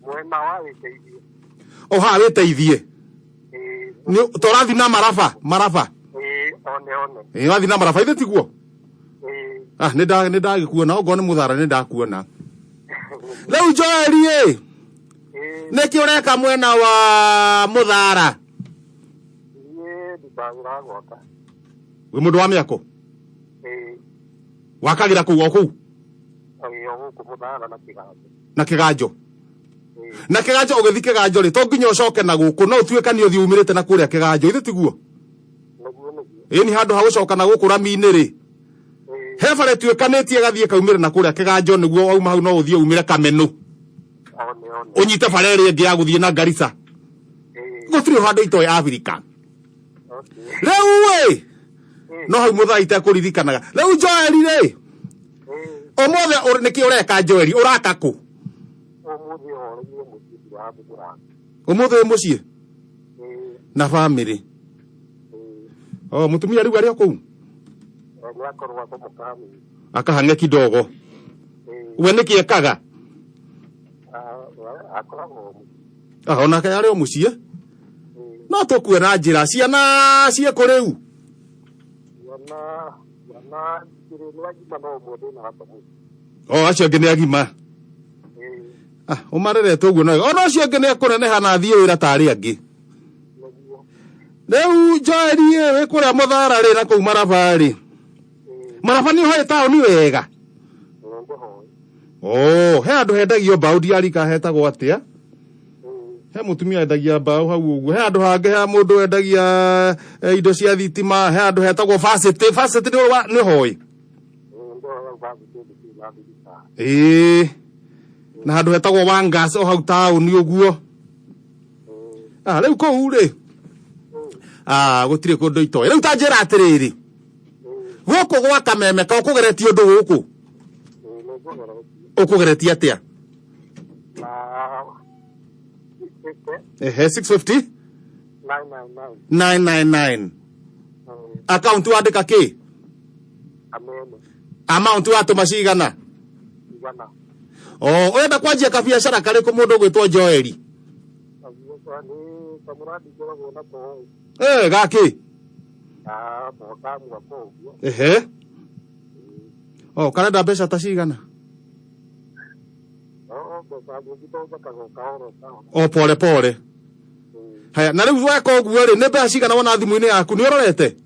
Mwena wa wĩteithie. O haha wĩteithie. Ĩĩ. Nĩ to ũrathiĩ na maraba, maraba. Ĩĩ, one one. Ĩĩ, ũrathiĩ na maraba ithe tiguo? Ĩĩ. Ah, nĩ nda nĩ ndagĩkuona okorwo nĩ mũthara nĩ ndakuona. Rĩu Joeli ĩ, Ĩĩ. nĩkĩ ũreka mwena wa mũthara? Niĩ ndutagĩra gwaka. Wĩ mũndũ wa mĩako? Ĩĩ. Wakagĩra kũu o kũu Ĩĩ, o gũkũ mũthara na kĩganjo. na kĩganjo? Ĩĩ. Na kĩganjo ũgĩthiĩ kĩganjo rĩ, to nginya ũcoke na gũkũ, no ũtuĩkanie ũthiĩ umĩrĩte na kũrĩa kĩganjo, ithe tiguo? Nĩguo nĩguo. Ĩni handũ ha gũcoka na gũkũ rami-inĩ rĩ, Ĩĩ. he bara ĩtuĩkanĩtie ĩgathiĩ ĩkaumĩra na kũrĩa kĩganjo nĩguo wauma hau no ũthiĩ umĩre Kameno. One one. Ũnyite bara ĩrĩa ĩngĩ ya gũthiĩ na Garissa. Ĩĩ. Gũtirĩ handũ itoĩ Afrika. Okay. Rĩu ĩ, Ĩĩ. no hau mũthaa itekũririkanaga. Rĩu Joeli rĩ, Ĩĩ. ũmũthĩ nĩkĩ ũreka Joeli? Ũraka kũ? Ũmũthĩ horeire mũciĩ ndirĩ handũ ndĩrathiĩ. Ũmũthĩ wĩ mũciĩ? Ĩĩ. Na bamĩrĩ? Ĩĩ. O, mũtumia rĩu arĩ o kũu? Nĩ akorwo akomoka hanini. Akahang'e kidogo. Ĩĩ. We nĩkĩ ekaga? Ah, akoragwo mũciĩ. Ah, onake arĩ o mũciĩ? Ĩĩ. No tũkue na njĩra ciana ciĩkũ rĩu? Ciana ciana igĩrĩ nĩ agima no ũmwe ndĩna gata mũciĩ. O, acio angĩ nĩ agima. Ĩĩ. Ah, ũmarerete ũguo no wega. Ona ũcio ũngĩ nĩ ekũneneha na athiĩ wĩra ta arĩa angĩ. Nĩguo. Rĩu Joeli ĩ, wĩ kũrĩa mũthara rĩ na kũu maraba rĩ. Ĩĩ. Maraba nĩ ũhoĩ taũni wega? Nĩ ndĩhoĩ. Oh, he handũ hendagio mbaũ ndiarika hetagwo atĩa? Ĩĩ. He mũtumia endagia mbaũ hau ũguo. He handũ hangĩ he mũndũ endagia indo cia thitima, he handũ hetagwo Varsity. Varsity nĩ nĩ ũhoĩ? Ĩĩ, ndĩhoĩ hau varsity thukuru ya thirikari. Ĩĩ. Na handũ hetagwo Wangas o hau taũni ũguo. Ĩĩ. Ah, rĩu kũu rĩ. Ĩĩ. Ah, gũtirĩ kũndũ itoĩ. Rĩu ta njĩra atĩrĩrĩ. Ĩĩ. Gũkũ gwa Kameme ka ũkũgeretie ũndũ gũkũ? Ĩĩ, nĩ ngũgeretie. Ũkũgeretie atĩa? Na 650 Ehe, 650 999. 999. Ĩĩ. Account wandĩka kĩ? Kameme Amount watũma cigana? igana. Oh, ũrenda kwanjia kabiacara karĩkũ mũndũ ũgwĩtwo Joeli? Kabiacara nĩ kamũrandi ngoragwo nako. Eh, gakĩ? Ka mwaka mwaka ũguo. Ehe. Oh, karenda mbeca ta cigana? No mbeca nyingĩ to njakaga o kahora o kahora. O pole pole. Ĩĩ. Haya, na rĩu weka ũguo rĩ, nĩ mbeca cigana wona thimũ-inĩ yaku? Nĩ ũrorete?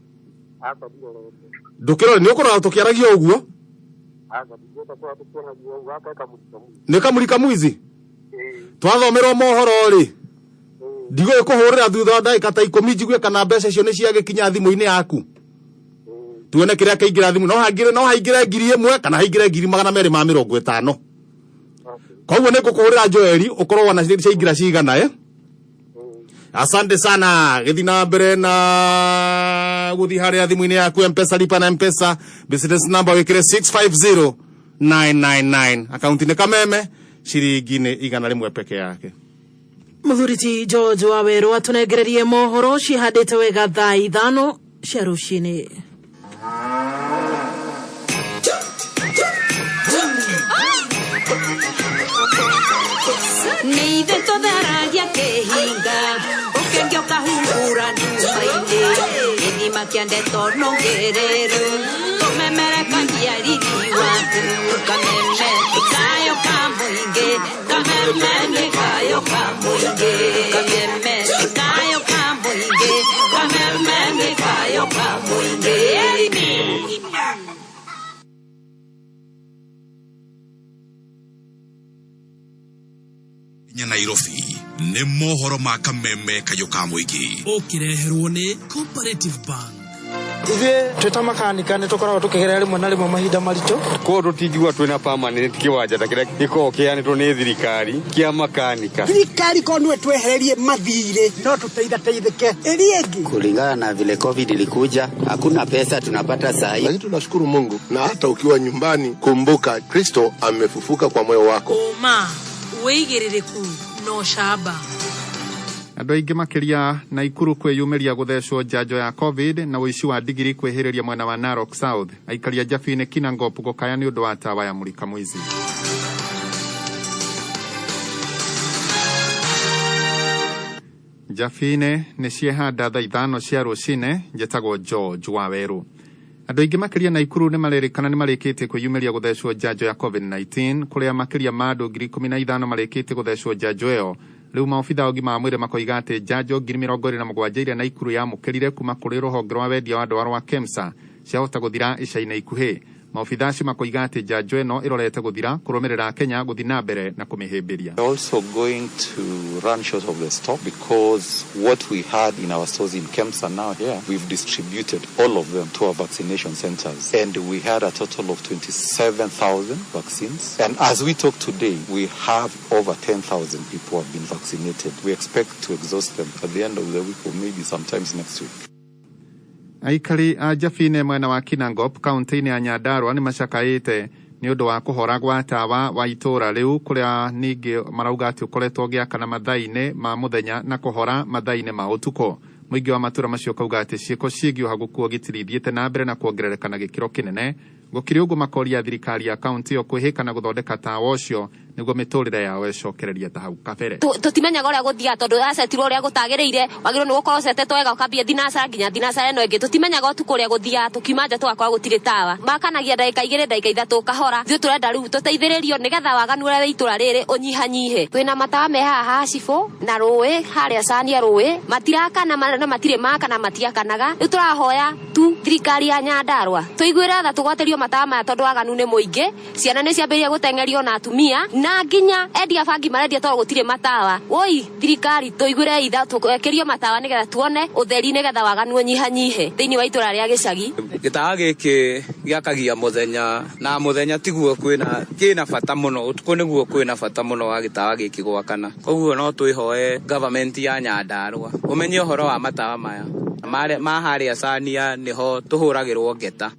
Aca ndirorete. Ndũkĩrore, nĩ ũkũrora tũkĩaragia ũguo? Aca ndingĩenda kũrora tũkĩaragia ũguo, gaka kamũrika mwizi. Nĩ kamũrika mwizi? Ĩĩ. Twathomerwo mohoro rĩ, Ĩĩ. ndigũgĩkũhũrĩra thutha wa ndagĩka ta ikũmi njigue kana mbeca icio nĩ ciagĩkinya thimũ-inĩ yaku. Ĩĩ. Tuone kĩrĩa kĩingĩra thimũ. No haingĩre, no haingĩre 1000 kana haingĩre 250,000. Okay. Koguo nĩ ngũkũhũrĩra Joeli ũkorwo wona ciaingĩra cigana eh? Ĩĩ. Asante sana. Gĩthiĩ na mbere na gũthiĩ harĩa thimũ-inĩ yaku M-Pesa, lipa na M-Pesa, business number wĩkĩre 650999. Akaunti nĩ Kameme, ciringi nĩ 100 peke yake. Mũthuri ti George Wawerũ atũnengererie mohoro cihandĩte wega thaa 5 cia rũcinĩ. Nĩ ithuĩ tũtheragia kĩhinga ũkenge ũkahungura nduba-inĩ gĩthima kĩa ndeto nũngĩrĩru tũmemerekagia riri waku kameme kayo ka mũingĩ kameme nĩ kayo ka mũingĩ kameme kayo ka mũingĩ kameme nĩ kayo ka mũingĩ. Nya Nairobi nĩ mohoro ma kameme kayũ ka mũingĩ. Ũkĩreherwo nĩ Cooperative Bank. Ithuĩ twĩ ta makanika nĩ tũkoragwo tũkĩgerera rĩmwe na rĩmwe mahinda maritũ. Koguo tũtingiuga twĩna permanent kĩwanja ta kĩrĩa gĩkoragwo kĩheanĩtwo nĩ thirikari kĩa makanika. Thirikari korwo nĩwe twehererie mathirĩ no tũteithateithĩke. Ĩrĩa ĩngĩ. Kulingana na vile COVID ilikuja, hakuna pesa tunapata saa hii. Lakini tunashukuru Mungu, na hata ukiwa nyumbani kumbuka Kristo amefufuka kwa moyo wako. Ũma, wĩigĩrĩrĩku na ũcamba. Andũ aingĩ makĩria Naikuru kwĩyumĩria gũthecwo njanjo ya COVID na ũici wa ndigiri kwĩhĩrĩria mwena wa Narok South. Aikari a Njabini Kinangop gũkaya nĩ ũndũ wa tawa ya Mulika Mwizi. Njabine nĩ ciehanda thaa 5 cia rũcinĩ. Njĩtagwo George Waweru. Andũ aingĩ makĩria Naikuru nĩ marerĩkana nĩ marĩkĩtie kwĩyumĩria gũthecwo njanjo ya COVID-19, kũrĩa makĩria ma andũ 15,000 marĩkĩtie gũthecwo njanjo ĩyo. Rĩu maobitha a ũgima wa mwĩrĩ makoiga atĩ njanjo 27,000 iria Naikuru yamũkĩrire kuma kũrĩ rũhonge rwa wendia wa ndawa rwa KEMSA ciahota gũthira ica-inĩ ikuhĩ. Maobitha acio makoiga atĩ njanjo ĩno ĩrorete gũthira kũrũmĩrĩra Kenya gũthiĩ na mbere na kũmĩhĩmbĩria. We're also going to run short of the stock because what we had in our stores in KEMSA now here, we've distributed all of them to our vaccination centers. And we had a total of 27,000 vaccines. And as we talk today, we have over 10,000 people have been vaccinated. We expect to exhaust them at the end of the week or maybe sometimes next week. Aikari a Jabine mwena wa Kinangop kaunti-inĩ ya Nyandarua nĩ macakaĩte nĩ ũndũ wa kũhora gwa tawa wa itũũra rĩu, kũrĩa ningĩ marauga atĩ ũkoretwo ũgĩakana mathaa-inĩ ma mũthenya na kũhora mathaa-inĩ ma ũtukũ. Mũingĩ wa matũũra macio ũkauga atĩ ciĩko ciĩgiĩ ũhagũku ũgitĩri ithiĩte na mbere na kuongerereka na gĩkĩro kĩnene. Gũkĩrĩ ũguo, makoria thirikari ya kaunti ĩyo kwĩhĩka na gũthondeka tawa ũcio nĩguo mĩtũrĩre yao ĩcokererie ta hau kabere. Tũtimenyaga ũrĩa gũthiaga tondũ acetirwo ũrĩa gũtagĩrĩire. Wagĩrĩirwo nĩ gũkorwo ũcetetwo wega ũkambia thinacara nginya thinacara ĩno ĩngĩ. Tũtimenyaga ũtukũ ũrĩa gũthiaga, tũkiuma nja tũgakora gũtirĩ tawa. Makanagia ndagĩka 2, ndagĩka 3 ũkahora. Ithuĩ tũrenda rĩu tũteithĩrĩrio nĩgetha waganu ũrĩa wĩ itũra rĩrĩ ũnyihanyihe. Twĩna matawa me haha ha cibũ na rũĩ harĩa cania rũĩ matirakana na matirĩ makana, matiakanaga. Rĩu tũrahoya tu thirikari ya Nyandarua tũiguĩre tha, tũgwatĩrio matawa maya tondũ waganu nĩ mũingĩ. Ciana nĩ ciambĩrĩria gũteng'erio na atumia na nginya endia bangi marendia tondũ gũtirĩ matawa. Woi thirikari, tũiguĩre itha, twĩkĩrio matawa nĩgetha tuone ũtheri, nĩgetha waganu ũnyihanyihe thĩinĩ wa itũra rĩa gĩcagi. Gĩtawa gĩkĩ gĩakagia mũthenya na mũthenya tiguo kwĩna kĩna bata mũno, ũtukũ nĩguo kwĩna bata mũno wa gĩtawa gĩkĩ gwakana. Koguo no twĩhoe government ya Nyandarua ũmenye ũhoro wa matawa maya ma harĩa cania nĩho tũhũragĩrwo ngeta.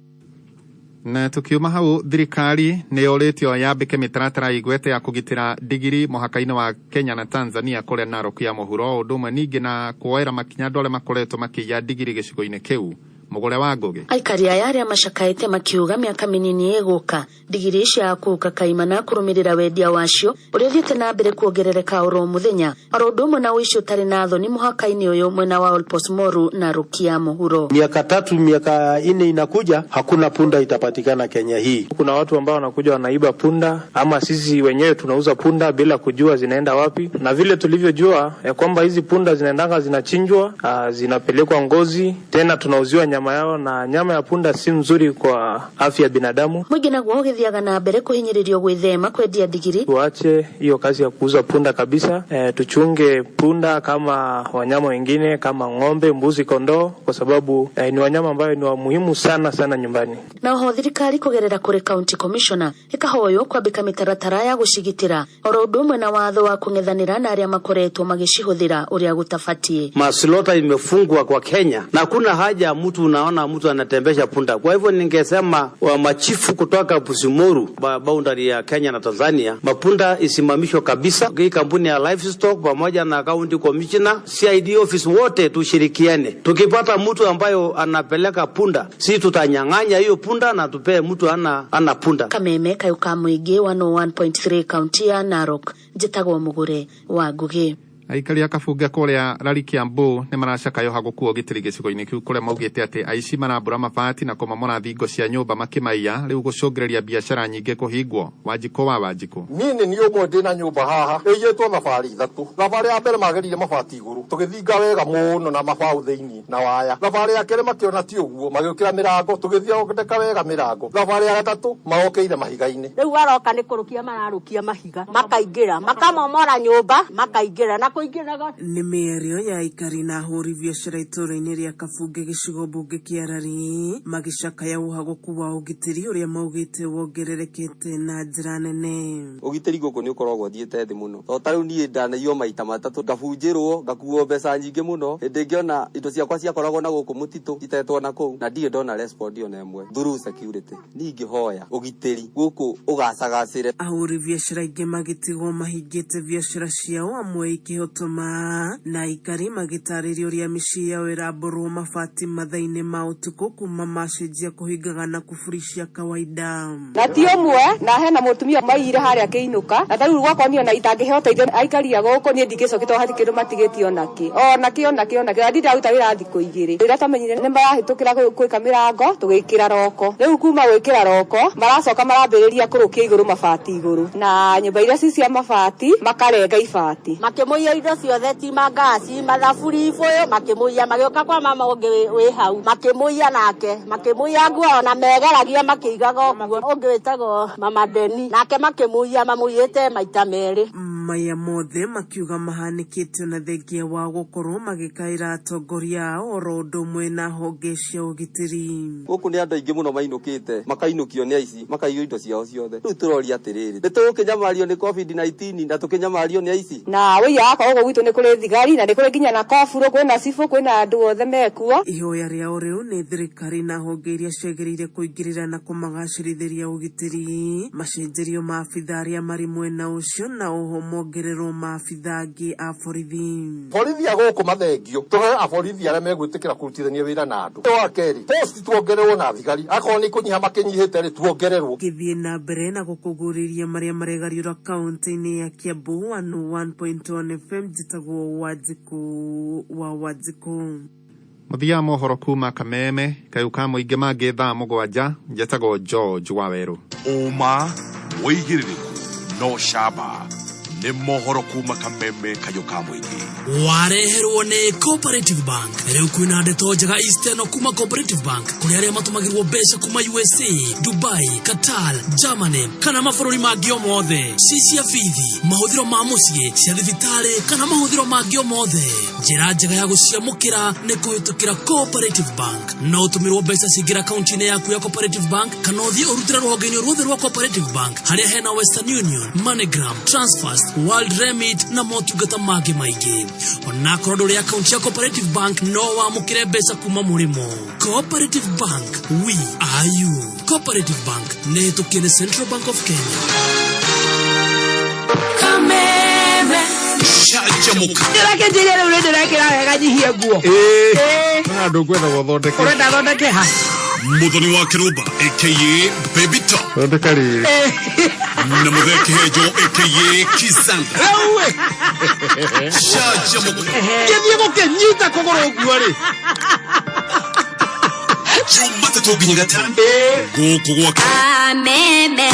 Na tukiuma hau, thirikari nĩ yorĩtio yambĩke mĩtaratara igwete ya kũgitĩra ndigiri mũhaka-inĩ wa Kenya na Tanzania kũrĩa Narok ya mũhuro, ũndũ ũmwe ningĩ na kuoera makinya andũ arĩa makoretwo makĩiya ndigiri gĩcigo-inĩ kĩu. Mũgũre wa Ngũgĩ. Aikari aya arĩa macakaĩte makiuga mĩaka mĩnini ĩgũka ndigiri cia kũka kaimana kũrũmĩrĩra wendia wacio ũrĩa ũthiĩte na mbere kuongerereka oro mũthenya, oro ũndũ ũmwe na ũici ũtarĩ na thoni mũhaka-inĩ ũyũ mwena wa Olposmoru na Rukia mũhuro. Miaka 3, miaka 4 inakuja, hakuna punda itapatikana Kenya hii. Kuna watu ambao wanakuja wanaiba punda, ama sisi wenyewe tunauza punda bila kujua zinaenda wapi, na vile tulivyojua ya kwamba hizi punda zinaendanga zinachinjwa, zinapelekwa ngozi, tena tunauziwa nyama yao, na nyama ya punda si mzuri kwa afya ya binadamu. Mũingĩ naguo ũgĩthiaga na mbere kũhinyĩrĩrio gwĩthema kwendia ndigiri. Tuache hiyo kazi ya kuuza punda kabisa. Tuchunge punda kama wanyama wengine kama ng'ombe, mbuzi, kondoo, kwa sababu ni wanyama ambayo ni wa muhimu sana sana nyumbani. Na oho thirikari kũgerera kũrĩ county commissioner ĩkahoywo kwambĩka mĩtaratara ya gũcigitĩra oro ũndũ ũmwe na watho wa kũng'ethanĩra na arĩa makoretwo magĩcihũthĩra ũrĩa gũtabatiĩ. Maslota imefungwa kwa Kenya na kuna haja mtu unaona mtu anatembesha punda. Kwa hivyo ningesema wa machifu kutoka Busimoru boundary ya Kenya na Tanzania, mapunda isimamishwe kabisa. Hii kampuni ya livestock pamoja na county commissioner, CID office, wote tushirikiane. Tukipata mtu ambayo anapeleka punda, si tutanyang'anya hiyo punda na tupee mtu ana punda. Kameme kayo ka mũingĩ 101.3 kaunti ya Narok, njĩtagwo Mũgũre wa Ngũgĩ. Aikari a Kabunge kũrĩa Rari Kiambu nĩ maracakayo hagũkuo ũgitĩri gĩcigo-inĩ kĩu, kũrĩa maugĩte atĩ aici marambũra mabati na kũmomora thingo cia nyũmba makĩmaiya, rĩu gũcũngĩrĩria biacara nyingĩ kũhingwo. Wanjikũ wa Wanjikũ. Niĩ nĩ niĩ ũmwe ndĩna nyũmba haha ĩiyĩtwo thabarĩ 3. Thabarĩ ya mbere magerire mabati igũrũ, tũgĩthinga wega mũno na mabaũ thĩinĩ na waya. Thabarĩ ya kerĩ makĩona ti ũguo, magĩũkĩra mĩrango, tũgĩthondeka wega mĩrango. Thabarĩ ya gatatũ marokĩire mahiga-inĩ. Rĩu aroka nĩ kũrũkia mararũkia mahiga, makaingĩra makamomora nyũmba, makaingĩra na kũingĩraga. Nĩ mĩario ya aikari na ahũri biacara itũũra-inĩ rĩa Kabunge gĩcigo mbunge kĩa Rari magĩcakaya ũhagũku wa ũgitĩri ũrĩa maugĩte wongererekete na njĩra nene. Ũgitĩri gũkũ nĩ ũkoragwo ũthiĩte thĩ mũno, tondũ ta rĩu niĩ ndanaiywo maita 3, ngabunjĩrwo, ngakuo mbeca nyingĩ mũno. Hĩndĩ ĩngĩ ona indo ciakwa ciakoragwo na gũkũ mũtitũ itetwo na kũu, na ndirĩ ndona respond ona ĩmwe through security. Niĩ ingĩhoya ũgitĩri gũkũ ũgacagacĩre. Ahũri biacara aingĩ magĩtigwo mahingĩte biacara ciao, amwe ikĩhota makĩhotoma na aikari magĩtarĩria ũrĩa mĩciĩ yao ĩramborwo mabati mathaa-inĩ ma ũtukũ kuma macenjia kũhingaga na kuburi cia kawaida. Na ti ũmwe, na hena mũtumia maiyire harĩa akĩinũka, na tarĩu gwakwa niĩ ona itangĩheo ũteithio aikaria gũkũ, niĩ ndingĩcokete tondũ hatirĩ kĩndũ matigĩtie onakĩ, onakĩ, onakĩ, onakĩ, na ndindaruta wĩra thikũ igĩrĩ. Rĩrĩa twamenyire nĩ marahĩtũkĩra gwĩka mĩrango, tũgĩkĩra roko. Rĩu kuma gwĩkĩra roko, maracoka marambĩrĩria kũrũkia igũrũ mabati igũrũ, na nyũmba iria ci cia mabati makarenga ibati. Makĩmũiya indo ciothe, ti mangaci, mathaburi, ibũyũ, makĩmũiya, magĩũka kwa mama ũngĩ wĩ hau, makĩmũiya nake, makĩmũiya nguo ona megeragia makĩigaga ũguo, ũngĩ wĩtagwo mama Deni, nake makĩmũiya, mamũiyĩte maita merĩ. Maya mothe makiuga mahanĩkĩte ona thengia wa gũkorwo magĩkaĩra atongoria ao oro ũndũ ũmwe na honge cia ũgitĩri. Gũkũ nĩ andũ aingĩ mũno mainũkĩte, makainũkio nĩ aici, makaiywo indo ciao ciothe. Rĩu tũroria atĩrĩrĩ, nĩ tũgũkĩnyamario nĩ COVID-19 na tũkĩnyamario nĩ aici? Na wĩiya wakwa gũkũ gwitũ nĩ kũrĩ thigari, na nĩ kũrĩ nginya na koburo, kwĩna cibũ, kwĩna andũ othe mekuo. Ihoya rĩao rĩu nĩ thirikari na honge iria ciagĩrĩire kũingĩrĩra na kũmagacĩrithĩria ũgitĩri, macenjerio ma abithaa arĩa marĩ mwena ũcio na oho mongererwo maabithaa angĩ a borithi. Borithi a gũkũ mathengio, tũhe aborithi arĩa megwĩtĩkĩra kũrutithania wĩra na andũ. Wa kerĩ, post tuongererwo na thigari, akorwo nĩ kũnyiha makĩnyihĩte rĩ, tuongererwo. Ngĩthiĩ na mbere na gũkũguũrĩria marĩa maregariũra kaunti-inĩ ya Kiambu 101.1 FM, njĩtagwo Wanjikũ wa Wanjikũ. Mũthia wa mohoro kuma Kameme kayũ ka mũingĩ mangĩ thaa 7, njetagwo George Wawerũ. Ũma, wĩigĩrĩrĩku no camba nĩ mohoro kuma Kameme kayũ ka mũingĩ. Wareherwo nĩ Cooperative Bank. Rĩu kwĩna ndeto njega Eastern kuma Cooperative Bank kũrĩ arĩa matũmagĩrwo mbeca kuma USA, Dubai, Qatar, Germany kana mabũrũri mangĩ o mothe, ci cia bithi, mahũthĩro ma mũciĩ, cia thibitarĩ kana mahũthĩro mangĩ o mothe. Njĩra njega ya gũciamũkĩra nĩ kũhĩtũkĩra Cooperative Bank. No ũtũmĩrwo mbeca cingĩra akaunti-inĩ yaku ya Cooperative Bank kana ũthiĩ ũrutĩre rũhonge-inĩ ruothe rwa Cooperative Bank harĩa hena Western Union, MoneyGram, Transfast, World Remit na motungata mangĩ maingĩ. Onakorwo ndũrĩ akaunti ya Cooperative Bank, no wamũkĩre mbeca kuma mũrĩmo. Cooperative Bank, we are you. Cooperative Bank nĩ hĩtũkie nĩ Central Bank of Kenya. Kameme. Canjamũka. Ndĩrakĩnjĩria rĩu nĩ ndĩrekĩra wega nyihie nguo. Ĩĩ. Handũ ngwenda gũthondeke. Ũrenda thondeke ha? Muthoni wa Kĩrũmba aka Baby Top. Thondeka rĩrĩ. Na Mũthee Kĩhenjo aka Kizanda. Canjamũka. Ngĩthiĩ gũkĩnyita kũgũrũ ũguo rĩ. Jumatatũ nginya Gatano. Gũkũ gwa Kameme.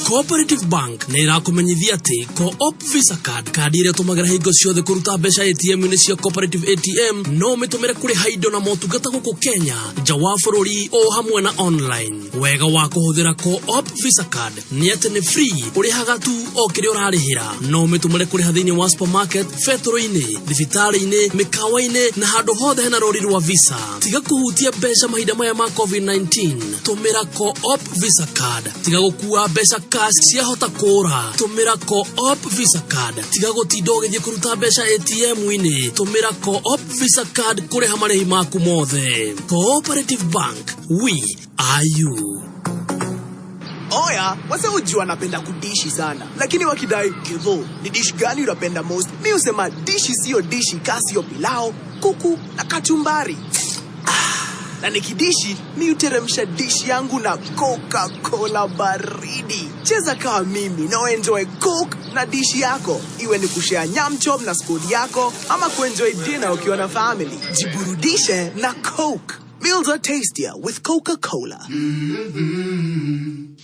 Cooperative Bank nĩ ĩrakũmenyithia atĩ Co-op Visa Card, kandi ĩrĩa ũtũmagĩra hingo ciothe kũruta mbeca ATM-inĩ cia Cooperative ATM, no ũmĩtũmĩre kũrĩha indo na motungata gũkũ Kenya, nja wa bũrũri o hamwe na online. Wega wa kũhũthĩra Co-op Visa Card nĩ atĩ nĩ free, ũrĩhaga tu o kĩrĩa ũrarĩhĩra. No ũmĩtũmĩre kũrĩha thĩinĩ wa supermarket, betũrũ-inĩ, thibitarĩ-inĩ, mĩkawa-inĩ na handũ hothe hena rũri rwa Visa. Tiga kũhutia mbeca mahinda maya ma COVID-19, tũmĩra Co-op Visa Card. Tiga gũkua mbeca cash ciahota kũra, tũmĩra Co-op Visa Card. Tiga gũtinda ũgĩthiĩ kũruta mbeca ATM-inĩ, tũmĩra Co-op Visa Card kũrĩha marĩhi maku mothe. Cooperative Bank, we are you. Oya, wase ujua napenda kudishi sana, lakini wakidai kidho ni dish gani unapenda most, mi husema dishi siyo dishi ka siyo pilau, kuku na kachumbari. Na nikidishi mi huteremsha dishi yangu na Coca-Cola baridi. Cheza kama mimi na enjoy Coke na dishi yako, iwe ni kushare nyam chom na squad yako ama kuenjoy dinner ukiwa na family. Jiburudishe na Coke. Meals are tastier with Coca-Cola.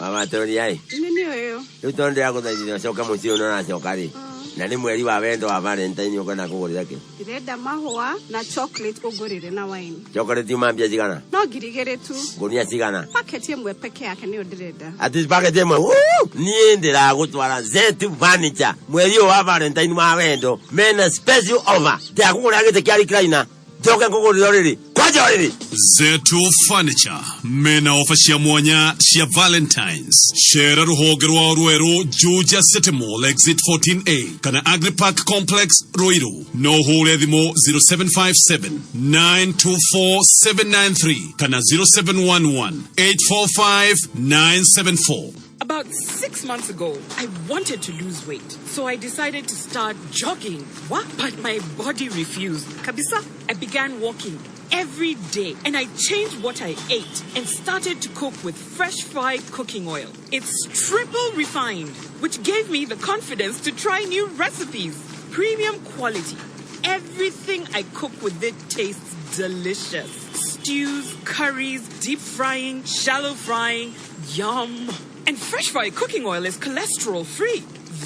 Mama Tony ai. Nini ũyũ? Rĩu tondũ ndĩragũthaithire ũcoke mũciĩ ũyũ nĩũracoka rĩ, na nĩ mweri wa wendo wa Valentine, ũkwenda kũgũrĩra kĩ? Ndĩrenda mahũa na chocolate ũngũrĩre na wine. Chocolate yuma mbia cigana? No 2000 tu. Ngũnia cigana? Packet ĩmwe peke yake nĩyo ndĩrenda. Ati packet ĩmwe? Woo! Niĩ ndĩragũtwara Zetu Furniture mweri ũyũ wa Valentine wa wendo, mena special offer. Ndĩrakũgũrĩra gĩtĩ kĩa recliner, njoke ngũgũrĩre ũrĩrĩ kwanja ũrĩrĩ. Zetu Furniture mena ofa cia mwanya cia Valentines. Cera rũhonge rwao rwerũ Juja City Mall exit 14A kana Agripark Complex Ruiru. No ũhũre thimũ 0757 924 793 kana 0711 845 974. About 6 months ago, I wanted to lose weight, so I decided to start jogging. What? But my body refused. Kabisa, I began walking every day and I changed what I ate and started to cook with fresh fried cooking oil. It's triple refined, which gave me the confidence to try new recipes. Premium quality. Everything I cook with it tastes delicious. Stews, curries, deep frying, shallow frying. Yum. And fresh fry cooking oil is cholesterol free.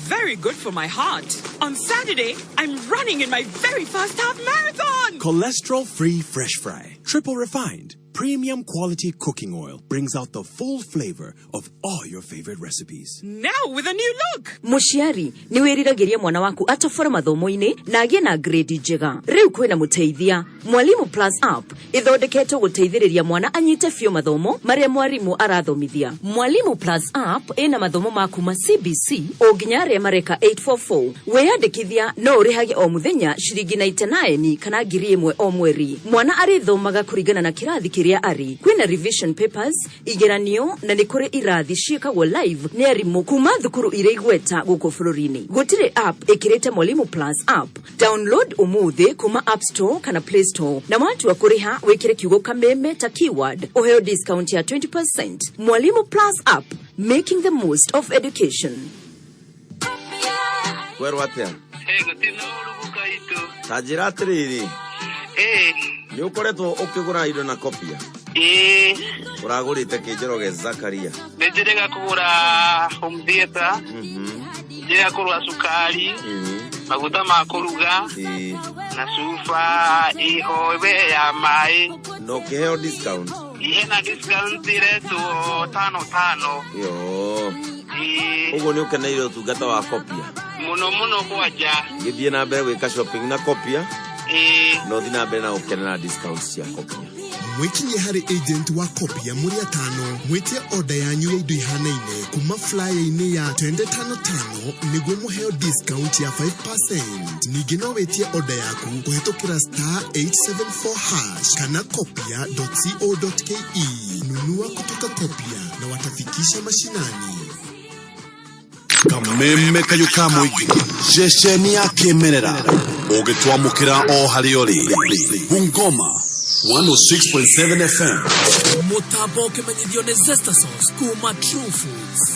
Very good for my heart. On Saturday, I'm running in my very first half marathon. Cholesterol free Fresh Fry, triple refined, premium quality cooking oil brings out the full flavor of all your favorite recipes. Now with a new look. Mũciari nĩ wĩriragĩria mwana waku atobore mathomo-inĩ na agĩe na grade njega. Rĩu kwĩna mũteithia. Mwalimu Plus app ĩthondeketwo gũteithĩrĩria mwana anyite biũ mathomo marĩa mwarimũ arathomithia. Mwalimu Plus app ĩna mathomo ma kuma CBC o nginya arĩa mareka 844. Wĩyandĩkithia no ũrĩhage o mũthenya ciringi 99 kana 1,000 o mweri. Mwana arĩthomaga kũringana na kĩrathi kĩrĩa arĩ. Kwĩna revision papers, igeranio na nĩ kũrĩ irathi ciĩkagwo live nĩ arimũ kuma thukuru iria igweta gũkũ bũrũri-inĩ. Gũtirĩ app ĩkĩrĩte Mwalimu Plus app. Download ũmũthĩ kuma App Store kana Play Store na watua kũrĩha wĩkĩre kiugo kameme ta keyword ũheo discount ya 20%. Mwalimu Plus app, making the most of education. Kwerwo atia? Ta njĩra atĩrĩrĩ, nĩ ũkoretwo ũkĩgũra indo na Copia? Ĩĩ. Ũragũrĩte kĩ, Njoroge Zakaria? Nĩ njĩrĩga kũgũra home theater, njĩrĩga kũgũra cukari, maguta ma kũruga, na cuba ĩho we ya maĩ. Na ũkĩheo discount? Hena discount iretwo tano tano. Yo. Ĩĩ. Ũguo nĩ ũkeneire ũtungata wa Copia? Mũno mũno kwanja. Gĩthiĩ na mbere gwĩka shopping na Copia. Ĩĩ. Na ũthiĩ na mbere na gũkenera discount cia Copia. Mwikinyie harĩ agent wa Copia mũrĩ atano, mwĩtie oda yanyu ya indo ihanaine kuma flyer-inĩ ya twende tano tano nĩguo mũheo discount ya 5%. Ningĩ no wĩtie oda yaku kũhetũkĩra star 874 hash kana copia.co.ke. Nunua kutoka Copia na watafikisha mashinani. Kameme kayũ ka mũingĩ, ceceni ya kĩmerera ũgĩtwamũkĩra o harĩa ũrĩ. Bungoma 106.7 FM. Mũtambo ũkĩmenyithio nĩ Zesta Sauce kuma True Foods.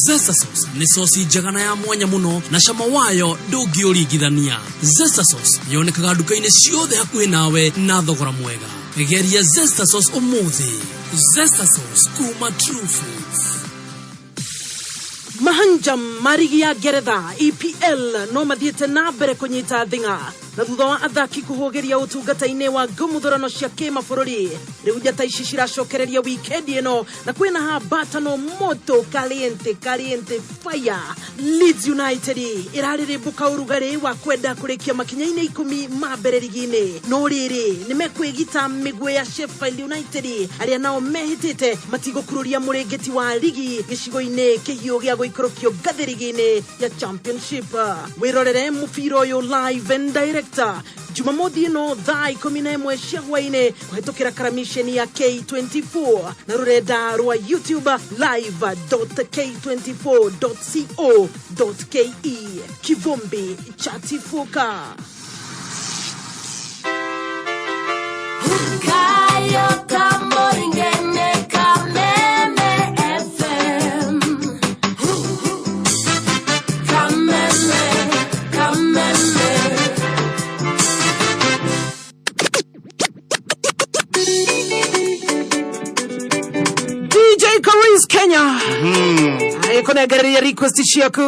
Zesta Sauce nĩ sosi njega na ya mwanya mũno na cama wayo ndũngĩũringithania. Zesta Sauce yonekaga nduka-inĩ ciothe hakuhĩ nawe na thogora mwega. Geria Zesta Sauce ũmũthĩ. Zesta Sauce kuma True Foods. Mahanjam ma rigi ya Ngeretha EPL no mathiĩte na mbere kũnyita thing'a na thutha wa athaki kũhũgĩria ũtungata-inĩ wa ngũmũthũrano cia kĩmabũrũri. Rĩu njata ici ciracokereria wikendi ĩno na kwĩna hambatano moto caliente caliente fire. Leeds United ĩrarĩrĩmbũka ũrugarĩ wa kwenda kũrĩkia makinya-inĩ 10 ma mbere rigi-inĩ, no rĩrĩ nĩ mekwĩgita mĩguĩ ya Sheffield United arĩa nao mehĩtĩte matigũkururia mũrĩngĩti wa rigi gĩcigo-inĩ kĩhiũ gĩa gũikũrũkio ngathĩ rigi-inĩ ya Championship. Wĩrorere mũbira ũyũ live and direct Jumamothi ĩno thaa 11 cia hwaĩ-inĩ kũhetũkĩra karamisheni ya K24 na rũrenda rwa YouTube live.k24.co.ke. Kivumbi chatifuka. Kayo kamoringene Kameme FM. Kameme, Kameme. DJ Karis Kenya agĩkũnengereria request ciaku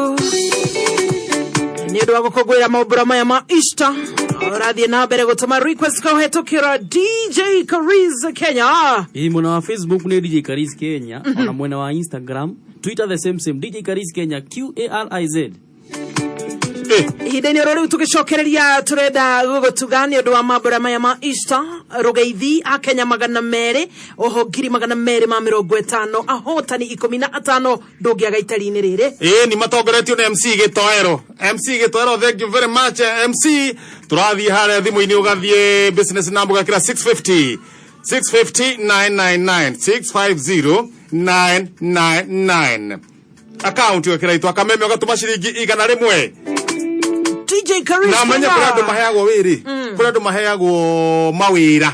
nĩ ũndũ wa gũkũngũĩra maumbũra maya ma Easter. Ũrathiĩ na mbere gũtũma request kũhetũkĩra DJ Karis Kenya. Ĩ, mwena wa Facebook nĩ DJ Karis Kenya, ona mwena wa Instagram, Twitter the same same DJ Karis Kenya, QARIZ. Ihinda-inĩ oro rĩu tũgĩcokereria tũrenda gũgũtuga nĩ ũndũ wa mambũra maya ma Easter. Rũgeithi akenya 200 oho 250,000 ahotani 15 ndũngĩaga itari-inĩ rĩrĩ. Ĩĩ, ni matongoretio nĩ MC Gĩtoero. MC Gĩtoero, thank you very much, MC. Tũrathiĩ harĩa thimũ-inĩ, ũgathiĩ business number, ũgekĩra 650 650 999 650 999. Account ũgekĩra itwa Kameme ũgatũma ciringi 100. DJ Karis Na menye Kenya. kũrĩ andũ maheagwo wĩrĩ, kũrĩ andũ maheagwo mawĩra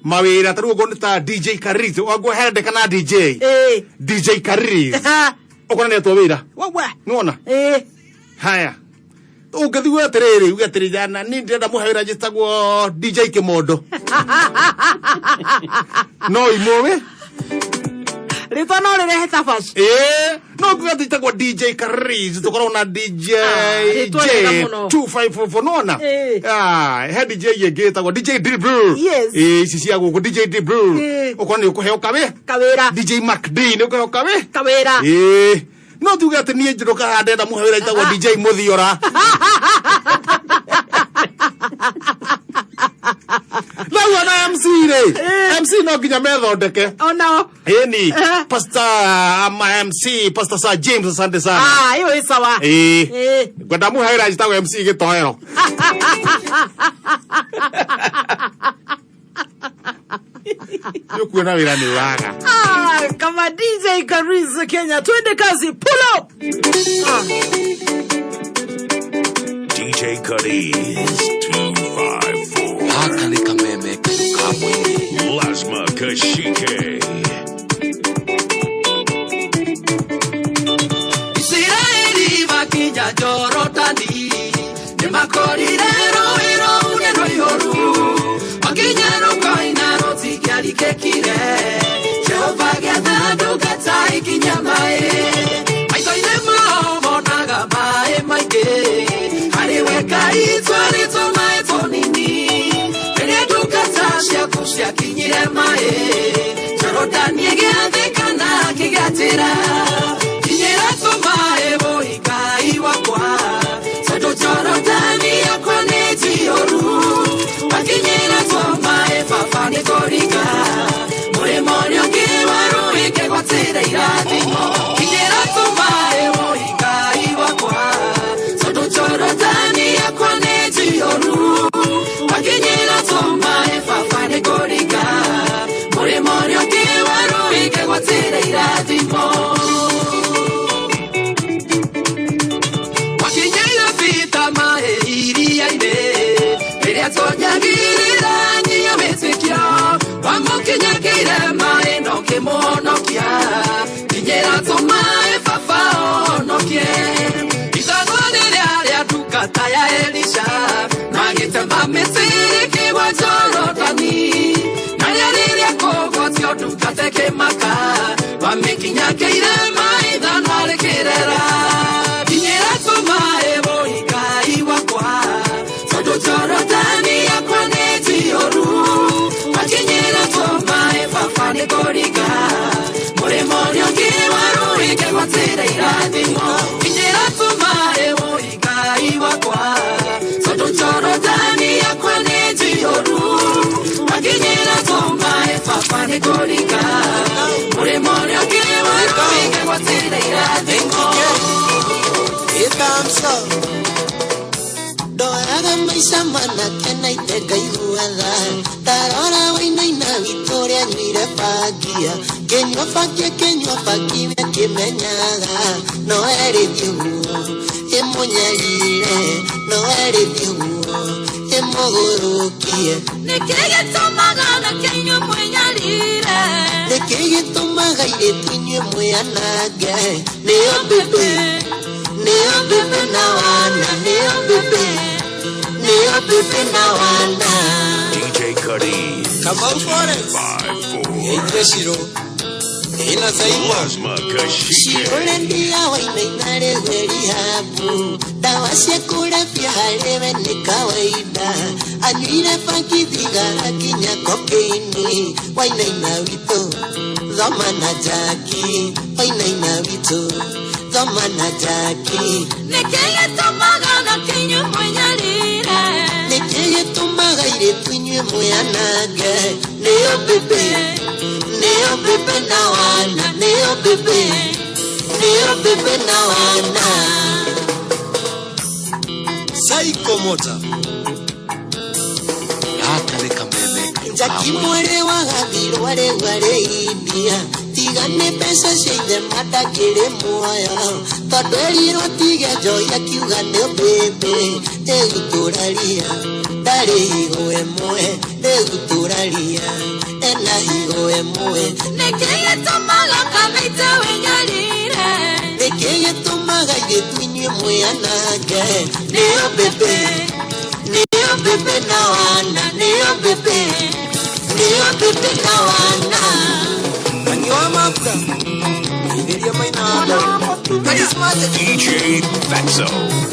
mawĩra ta rĩu ũguo nĩ ta DJ Karis wangu herendekana DJ DJ Karis ũkona nĩ wĩra. Wawa. Nĩwona haya ũngĩthiĩ atĩrĩrĩ uge atĩrĩ jana niĩ ndĩrenda mũhe wĩra njĩtagwo DJ Kĩmondo no imũĩ Rĩtwa no rĩrehe tabaci. Ĩĩ no kuga njĩtagwo DJ Karis tũkoragwo na DJ Rĩtwa rĩega J mũno. 2544 nona. Ĩĩ. Ah, he DJ ĩngĩ ĩtagwo DJ D Blue. Yes. Ĩĩ ici cia gũkũ DJ D Blue. Ĩĩ. Ũkona nĩ ũkũheo kawĩ kawĩra. DJ Mac D nĩ ũkũheo kawĩ kawĩra. Ĩĩ no tuge atĩ niĩ njũrũka haha ndĩrenda mũhe wĩra njĩtagwo DJ Mũthiora. Rĩu ona MC rĩ, MC no nginya methondeke onao. Ĩni Pastor ama MC Pastor Sir James, asante sana. Ah, ĩyo ĩ sawa. Ĩĩ. Ĩĩ. Ngwenda mũhe wĩra njĩtagwo MC Gĩtoero. Nĩ ũkuona wĩra nĩ ũraga. Ah, kama DJ Karis Kenya, twende kazi, pull up. Ah. DJ Cuddies 254. Haka nĩ kameme kairu ka mwĩrĩ. Lasma Kashike. Isiraeli makinya Jorodani nĩmakorire rũĩ rũu nĩ rũihũru makinya rũkoina rũtingĩarikĩkire Jehova agĩatha ndungata ikinya maĩ maitho-inĩ mao monaga maĩ maingĩ harĩ we Ngai twarĩtwo maĩ tũnini rĩrĩa ndungata ciaku ciakinyire maĩ Jorodani ĩgĩathĩka na kĩgĩatĩra kinyĩra tũmaĩ mũikai wakwa tondũ Jorodani yakwa nĩ njiyũru wakinyĩra tũmaĩ baba nĩ kũringa mũrĩmo ũrĩa ũngĩ wa rũĩ ngegwatĩra irathimo kinyĩra tũmaĩ mũikai wakwa tondũ Jorodani yakwa nĩ njiyũru wakinyĩra tũmaĩ baba nĩ kũringa mũrĩmo ũrĩa ũngĩ wa rũĩ ngegwatĩra irathimo wakinyĩra Pita maĩ iria-inĩ rĩrĩa tonyagĩrĩra nyia wĩtĩkio wamũkinyagĩire maĩ no kĩmũhonokia kinyĩra tũmaĩ baba honokie ithanwa rĩrĩa rĩa ndungata ya Elisha magĩtema mĩtĩ rĩkĩgwa Jorodani narĩo rĩrĩa kũgwatio ndungata ĩkĩmaka wamĩkinyakĩire maĩ ithanwa rĩkĩrera kinyĩra tũmaĩ mũikai wakwa tondũ Jorodani yakwa nĩ njiyũru wakinyĩra tũmaĩ baba nĩ kũringa mũrĩmo ũrĩa ũngĩ wa rũĩ ngegwatĩra irathimo kinyĩra tũmaĩ mũikai wakwa tondũ Jorodani yakwa nĩ njiyũru wakinyĩra tũmaĩ baba nĩ kũringa mũrĩmo ũrĩa ũngĩ wa rũĩ ngegwatĩra irathimo. Ĩkamso ndoraga maica manake na ite ngaigua tha ndarora wainaina witũ ũrĩa anyuire bangia kĩnyua bangi akĩnyua bangi we akĩmenyaga no erĩthi ũguo ĩmũnyarire no erĩthi ũguo ĩmũgũrũkie. Nĩkĩ gĩtũmaga anake inyuĩ mwĩnyarire? Nĩkĩ gĩtũmaga airĩtu inyuĩ mwĩanange? Nĩyo bebe, nĩyo bebe na wana, nĩyo bebe, nĩyo bebe na wana. DJ Cuddies Kamau Forest. 254. Ĩitire Shiro ĩna Zaimwa. Lasma Kashike. Shirorendia wainaina rĩu rihabu ndawa cia kũrebia harĩ we nĩ kawaida anyuire bangi thigara nginya kokeini wainaina witũ thoma na jaki wainaina witũ thoma na jaki. Nĩkĩ gĩtũmaga anake inyuĩ mwĩnyarire? Nĩkĩ gĩtũmaga airĩtu inyuĩ mwĩanange? Nĩyo bebe, nĩyo bebe na wana, nĩyo bebe, nĩyo bebe na wana. Psychomotor. Gaka nĩ kameme kairu ka Njaki mwĩrĩ. Mwĩrĩ wagathirwo rĩu arĩ India ti Tiga nĩ mbeca cia ithe matakĩrĩ muoyo tondũ erirwo tige njohi akiuga nĩ ũmbĩmbĩ ĩgũtũraria ndarĩ higo ĩmwe ĩgũtũraria ena higo ĩmwe. Nĩkĩ gĩtũmaga kamĩte wĩnyarire? Nĩkĩ gĩtũmaga airĩtu inyuĩ mwĩanange? Nĩyo mbĩmbĩ, nĩyo mbĩmbĩ na wana, nĩyo mbĩmbĩ, nĩyo mbĩmbĩ na wana. Anyua mabura ithĩria maina DJ Fatso.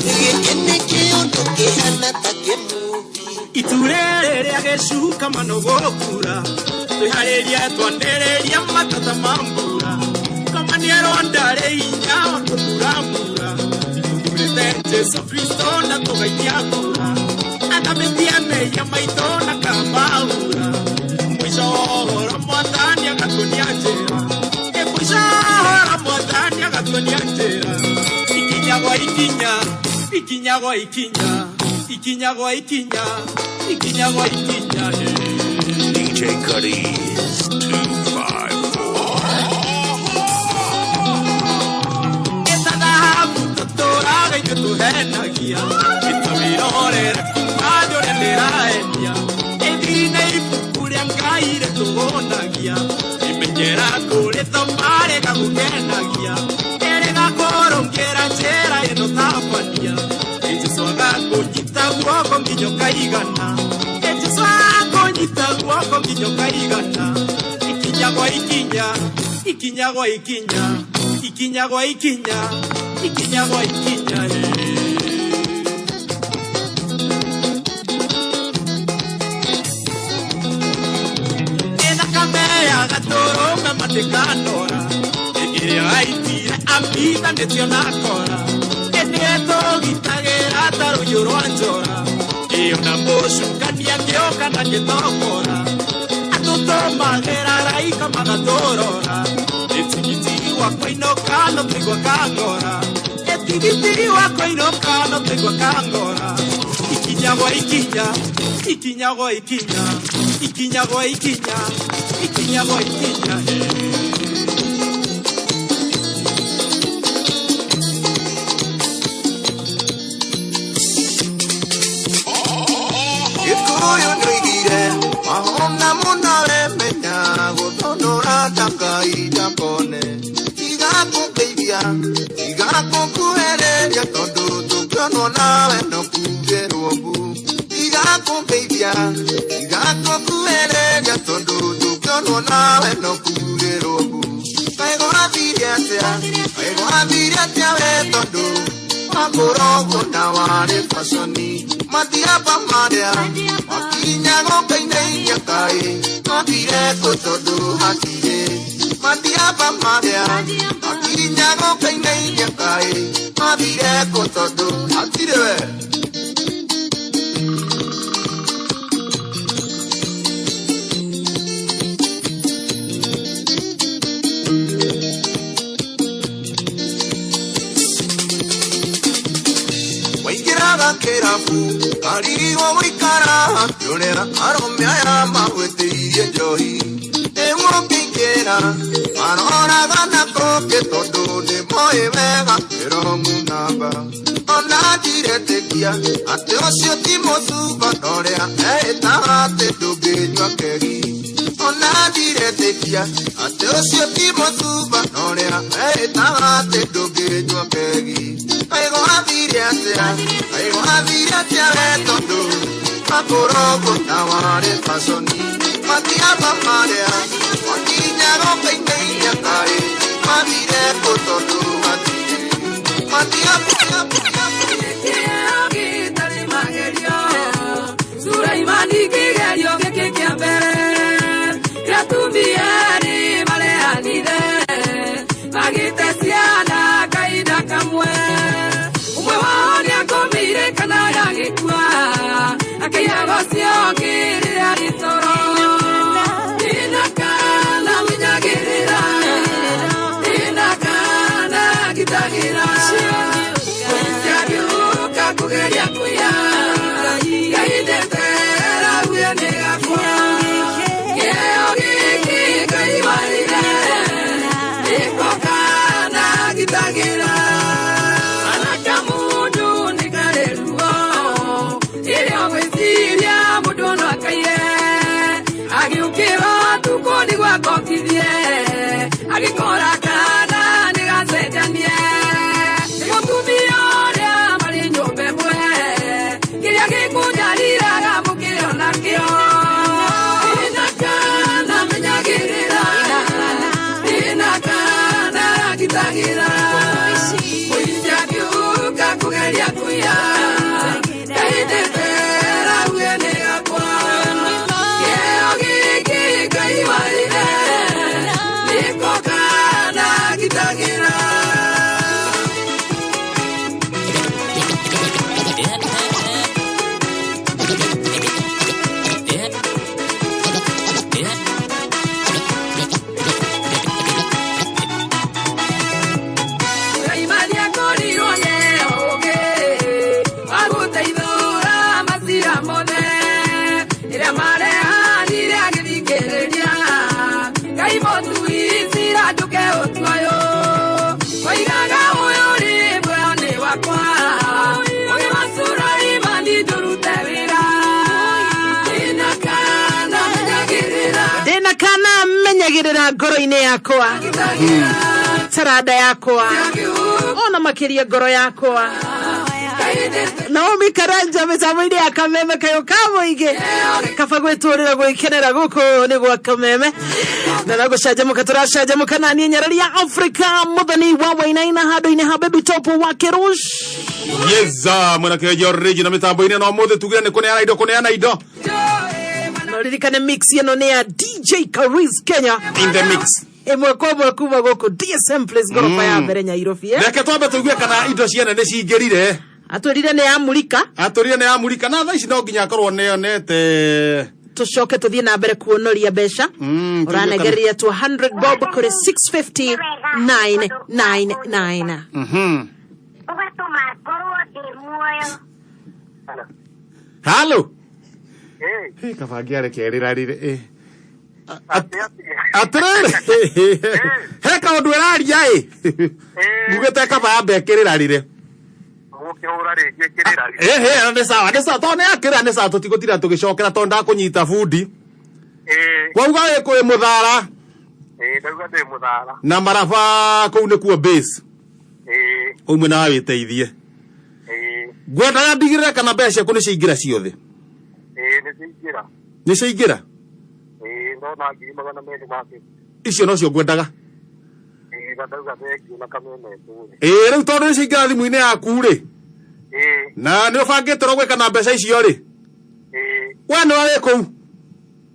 Gĩkĩ nĩ kĩũndũ kĩhana ta kĩmuki. Iture rĩrĩa gĩcuka manogokura twĩharĩrie twanĩrĩria matata ma mbura komania rwanda rĩ hinya wa kũmbura mbura tũthurĩte Jesu Kristo na tũgaikia kura athamĩtie mehia maitũ na kamahura mũico wa ũhoro mwathani agatuonia njĩra ĩ mũico wa ũhoro mwathani agatuonia njĩra ikinya gwa ikinya ikinya gwa ikinya ikinya gwa ikinya ikinya gwa ikinya. DJ Cuddies 254. Ĩtathahabu tũtũraga ithuĩ tũhenagia ĩtũwĩrorera kuma thĩ ũrĩa ndĩraenia ĩthiri na ibuku rĩa Ngai rĩtũgũnagia imenyera kũrĩthoma rĩgagũkenagia ĩrĩgakũrũngĩra njĩra ĩno tabania Jesũ agakũnyita guoko nginya ũkaigana Jesũ agakũnyita guoko nginya ũkaigana ikinya gwa ikinya ikinya gwa ikinya ikinya gwa ikinya ikinya gwa ikinya. Ĩthakame ya gatũrũme matikanora ĩrĩa aitire ambithanĩtio na kora ĩnĩetũgitagĩra ta rũhiũ rwa njora ĩyo na mũcukania ngĩũka na ngĩtokora atũtũmagĩra raika magatũrora ĩtigitigi wakwa inũka no tũigua kangora ĩtigitigi wakwa inũka no tũigua kangora ikinya gwa ikinya ikinya gwa ikinya ikinya gwa ikinya ikinya gwa ikinya. Gĩkũyũ nĩoigire mahona mũno remenya gũthũnũra ta Ngai ndakone tiga kũngeithia tiga kũnguhĩrĩria tondũ tũngĩonwo nawe no kuugĩrwo mbu tiga kũngeithia tiga kũnguhĩrĩria tondũ tũngĩonwo nawe no kuugĩrwo mbu kaĩ gwathire atĩa kaĩ gwathire atĩa we tondũ wakũrogwo na warĩ baconi matiaba marĩa makinya gũkainainia kaĩ mathire kũ tondũ hatirĩ matiaba marĩa makinya gũkainainia kaĩ mathire kũ tondũ hatirĩ we. Waingĩraga kĩrabu karigwo gũikara ũrĩa arũme aya magwĩtĩirie njohi rĩu ũkĩingĩra maroraga na kũngĩ tondũ nĩ moĩ wega kĩromu namba ona ndiretĩkia atĩ ũcio ti mũcuba norĩa eĩtaga atĩ ndũngĩnyua kegi ona ndiretĩkia atĩ ũcio ti mũcuba norĩa eĩtaga atĩ ndũngĩnyua kegi kaĩ gwathire atĩa kaĩ gwathire atĩa we tondũ makũrogwo na warĩ baconi matiaba marĩa makinya gũkainainia kaĩ mathire kũ tondũ hatirĩ matiaba. Gĩtarĩ magerio Suraimani kĩgerio gĩkĩ kĩa mbere kĩrĩa atumia erĩ marehanire magĩte ciana kahinda kamwe ũmwe wao nĩakomire kana agĩkua akĩiyaga ũcio ũngĩ rĩrĩa arĩ toro Nina kana menyagĩrĩra Nina kana ngitagĩra Ciagĩũka kũgeria kũiya Ngai ndetera uge nĩ gakwa Kĩheo gĩkĩ Ngai warire kũiya Ngai ndĩtera uge nĩ gakwa Kĩheo gĩkĩ Ngai waire nĩko kana ngitagĩra. Sulaimani akorirwo nĩ ũũgĩ wa gũteithũra macira mothe ĩrĩa marehanire agĩthikĩrĩria Ngai mũtui cira njũke ũtuayũ oigaga ũyũ rĩ muoyo nĩ wakwa ũgĩ wa Sulaimani ndũrute wĩra ndĩna kana menyagĩrĩra Ndĩna kana menyagĩrĩra ngoro-inĩ yakwa, taranda yakwa, ona makĩria ngoro yakwa. Naomi Karanja mĩtambo-inĩ ya Kameme kayo ka mũingĩ kaba gwĩtũrĩra gwĩkenera gũkũ nĩ gwa Kameme na no gũcanjamũka tũracanjamũka na niĩ nyarari ya Afrika mũthoni wa Wainaina handũ-inĩ ha Baby Top wa Kĩrũsh. Yeza mwanake George na mitambo-inĩ no mũthĩ tugire nĩ kũneana indo kũneana indo. Na ũririkane mix ĩno nĩ ya DJ Karis Kenya In the mix. Ĩmwe kwa ĩmwe kuma gũkũ DSM Place ngoroba ya mbere Nyairobi, eh? Reke twambe tũigue kana indo ciene nĩ cingĩrire. Atwĩrire nĩ yamurika. Atwĩrire nĩ yamurika na thaa ici no nginya akorwo nĩonete. Tũcoke tũthiĩ na mbere kuonoria mbeca. Ũranegereria 200 bob kũrĩ 650 999. Ũgatũma ngorwo ndĩ muoyo. Halo. Hey, kaba ngĩareke rĩrarĩre ĩ. Atĩrĩrĩ, he kaũndũ ĩraria ĩ ngugĩte kaba yambe ĩkĩrĩrarĩre. Gũkĩhũra rĩngĩ kĩrĩra. Ĩhĩ, nĩ sawa, nĩ sawa, tondũ nĩ yakĩrĩra nĩ sawa, tũtigũtinda tũgĩcokera tondũ ndakũnyita bundi. Wauga wĩ kwĩ mũthara? Ĩĩ, ndauga ndĩ mũthara. Na maraba kũu nĩkuo base. Ĩĩ. Ũmwe na wĩteithie. Ĩĩ. Ngwendaga ndigĩrĩre kana mbeca ciaku nĩ ciaingĩra ciothe. Ĩĩ, nĩ ciaingĩra. Nĩ ciaingĩra? Ĩĩ, ndona 250,000. Icio nocio ngwendaga. Ĩĩ, na ndauga thengiũ na Kameme tũrĩ. Ĩĩ, rĩu tondũ nĩ ciaingĩra thimũ-inĩ yaku rĩ, Ĩĩ. na nĩ ũbangĩte ũrĩa ũgwĩka na mbeca icio rĩ, Ĩĩ. we nĩ warĩ kũu?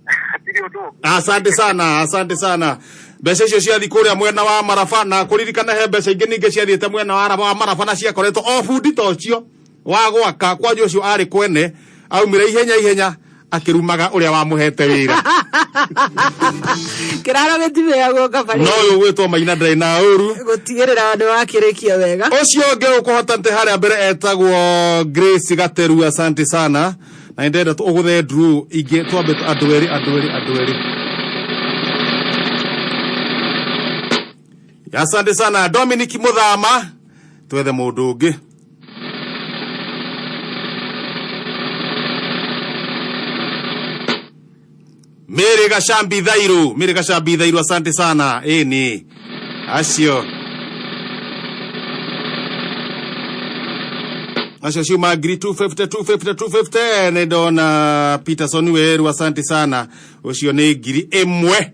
Hatirĩ ũndũ ũngĩ. Asante sana, asante sana. Mbeca icio ciathi kũrĩa mwena wa Maraba na kũririkana he mbeca ingĩ ningĩ ciathiĩte mwena wa Araba wa Maraba na ciakoretwo o bundi ta ũcio wa gwaka kwanja ũcio arĩ kwene aumire ihenya ihenya akĩrumaga ũrĩa wamũhete wĩra. Kĩraro gĩtibeagwo kabarĩ. No ũyũ ũgwĩtwo Maina ndarĩ na ũru. Gũtigĩrĩra nĩ wakĩrĩkia wega. Ũcio ũngĩ ũkũhota nĩ harĩa mbere etagwo Grace Gateru, asante sana. Na nĩndĩrenda ũgũthe draw ingĩ twambe andũ erĩ andũ erĩ andũ erĩ. Asante sana Dominic Muthama, twethe mũndũ ũngĩ. Mary Gacambi Thairu, Mary Gacambi Thairu, asante sana. Ĩni acio acio ciuma ngiri 250 250 250. Nĩ ndona Peterson Weru, asante sana, ũcio nĩ 1000.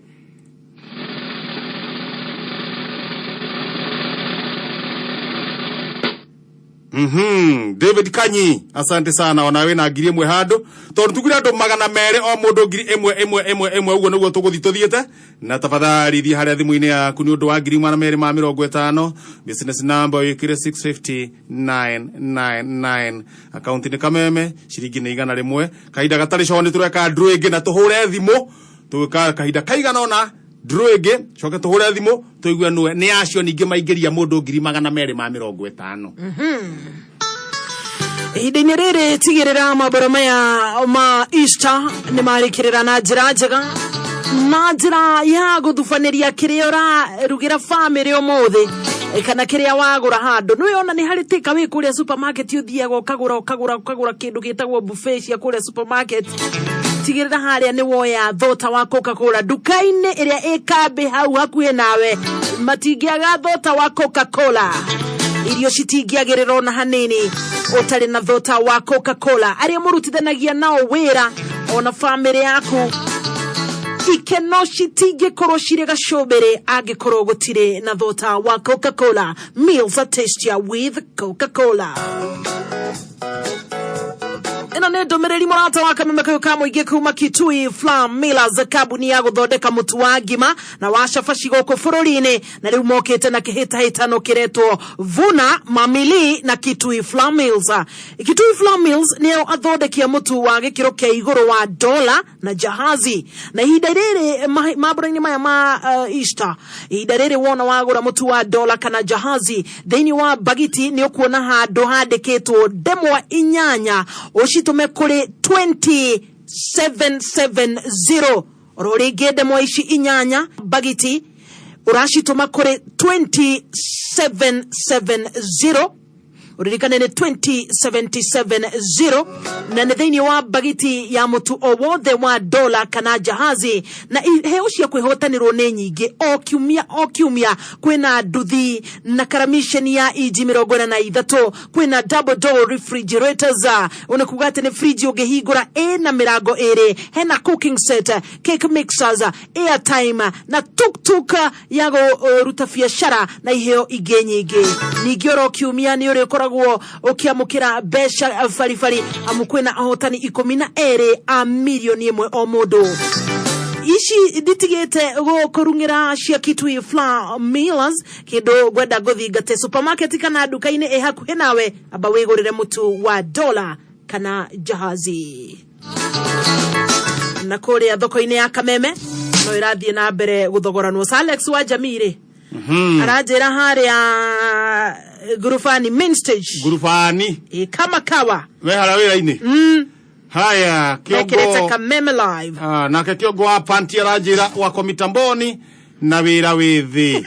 David Kanyi, asante sana, ona wĩna 1000 handũ tondũ tugire andũ 200 o mũndũ 1000 ĩmwe ĩmwe ĩmwe, ũguo nĩguo tũgũthiĩ tũthiĩte. Na tafadhali thiĩ harĩa thimũ-inĩ yaku nĩ ũndũ wa 250, business number wĩkĩre 650,999, akaunti nĩ Kameme, ciringi nĩ 100. Kahinda gatarĩ coho nĩ tũreka draw ĩngĩ na tũhũre thimũ tũgĩka kahinda kaigana ũna draw ĩngĩ, coke tũhũre thimũ tũigue nũe nĩ acio ningĩ maingĩria mũndũ 250,000. Ihinda-inĩ rĩrĩ tigĩrĩra mambũra maya ma Easter nĩ marĩkĩrĩra na njĩra njega, na njĩra ya gũthubanĩria kĩrĩa ũrarugĩra bamĩrĩ ũmũthĩ kana kĩrĩa wagũra handũ. Nĩwe ona nĩ harĩ take away kũrĩa supermarket, ũthiaga ũkagũra ũkagũra ũkagũra kĩndũ gĩtagwo buffet cia kũrĩa supermarket. Tigĩrĩra harĩa nĩ woya thota wa Coca-Cola nduka-inĩ ĩrĩa ĩ kambĩ hau hakuhĩ nawe, matingĩaga thota wa Coca-Cola. Irio citingĩagĩrĩra ona hanini ũtarĩ na thota wa Coca-Cola. Arĩa mũrutithanagia nao wĩra ona bamĩrĩ yaku, ikeno citingĩkorwo cirĩ gacũmbĩrĩ angĩkorwo gũtirĩ na thota wa Coca-Cola. Meals are tastier with Coca-Cola. Ĩno nĩ ndũmĩrĩri mũrata wa kameme kayũ ka mũingĩ kuma Kitui Flour Millers, kambuni ya gũthondeka mũtu wa ngima na wa cabaci gũkũ bũrũri-inĩ, na rĩu mokĩte na kĩhĩtahĩtano kĩretwo Vuna Mamili na Kitui Flour Mills. Kitui Flour Mills nĩo athondeki a mũtu wa gĩkĩro kĩa igũrũ wa dola na jahazi, na ihinda rĩrĩ mambũra-inĩ maya ma Easter, ihinda rĩrĩ wona wagũra mũtu wa dola kana jahazi thĩinĩ wa bagiti nĩ ũkuona handũ handĩkĩtwo ndemwa 8 ũcitũme kũrĩ 20770. Oro rĩngĩ ndemwa ici 8 bagiti ũracitũma kũrĩ 20770, uririkane nĩ 20770, na nĩ thĩinĩ wa bagiti ya mũtu o wothe wa dola kana jahazi. Na iheo cia kwĩhotanĩrwo nĩ nyingĩ o kiumia o kiumia, kwĩna nduthi na karamisheni ya inji 43, kwĩna double door refrigerators, ũnĩ kuga atĩ nĩ fridge ũngĩhingũra ĩna mĩrango ĩrĩ, hena cooking set, cake mixers, airtime na tuktuk ya kũruta biacara na iheo ingĩ nyingĩ. Ningĩ oro kiumia nĩ ũrĩkoragwo ũkĩamũkĩra mbeca baribari, amu kwĩna ahotani 12 a mirioni 1 o mũndũ. Ici nditigĩte gũkũrung'ĩra cia Kitui Flour Millers, kĩndũ ngwenda ngũthingate supermarket kana nduka-inĩ ĩ hakuhĩ nawe, amba wĩgũrĩre mũtu wa dola kana jahazi. Na kũrĩa thoko-inĩ ya Kameme no ĩrathiĩ na mbere gũthogoranwo. Sir Alex wa Jamii rĩ aranjĩra harĩa ngurubani main stage, ngurubani ĩ kama kawa we harĩa wĩra-inĩ. Haya. Ekĩrĩte Kĩongo Kameme live. Ah, nake kĩongo wa panti aranjĩra wako mitamboni na wĩra wĩ thĩ.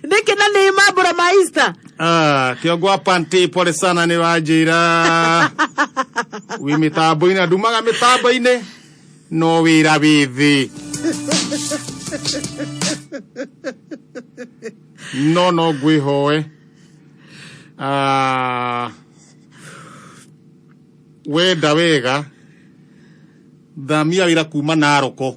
Nĩkĩ na nĩ mambũra ma Easter? Ah, kĩongo wa panti, pole sana, nĩ wanjĩra wĩ mĩtambo-inĩ, ndumaga mĩtambo-inĩ no wĩra wĩ thĩ, no ngwĩhoe. Ah, wenda wega thamia wĩra kuma Naroko.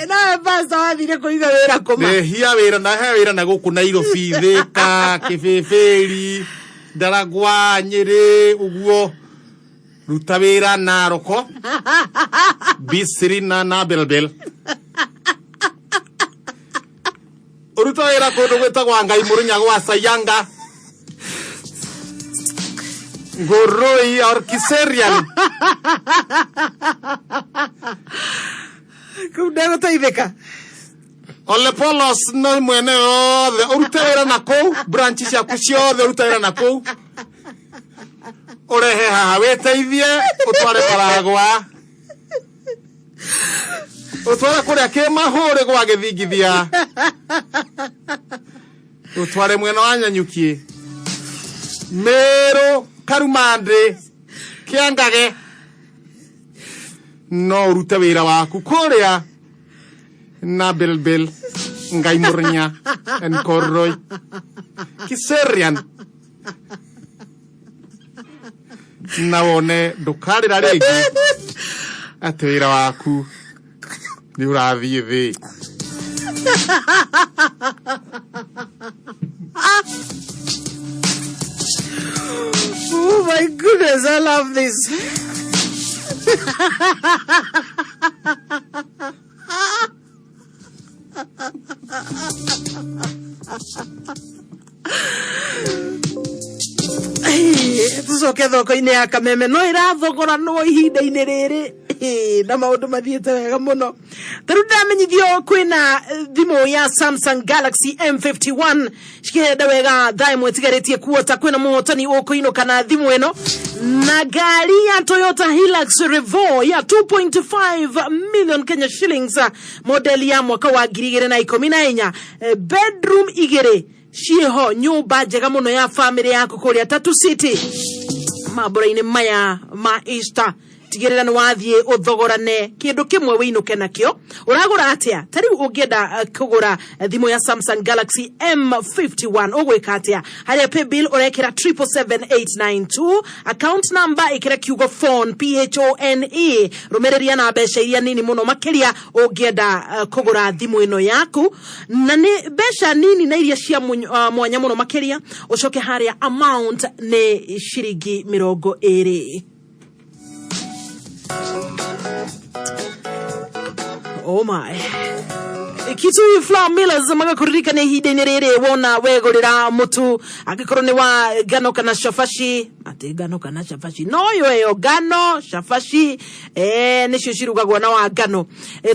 Nawe pasta wathire kũiga wĩra kũma? Ndehia wĩra na he wĩra na gũkũ Nairobi, Thĩka, Kĩbĩbĩri, Ndaragwa, Nyĩrĩ ũguo, ruta wĩra Naroko, Bisiri na Belbel, ũruta wĩra kũndũ gwĩtagwo Ngai Mũrĩnya gwa Sayanga, Ngoroi or Kiserian. Kũu ndegũteithĩka. Ole Polos no mwene yothe ũrute wĩra na kũu, branch ciaku ciothe ũrute wĩra na kũu, ũrehe haha wĩteithie, ũtware maragwa, ũtware kũrĩa kĩmahũrĩ gwa gĩthingithia, ũtware mwena wa Nyanyuki, Meru, Karumandĩ, Kĩangage, no ũrute wĩra waku kũrĩa na Bilbil. Ngai Murnya Enkoroi Kiserian na wone ndũkarĩra rĩngĩ atĩ wĩra waku nĩ ũrathiĩ thĩ. Oh my goodness, I love this. Tucoke thoko-inĩ ya Kameme no ĩrathogoranwo ihinda-inĩ rĩrĩ. Ĩĩ, na maũndũ mathiĩte wega mũno. Ta rĩu ndĩramenyithio kwĩna thimũ ya Samsung Galaxy M51 cikĩhenda wega thaa ĩmwe ĩtigarĩtie kuota. Kwĩna mũhotani ũkũinũka na thimũ ĩno na ngari ya Toyota Hilux Revo ya 2.5 million Kenya shillings, model ya mwaka wa 2014. Bedroom igĩrĩ ciĩho, nyũmba njega mũno ya famĩlĩ yaku kũrĩa Tatu City. Mambũra-inĩ maya ma Easter, tigĩrĩra nĩ wathiĩ ũthogorane kĩndũ kĩmwe wĩinũke nakĩo. Ũragũra atĩa? Ta rĩu ũngĩenda kũgũra thimũ ya Samsung Galaxy M51 ũgwĩka atĩa? Harĩa paybill ũrekĩra 777892, account number ĩkĩra kiugo phone, PHONE. Rũmĩrĩria na mbeca iria nini mũno makĩria ũngĩenda kũgũra thimũ ĩno yaku, na nĩ mbeca nini na iria cia mwanya mũno makĩria. Ũcoke harĩa amount nĩ ciringi 20. Oh my. Kitui Flour Millers magakuririkania ihinda-inĩ rĩrĩ wona wegũrĩra mũtu, angĩkorwo nĩ wa ngano kana cabaci, atĩ ngano kana cabaci no yo ĩyo ngano cabaci nĩcio cirugagwo na wa ngano.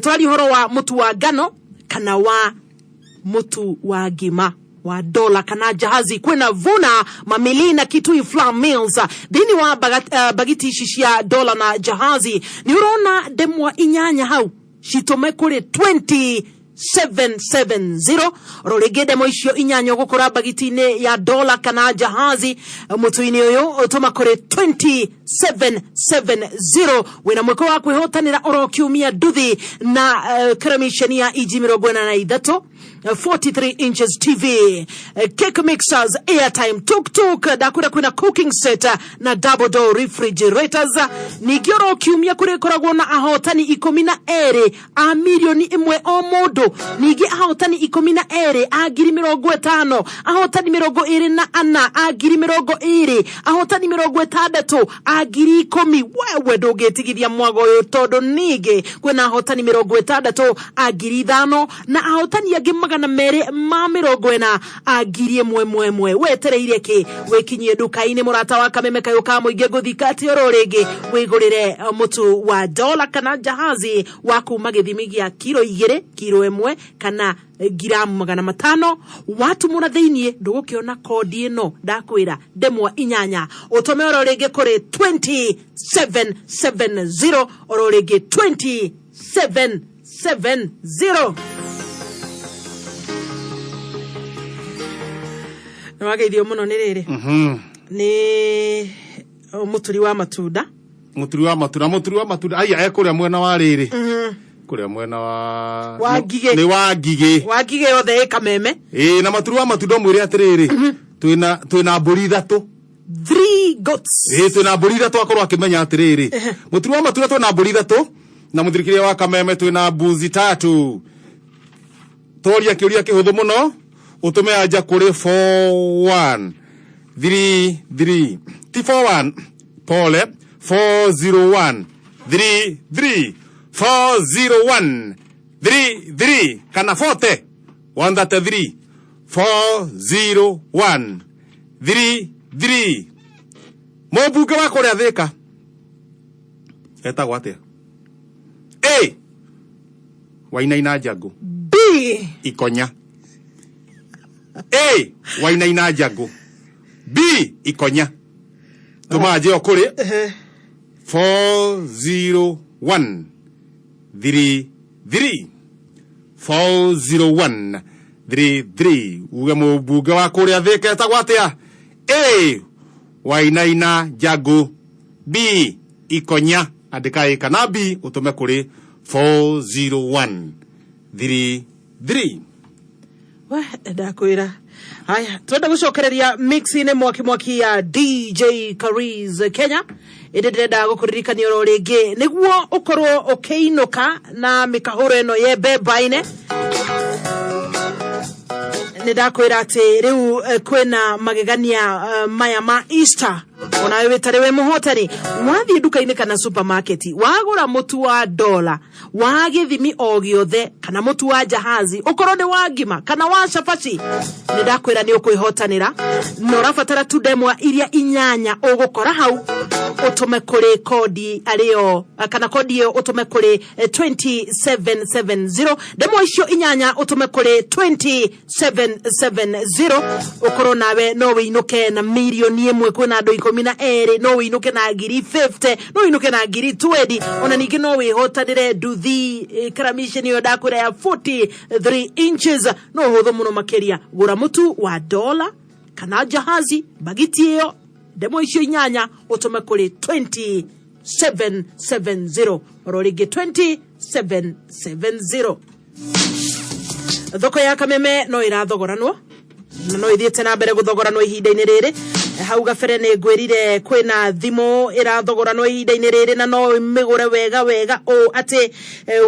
Twaria ũhoro wa mũtu wa ngano kana wa mũtu wa ngima wa Dola kana Jahazi, kwĩna Vuna, Mamili na Kitui Flour Mills. Thĩinĩ wa bagiti ici cia Dola na Jahazi nĩ ũrona ndemwa inyanya hau, citũme kũrĩ 2770. Oro rĩngĩ ndemwa icio inyanya ũgũkora bagiti-inĩ ya Dola kana Jahazi mũtu-inĩ ũyũ, ũtũma kũrĩ 2770. Wĩna mweke wa kwĩhotanĩra oro kiumia nduthi na karamiceni ya inji 43, 43 inches TV, cake mixers, airtime, tuk tuk, ndakwĩra kwĩna cooking set na double door refrigerators. Ningĩ oro kiumia kũrĩkoragwo na ahotani 12 a mirioni 1 o mũndũ, ningĩ ahotani 12 a 50,000, ahotani 24 a 20,000, ahotani 60 a 10,000. Wewe ndũngĩtigithia mwago ũyũ, tondũ ningĩ kwĩna ahotani 60 a 5,000 na ahotani angĩ 240 a 1,000 ĩmwe. Wetereire kĩ? Wĩkinyie nduka-inĩ, mũrata wa Kameme kayũ ka mũingĩ. Ngũthika atĩ oro rĩngĩ wĩgũrĩre mũtu wa Dola kana Jahazi wa kuma gĩthimi gĩa kiro 2, kiro 1 kana ngiramu 500. Watumũra thĩiniĩ ndũgũkĩona kodi ĩno ndakwĩra, ndemwa inyanya, ũtũme oro rĩngĩ kũrĩ 2770, oro rĩngĩ 2770. Nĩ wageithio mũno nĩ rĩrĩ nĩ mũturi wa matunda. Mũturi wa matunda, mũturi wa matunda aya e kũrĩa mwena wa rĩrĩ, kũrĩa mwena wa Wa Ngigĩ. Nĩ wa Ngigĩ. Wa Ngigĩ yothe ĩ Kameme. Ĩĩ, na maturi wa matunda mwĩre atĩrĩrĩ, twĩna mbũri ithatũ. Three goats. Ĩĩ, twĩna mbũri ithatũ. Akorwo akĩmenya atĩrĩrĩ, mũturi wa matunda twĩna mbũri ithatũ na mũthirikĩria wa Kameme twĩna mbuzi tatu. Toria kĩũria kĩhũthũ mũno, ũtũme anja kũrĩ 4133, ti 41, pole, 401 33, 401 33 kana 40 133, 401 33. Mũmbunge wa kũrĩa Thĩka etagwo atĩa? A, Wainaina Njangũ. B, Ikonya. A, Wainaina Njangũ. B, Ikonya. Tũma njĩo kũrĩ 401 33, 401 33. Uge mũmbunge wa kũrĩa Thĩka etagwo atĩa? A, Wainaina Njangũ. B, Ikonya. Andĩka A kana B, ũtũme kũrĩ 401 33. We, ndakwĩra haya twenda gũcokereria mix-inĩ mwaki mwaki ya DJ Kariz Kenya ĩndĩ ndĩrenda gũkũririkania oro rĩngĩ nĩguo ũkorwo ũkĩinũka na mĩkahũro ĩno yembemba-inĩ nĩ ndakwĩra atĩ rĩu kwĩna magegania maya ma Easter onawe wĩtarĩ wĩ mũhotani wathiĩ nduka-inĩ kana supermarket wagũra mũtu wa dola wa gĩthimi o gĩothe kana mũtu wa jahazi ũkorwo nĩ wa ngima kana wa cabaci nĩ ndakwĩra nĩ ũkwĩhotanĩra na ũrabatara tu ndemwa iria inyanya ũgũkora hau ũtũme kũrĩ kodi arĩo kana kodi ĩyo ũtũme kũrĩ 2770 ndemwa icio inyanya ũtũme kũrĩ 2770 ũkorwo nawe no wĩinũke na mirioni ĩmwe kwĩna andũ 12 no wĩinũke na ngiri 50 no wĩinũke na ngiri 20 ona ningĩ no wĩhotanĩre nduthi karamiceni ĩyo ndakwĩra ya 43 inches no ũhũthũ mũno makĩria gũra mũtu wa dola kana jahazi bagiti ĩyo ndemwa icio inyanya ũtũme kũrĩ 2770 oro rĩngĩ 2770 thoko ya kameme no ĩrathogoranwo na no ithiĩte na mbere gũthogoranwo ihinda-inĩ rĩrĩ hau gabere nĩ ngwĩrire kwĩna thimũ ĩrathogoranwo ihinda-inĩ rĩrĩ na no mĩgũre wega wega ũũ atĩ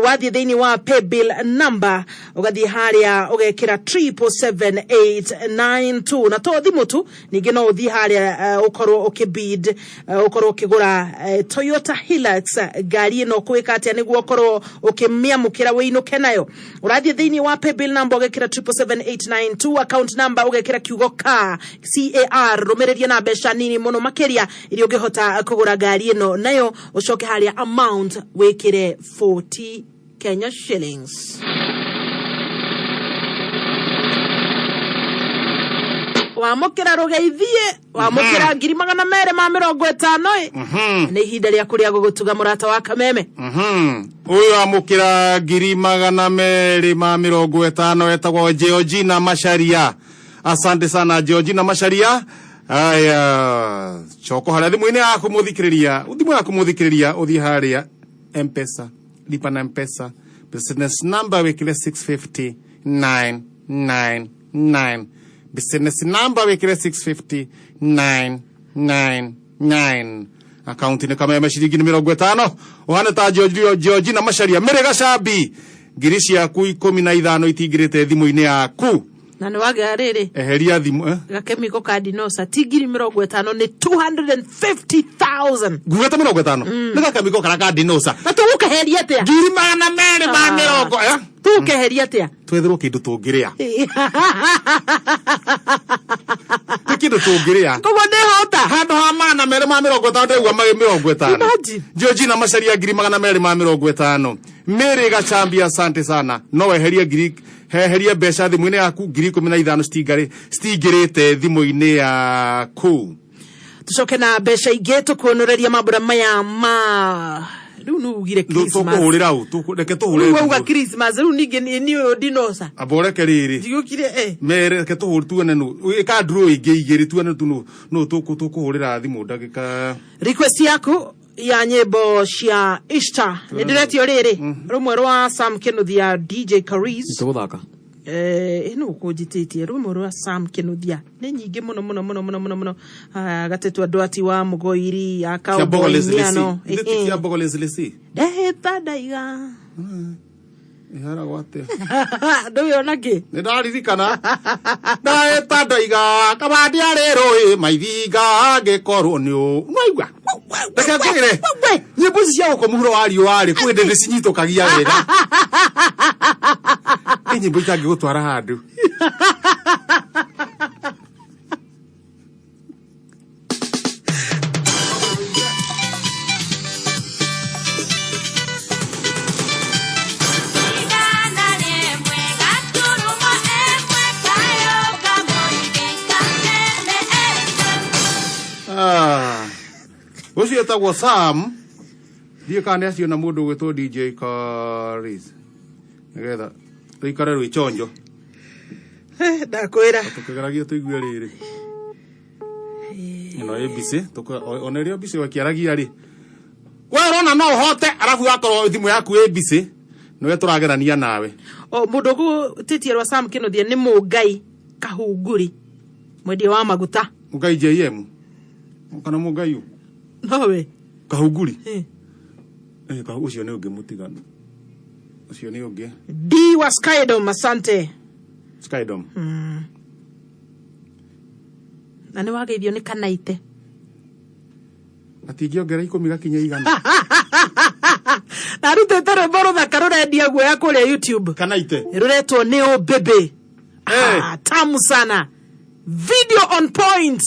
wathiĩ thĩinĩ wa paybill number ũgathiĩ harĩa ũgekĩra 777892 na to thimũ tu ningĩ no ũthiĩ harĩa ũkorwo ũkĩbid ũkorwo ũkĩgũra Toyota Hilux ngari ĩno kwĩka atĩa nĩguo ũkorwo ũkĩmĩamũkĩra wĩinũke nayo ũrathiĩ thĩinĩ wa paybill number ũgekĩra 777892 account number ũgekĩra kiugo car CAR rũmĩrĩria na mbeca nini mũno makĩria iria ũngĩhota kũgũra ngari ĩno nayo ũcoke harĩa amount wĩkĩre 40 Kenya shillings wamũkĩra rũgeithie wamũkĩra 250,000 ĩ nĩ ihinda rĩaku rĩa gũgũtuga mũrata wa kameme Ũyũ amũkĩra 250,000 etagwo Georgina Macharia. Asante sana Georgina Macharia. Aya, coko harĩa thimũ-inĩ yaku mũthikĩrĩria, thimũ yaku mũthikĩrĩria ũthiĩ harĩa M-Pesa, lipa na M-Pesa, business number wĩkĩre 650 999, business number wĩkĩre 650 999 akaunti nĩ kameme ciringi nĩ 50 ũhane ta Georgina Macharia mĩrĩ gacambi ngiri ciaku 15 itingĩrĩte thimũ-inĩ yaku na nĩ wagĩa rĩrĩ eheria thimũ gakemiko ka dinosa ti 50,000 nĩ 250,000 ngugĩte 50 nĩ gakemiko karĩa ka dinosa na tũgũkeheria atĩa 220,000 tũgũkeheria atĩa twetherwo kĩndũ tũngĩrĩa nĩ kĩndũ tũngĩrĩa koguo ndĩhota handũ ha 250 ndaigua magĩ 50 Imagine. Georgina Macharia 250,000 Mary Gachambi asante sana no weherie ngiri heherie mbeca thimũ-inĩ yaku 15,000 citingĩrĩte thimũ-inĩ yaku tucoke na mbeca ingĩ tũkuonoreria mambura maya ma rĩu nĩ ugire Christmas tũkũhũrĩra ũ reke tũhũre rĩu wauga Christmas rĩu ningĩ nĩ ũyũ dinosa amba ũreke rĩrĩ ndigũkire mere reke tũhũre tuone nũ ĩka draw ĩngĩ igĩrĩ tuone tu nũ nũ tũkũhũrĩra thimũ ndagĩka request yaku ya nyĩmbo cia Easter nĩ ndĩretio rĩrĩ rũmwe rwa Sam Kinuthia DJ Kariz tũgũthaka ĩno ũkũnjĩtĩtie rũmwe rwa Sam Kinuthia nĩ nyingĩ mũno mũno mũno mũno mũno mũno gatetwo andũ ati wa mũgoiri ya cia Mbogo Cowboy Leslie C. Miano Ithe ti cia Mbogo Leslie C. ndehĩta ndaiga Ĩharagwo atĩa ndũĩ ona kĩ nĩ ndaririkana ndaeta ndaiga kabandi arĩ rũĩ maithinga ngĩkorwo nĩ ũ nĩwaigua reke ngwĩre nyĩmbo ici cia gũkũ mũhuro wa riũa rĩ kwĩ hĩndĩ ndĩcinyitũkagia wega nĩ nyĩmbo itangĩgũtwara handũ Ũcio etagwo Sam ndiĩ kana nĩ aciona mũndũ ũgwĩtwo DJ Kariz nĩgetha rũikare rwĩ chonjo ndakwĩra tũkĩgeragia tũigue rĩrĩ ĩno ĩ busy ona ĩrĩa busy ũkĩaragia rĩ we ũrona no ũhote arabu wakorwo thimũ yaku ĩ busy Nĩwe tũragerania nawe. O mũndũ ũgũtĩtie rwa Sam Kĩnuthia nĩ Mũngai Kahunguri, mwendia wa maguta. Mũngai JM kana Mũngai ũ? Nowe. Kahunguri. Eh. Eh, ũcio nĩ ũngĩ mũtiganu, ũcio nĩ ũngĩ. D wa Skydom, asante. Skydom. Na nĩ wageithio nĩ Kanaite. Atingĩongera 10 gakinya 100. Na arutĩte rwĩmbo rũthaka rũrendia guoya kũrĩa YouTube. Kanaite. Rũretwo nĩ Ũbebe. Ah, tamu sana, video on point.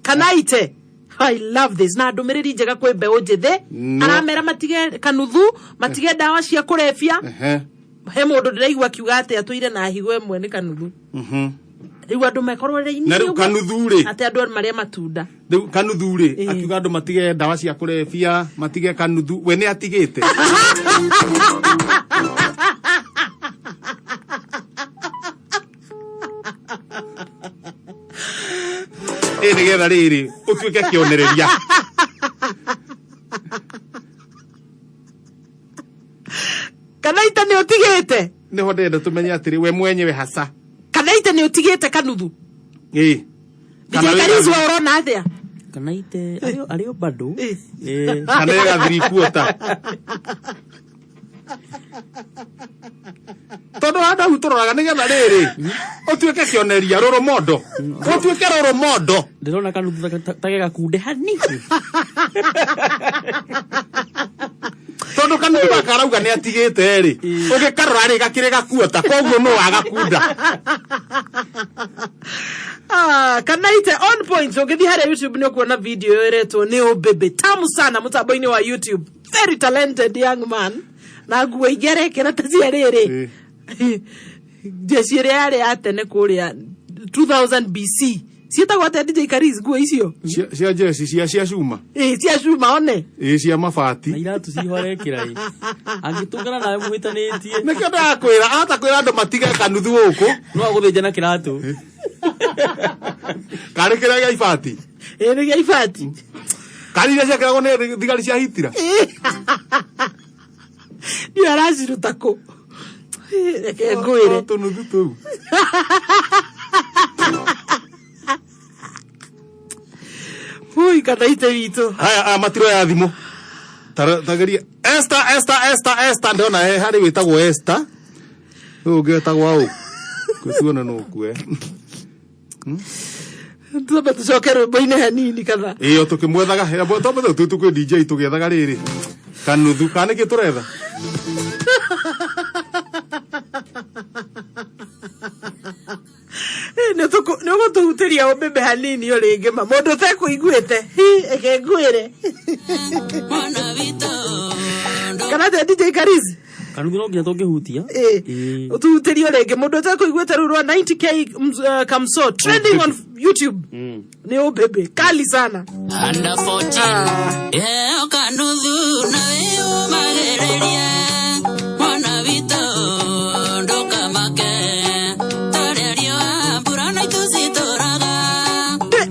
Kanaite, I love this. Na ndũmĩrĩri njega kwĩ mbeũ njĩthĩ. No. Aramera matige kanuthu, matige ndawa cia kũrebia. He mũndũ ndĩraigua akiuga atĩ atũire na higo ĩmwe nĩ kanuthu. Rĩu andũ mekorwo Na rĩu kanuthu rĩ? Atĩ andũ marĩa matunda. Rĩu kanuthu rĩ, akiuga andũ matige ndawa cia kũrebia, matige kanuthu, we nĩ atigĩte? Ĩ nĩgetha rĩrĩ ũtuĩke kĩonereria. Kanaite nĩ ũtigĩte? Nĩho ndĩrenda tũmenye atĩrĩ, we mwenyewe hasa. Kanaite nĩ ũtigĩte kanuthu? Ĩ. DJ Karizu, we ũrona atĩa? Kanaite arĩ o bado. Kana ĩgathiri kuota tondũ handũ hau tũroraga nĩgetha rĩrĩ ũtuĩke kĩonereria rũrũ mondo, ũtuĩke rũrũ mondo. Ndĩrona kanuthu ta ge gakunde hanini. Tondũ kanuthu gaka arauga nĩ atigĩte rĩ, ũgĩkarora rĩ, gakĩrĩ gakuota, koguo no agakunda. Ah, Kanaite on point. Ũngĩthiĩ harĩa YouTube nĩ ũkuona video ĩyo ĩretwo nĩ Ũbebe, tamu sana, mũtambo-inĩ wa YouTube. Very talented young man, na nguo ingĩ arekĩra ta cia rĩrĩ jeci ĩrĩa yarĩ ya tene kũrĩa 2000 BC. Ciĩtagwo atĩa, DJ Karis, nguo icio? Cia jeci cia cuma. Ĩ, cia cuma one. Ĩ, cia mabati. Na iratũ ciho arekĩra ĩ, angĩtũngana nawe mũhĩtanĩtie. Nĩkĩo ndakwĩra ahota kwĩra andũ matige kanuthu gũkũ. No agũthĩnja na kĩratũ. Karĩ kĩrĩa gĩa ibati. Ĩ, nĩ gĩa ibati. Karĩ iria ciekĩragwo nĩ thigari cia Hitira. Ndiũ araciruta kũ. Reke ngwĩre. Tũnuthu tũu. Ui, Kanaite witũ. Haya, aya matiroya thimũ. Tageria Esther, Esther, Esther, Esther, ndĩrona he harĩ wĩtagwo Esther, ũyũ ũngĩ wĩtagwo aũ, tuone nũ ũkue. Twambe tũcoke rwĩmbo-inĩ hanini kana? Ĩyo tũkĩmwethaga twambe tũ kwĩ DJ tũgĩethaga rĩrĩ kanuthu kana nĩkĩ tũretha. Nĩ ũgũtũhutĩria ũmbembe hanini o rĩngĩ, ma mũndũ ũtekũiguĩte. Hi, eke ngwĩre kana atĩa, DJ Kariz? Kanuthu no nginya tũngĩhutia. Ĩ, ũtũhutĩrie o rĩngĩ mũndũ ũtekũiguĩte rĩu rwa 90K Kamso trending on YouTube nĩ ũmbembe kali sana. Under 14 Eo kanuthu na wĩyũmagĩrĩrie mwana witũ ndũkamake tarĩa riũa mbura na itu citũraga.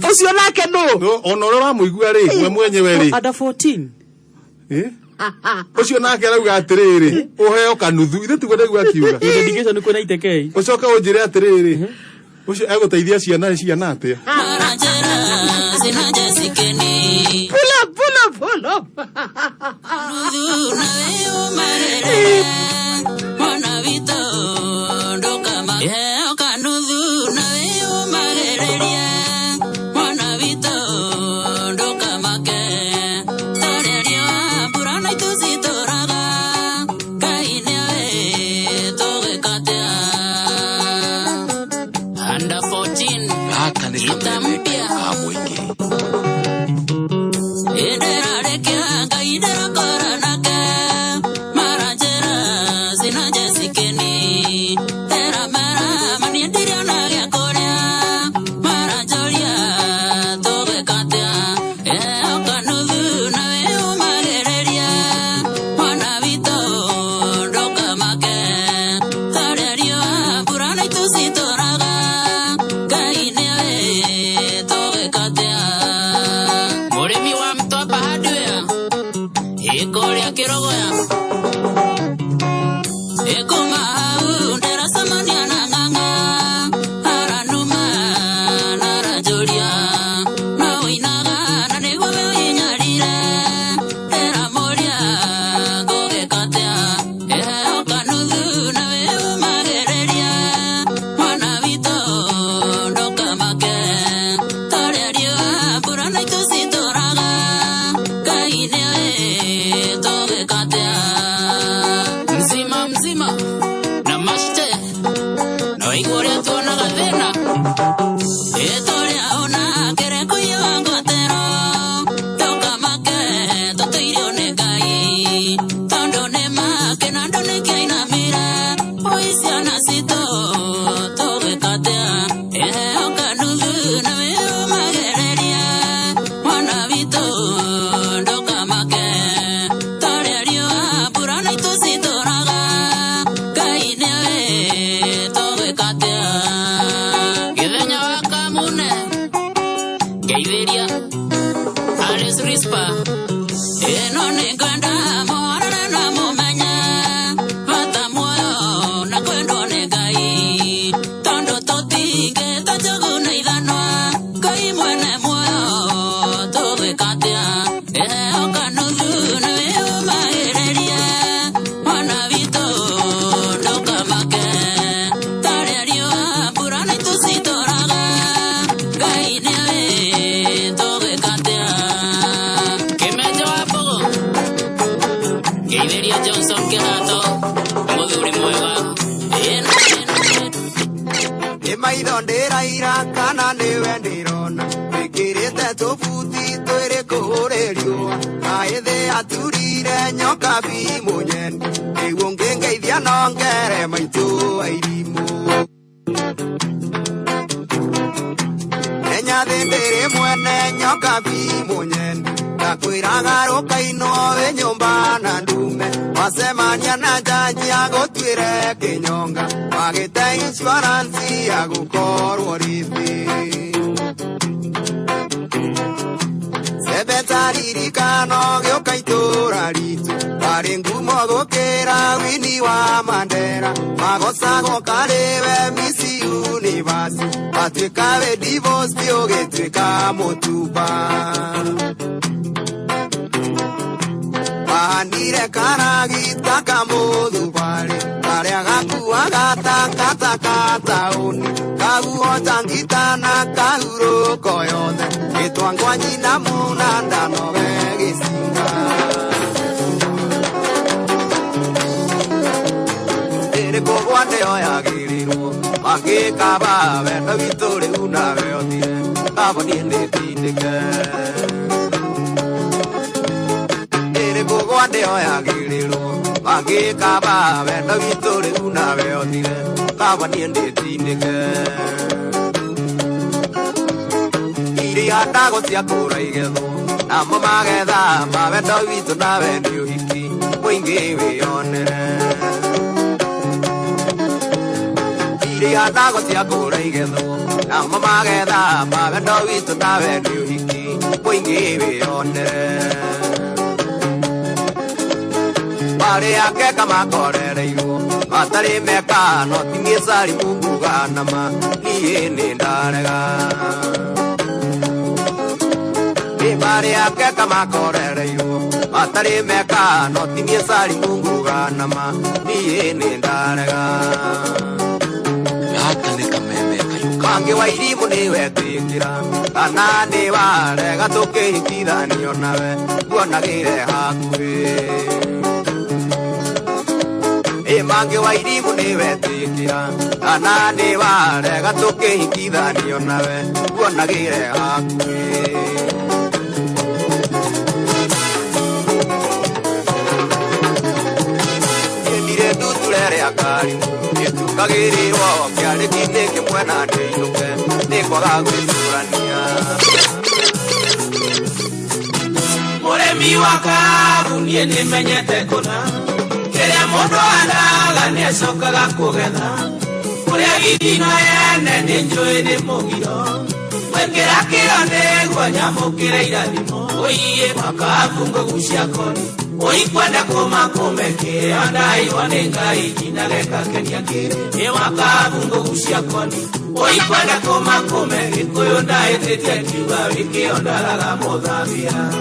Ũcio nake nũ? Ona ũrĩa ũramũigua rĩ, we mwenyewe rĩ. Under 14. Ĩ? Ũcio nake arauga atĩrĩrĩ, ũheo kanuthu, ithe tiguo ndaigua akiuga. Dedication kwĩna itekei. Ũcoke ũnjĩre atĩrĩrĩ, ũcio egũteithia ciana ciana atĩa? Sina jesikeni. Pull up, pull up, pull up. Kanuthu na wĩyũmagĩrĩrie mwana witũ ndũkamake Eo kanuthu na wĩyũmagĩrĩrie mwana witũ ndũkamake tarĩa riũa mbura na itu citũraga Ngai nĩoĩ tũgĩka atĩa. Under 14 Gaka nĩ Gita kameme mpya. ka mũingĩ. Ndĩrarekia Ngai ndĩrakora nake mara njĩra sina jesikeni ndĩramera mani ndiriona gĩa kũrĩa mara njoria tũgĩka atĩa eo kanuthu na wĩyũmagĩrĩrie mwana witũ ndũkamake tarĩa riũa mbura na itu citũraga Ngai nĩoĩ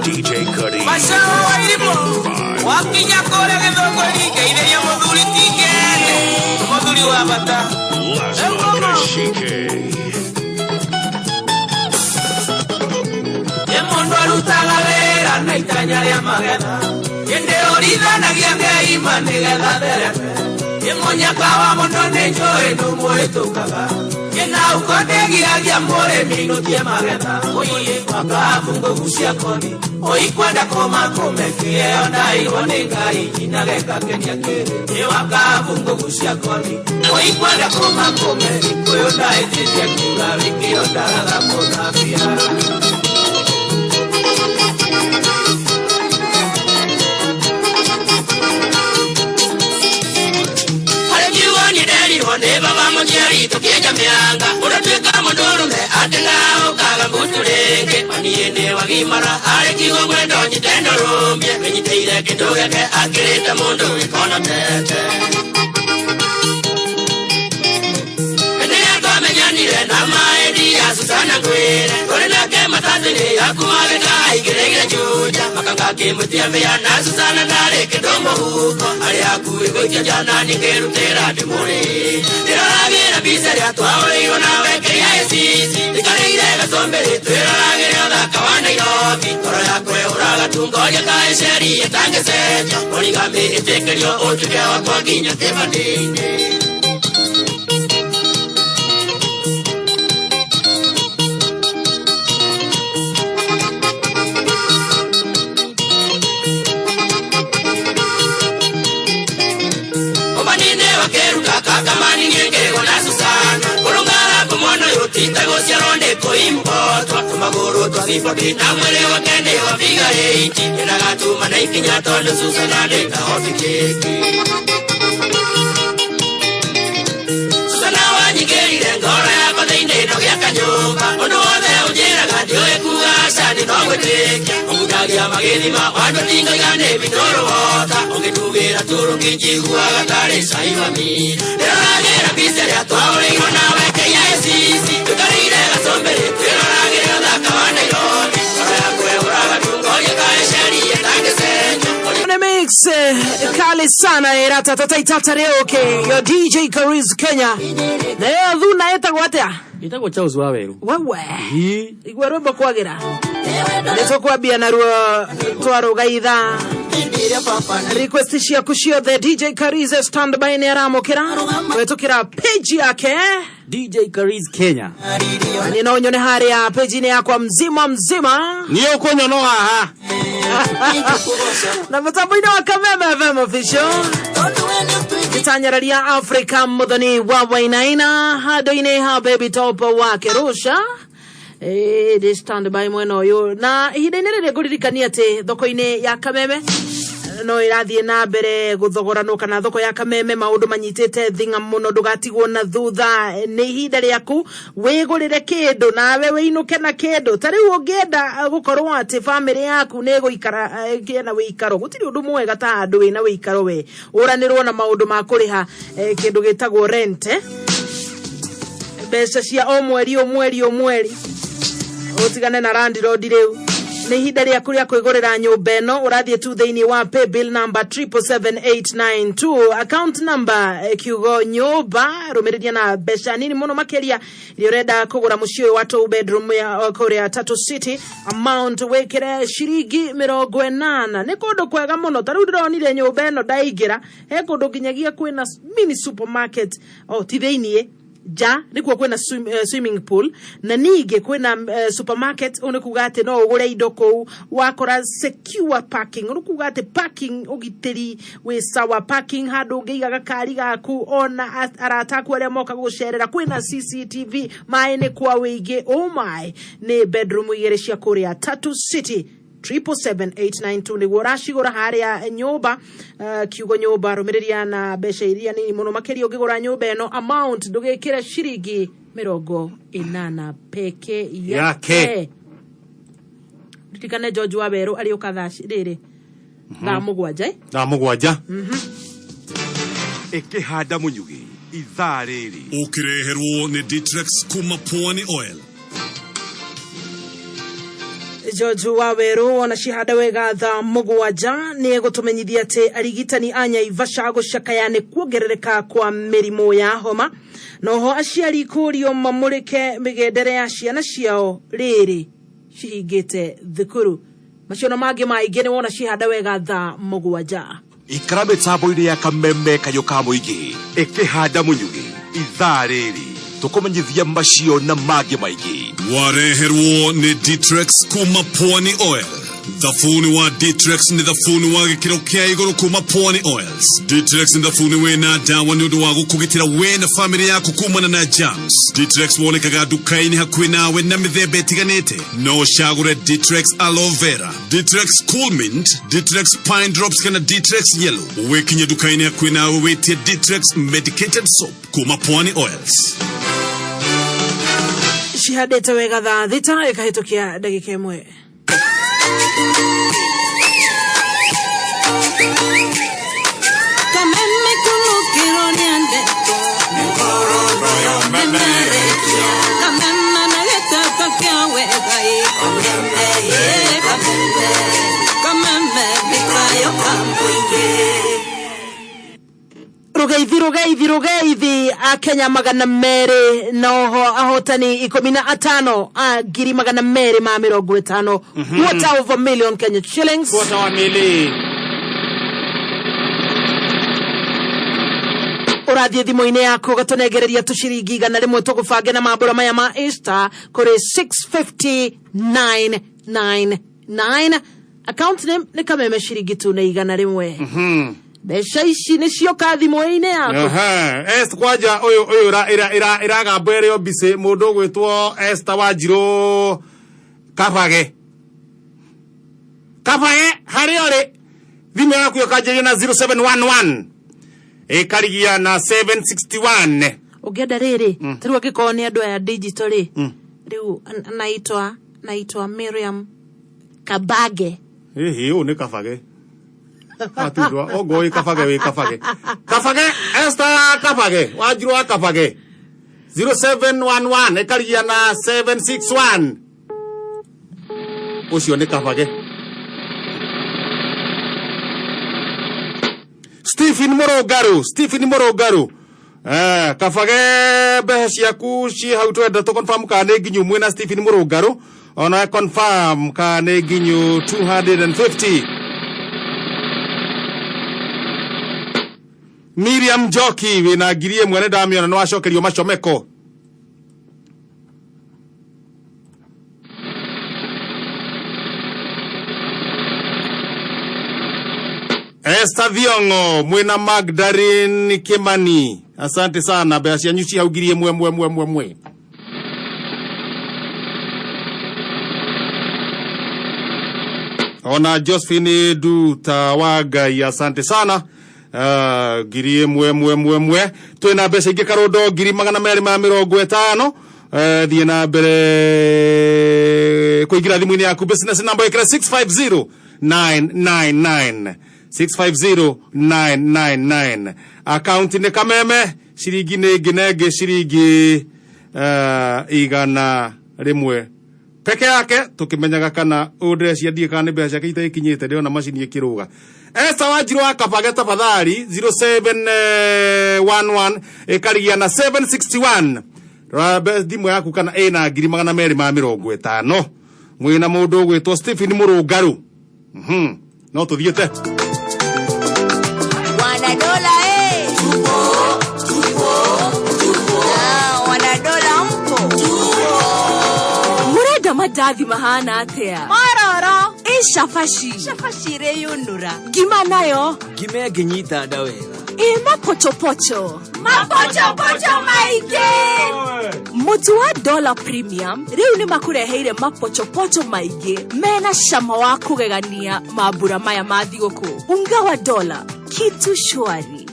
DJ Cuddy. Wakinya kore githongo ngeithĩria mũthuri ti ngene mũthuri wa bata. Laszlo Kashike. Nĩ mũndũ arutaga wĩra na itanya rĩa magetha, ĩndĩ ũrithanagia ngeima nĩgetha thereme. Nĩ mũnyaka wa mũndũ nĩ njũĩ ndũmũhĩtũkaga. Ĩna ũkondegiragia mũrĩmi nũtie magetha ũiĩ wakabu ngũgucia koni ũikwenda kũma kũmekie ona irwo nĩ Ngai inageka kenia kĩrĩ nĩ wakabu ngũgucia koni ũikwenda kũma kũme gĩkũyũ ndaĩtĩtie kura wĩkĩo ndaraga kũthambia. Harĩ kiugo niĩ nderirwo nĩ baba mũciari tũkĩenja mĩanga ũratuĩka mũndũrũme atĩ na ũkaga mbutu rĩngĩ maniĩ nĩ wagimara harĩ kiugo mwendo nyite ndũrũmie wĩnyitĩire kĩndũ gĩake akĩrĩte mũndũ gĩkonotete. Hĩndĩ ĩrĩa twamenyanire na maĩndi ya Susana ngwĩre tũrĩ nake matatũ-inĩ yakumagĩka aingĩrĩire Juja makanga kĩmũtia mbĩa na Susana ndarĩ kĩndũ mũhuko arĩ hakuhĩ gũikia njana ningĩrutĩra ndĩmũrĩ ndĩroragĩra mbica ĩrĩa twahũrĩirwo nawe KICC ndikarĩire gacũmbĩrĩ twĩroragĩre ũthaka wa Nairobi ngoro yakwa ĩhũraga tu ngoria kaĩ ceri ĩtangĩcenjio origami ĩtĩkĩrio ũtuĩke wakwa nginya kĩbandĩ-inĩ. Omanine wakeruka kakamani ngengego na Susana kurungara kumwana yutita guciarwo nĩ kũimbotwo tũmagũrũ twa ciboti na mwĩrĩ wake nĩ wa biga ĩiti nyendaga tuma na ikinya tondũ Susana ndĩ kahobi kĩki. Susana wanyingĩrire ngoro yakwa thĩinĩ ndũgĩaka nyũmba ũndũ wothe ũnjĩraga ndiũĩ kuga aca nĩ no gwĩtĩkia ũmutagia magĩthima wandũ tingoiga nĩ bitũrũ wota ũngĩtugĩra tũrũki njiguaga tarĩ cai wa mira ndĩroragĩra mbica ĩrĩa twahũrĩirwo nawe KICC tũkarĩire gacũmbĩrĩ twĩroragĩre ũthaka wa Nairobi ngoro yakwa ĩhũraga tu ngoria kaĩ ceri ĩtangĩcenjio. Ni mix kali sana ĩratatataitata rĩũke yo DJ Kariz Kenya na yo thuna ĩtagwo atĩa? Ĩtagwo Charles Waweru. Wewe igua rwĩmbo kwagĩra nĩ tũkwambia naruo twarũga ithaa request ciaku ciothe DJ Kariz standby nĩ aramũkĩra kũhetũkĩra page yake DJ Kariz Kenya. Niĩ no nyone harĩa page-inĩ yakwa mzima mzima. Niĩ ũkũnyona haha. Na mũtambo-inĩ wa Kameme FM official gĩtanyararia Africa mũthoni wa Wainaina handũ-inĩ ha Baby Top wa Kerusha. Ndĩ standby mwena ũyũ na ihinda-inĩ rĩrĩ ngũririkania atĩ thoko-inĩ ya Kameme no ĩrathiĩ na mbere gũthogoranwo kana thoko ya Kameme maũndũ manyitĩte thing'a mũno ndũgatigwo na thutha nĩ ihinda rĩaku wĩgũrĩre kĩndũ nawe wĩinũke na kĩndũ ta rĩu ũngĩenda gũkorwo atĩ bamĩrĩ yaku nĩ ĩgũikara kĩna wĩikaro gũtirĩ ũndũ mwega ta handũ wĩna wĩikaro we ũranĩrwo na maũndũ ma kũrĩha kĩndũ gĩtagwo rent mbeca cia o mweri o mweri o mweri ũtigane na landlord rĩu nĩ ihinda rĩaku rĩa kwĩgũrĩra nyũmba ĩno ũrathiĩ tu thĩinĩ wa paybill number 777892 account number kiugo nyũmba rũmĩrĩria na mbeca nini mũno makĩria iria ũrenda kũgũra mũciĩ ũyũ wa two bedroom ya kũrĩa Tatu City amount wĩkĩre ciringi 80 nĩ kũndũ kwega mũno ta rĩu ndĩronire nyũmba ĩno ndaingĩra he kũndũ nginyagia kwĩna mini supermarket o ti thĩiniĩ nja nĩkuo kwĩna swimming pool na ningĩ kwĩna supermarket ũũ nĩ kuga atĩ no ũgũre indo kũu wakora secure parking ũũ nĩ kuga atĩ parking ũgitĩri wĩ sawa parking handũ ũngĩiga gakari gaku ona arata aku arĩa moka gũgũcerera kwĩna CCTV maĩ nĩ kwa wĩingĩ oh my nĩ bedroom igĩrĩ cia kũrĩa Tatu City 777892 nĩguo ũracigũra harĩa nyũmba kiugo nyũmba rũmĩrĩria na mbeca iria nini mũno makĩria ũngĩgũra nyũmba ĩno amount ndũgĩkĩre ciringi 80 peke yake. Yake. Ririkane George Wawerũ arĩũka thaa rĩrĩ thaa 7. Thaa 7. Ĩkĩhanda mũnyugĩ ithaa rĩrĩ ũkĩreherwo nĩ Ditrex kuma Pwani Oil. George Wawerũ ona cihanda wega thaa 7 nĩ egũtũmenyithia atĩ arigitani a Naivasha gũcakaya nĩ kuongerereka kwa mĩrimũ ya homa noho aciari kũrio mamũrĩke mĩgendere ya ciana ciao rĩrĩ cihingĩte thukuru macio na mangĩ maingĩ nĩ wona cihanda wega thaa 7. Ikara mĩtambo-inĩ ya Kameme kayũ ka mũingĩ ĩkĩhanda mũnyugĩ ithaa rĩrĩ. Tũkũmenyithia macio na mangĩ maingĩ. Wareherwo nĩ Ditrex kuma Pwani Oil. Thabuni wa Ditrex nĩ thabuni wa gĩkĩro kĩa igũrũ kuma Pwani Oils. Ditrex nĩ thabuni wĩna ndawa nĩ ũndũ wa gũkũgitĩra we na famĩlĩ yaku kumana na germs. Ditrex wonekaga nduka-inĩ hakuhĩ nawe na mĩthemba ĩtiganĩte. No ũcagũre Ditrex Aloe Vera, Ditrex Cool Mint, Ditrex Pine Drops kana Ditrex Yellow. Wĩkinye nduka-inĩ hakuhĩ nawe wĩtie Ditrex Medicated Soap kuma Pwani Oils. Cihandĩte wega thaa 6 ĩkahĩtũkia ndagĩka 1. Kameme kunukiro nĩendetwo memerekia kameme na gĩtata kĩa wega ĩ kameme ĩ kameme kameme nĩkayo ka mũingĩ. Rugeithi, rugeithi, rugeithi, akenya 200 na oho ahotani 15 a 250,000, quarter of a million Kenya shillings. Quarter wa mili. Ũrathiĩ thimũ-inĩ yaku ũgatũnengereria tũciringi 100 tũgũbange na mambũra maya ma Easter kũrĩ 650999. Account name nĩ Kameme, ciringi tu nĩ 100. Mbeca ici nĩ cioka thimũ-inĩ yaku. Est kwanja ũyũ ũyũ ĩragamba ĩrĩ obici mũndũ ũgwĩtwo Esther Wanjirũ Kabage. Kabage harĩa ũrĩ, thimũ yaku ĩkanjĩrĩria na 0711 ĩkarigia na 761. Ũngĩenda rĩrĩ, ta rĩu angĩkorwo nĩ andũ aya digital rĩ, rĩu naitwa Miriam Kabage. Hihi ũyũ nĩ Kabage atindwa ongo wĩ Kabage, wĩ Kabage, Kabage Esther Kabage Wanjirũ wa Kabage, 0711 ĩkarigia na 761, ũcio nĩ Kabage. Stephen Mũrũngarũ, Stephen Mũrũngarũ. Kabage, mbeca ciaku ciĩ hau, twenda tũ confirm kana nĩ nginyu mwĩna Stephen Mũrũngarũ, ona confirm kana nĩ nginyu 250. Miriam Njoki wĩna 1000, nĩ ndamĩona nĩ wacokerio macomeko. Esther Thiong'o mwĩna Magdalene Kimani, asante sana, mbeca cianyu ci hau 1000 mwe mwe mwe mwe. Ona Josephine Duta wa Ngai, asante sana, 1000 mwe mwe. Twĩna mbeca ingĩ karũndo 250,000. Thiĩ na mbere kũingĩra thimũ-inĩ yaku, business number ĩkĩra 650999, 650999. Account nĩ Kameme, ciringi nĩ ĩngĩ na ĩngĩ ciringi 100 peke yake, tukimenyaga kana ũyũ ndĩrecia ndiĩ kana nĩ mbeca ciake itagĩkinyĩte, ndĩrona macini ĩkĩrũga. Esther Wanjirũ wa Kabage, tafadhali, 0711 ĩkarigia na 761, rora thimũ yaku kana ĩna 250,000 mwĩna mũndũ ũgwĩtwo Stephen Mũrũngarũ. No tũthiĩte. Wanadola eh. Tupo, tupo, tupo. Ah, wanadola mpo. Mũrenda mandathi mahana atĩa? Mororo. Ĩ cabaci? Cabaci irĩyũnũra. Ngima nayo? Ngima ĩngĩnyita nda wega. Ĩ mapochopocho? Mapochopocho maingĩ. Mũtu wa Dollar Premium rĩu nĩ makũreheire mapochopocho maingĩ mena cama wa kũgegania mambura maya ma thigũkũ. Unga wa Dollar, kitu shwari.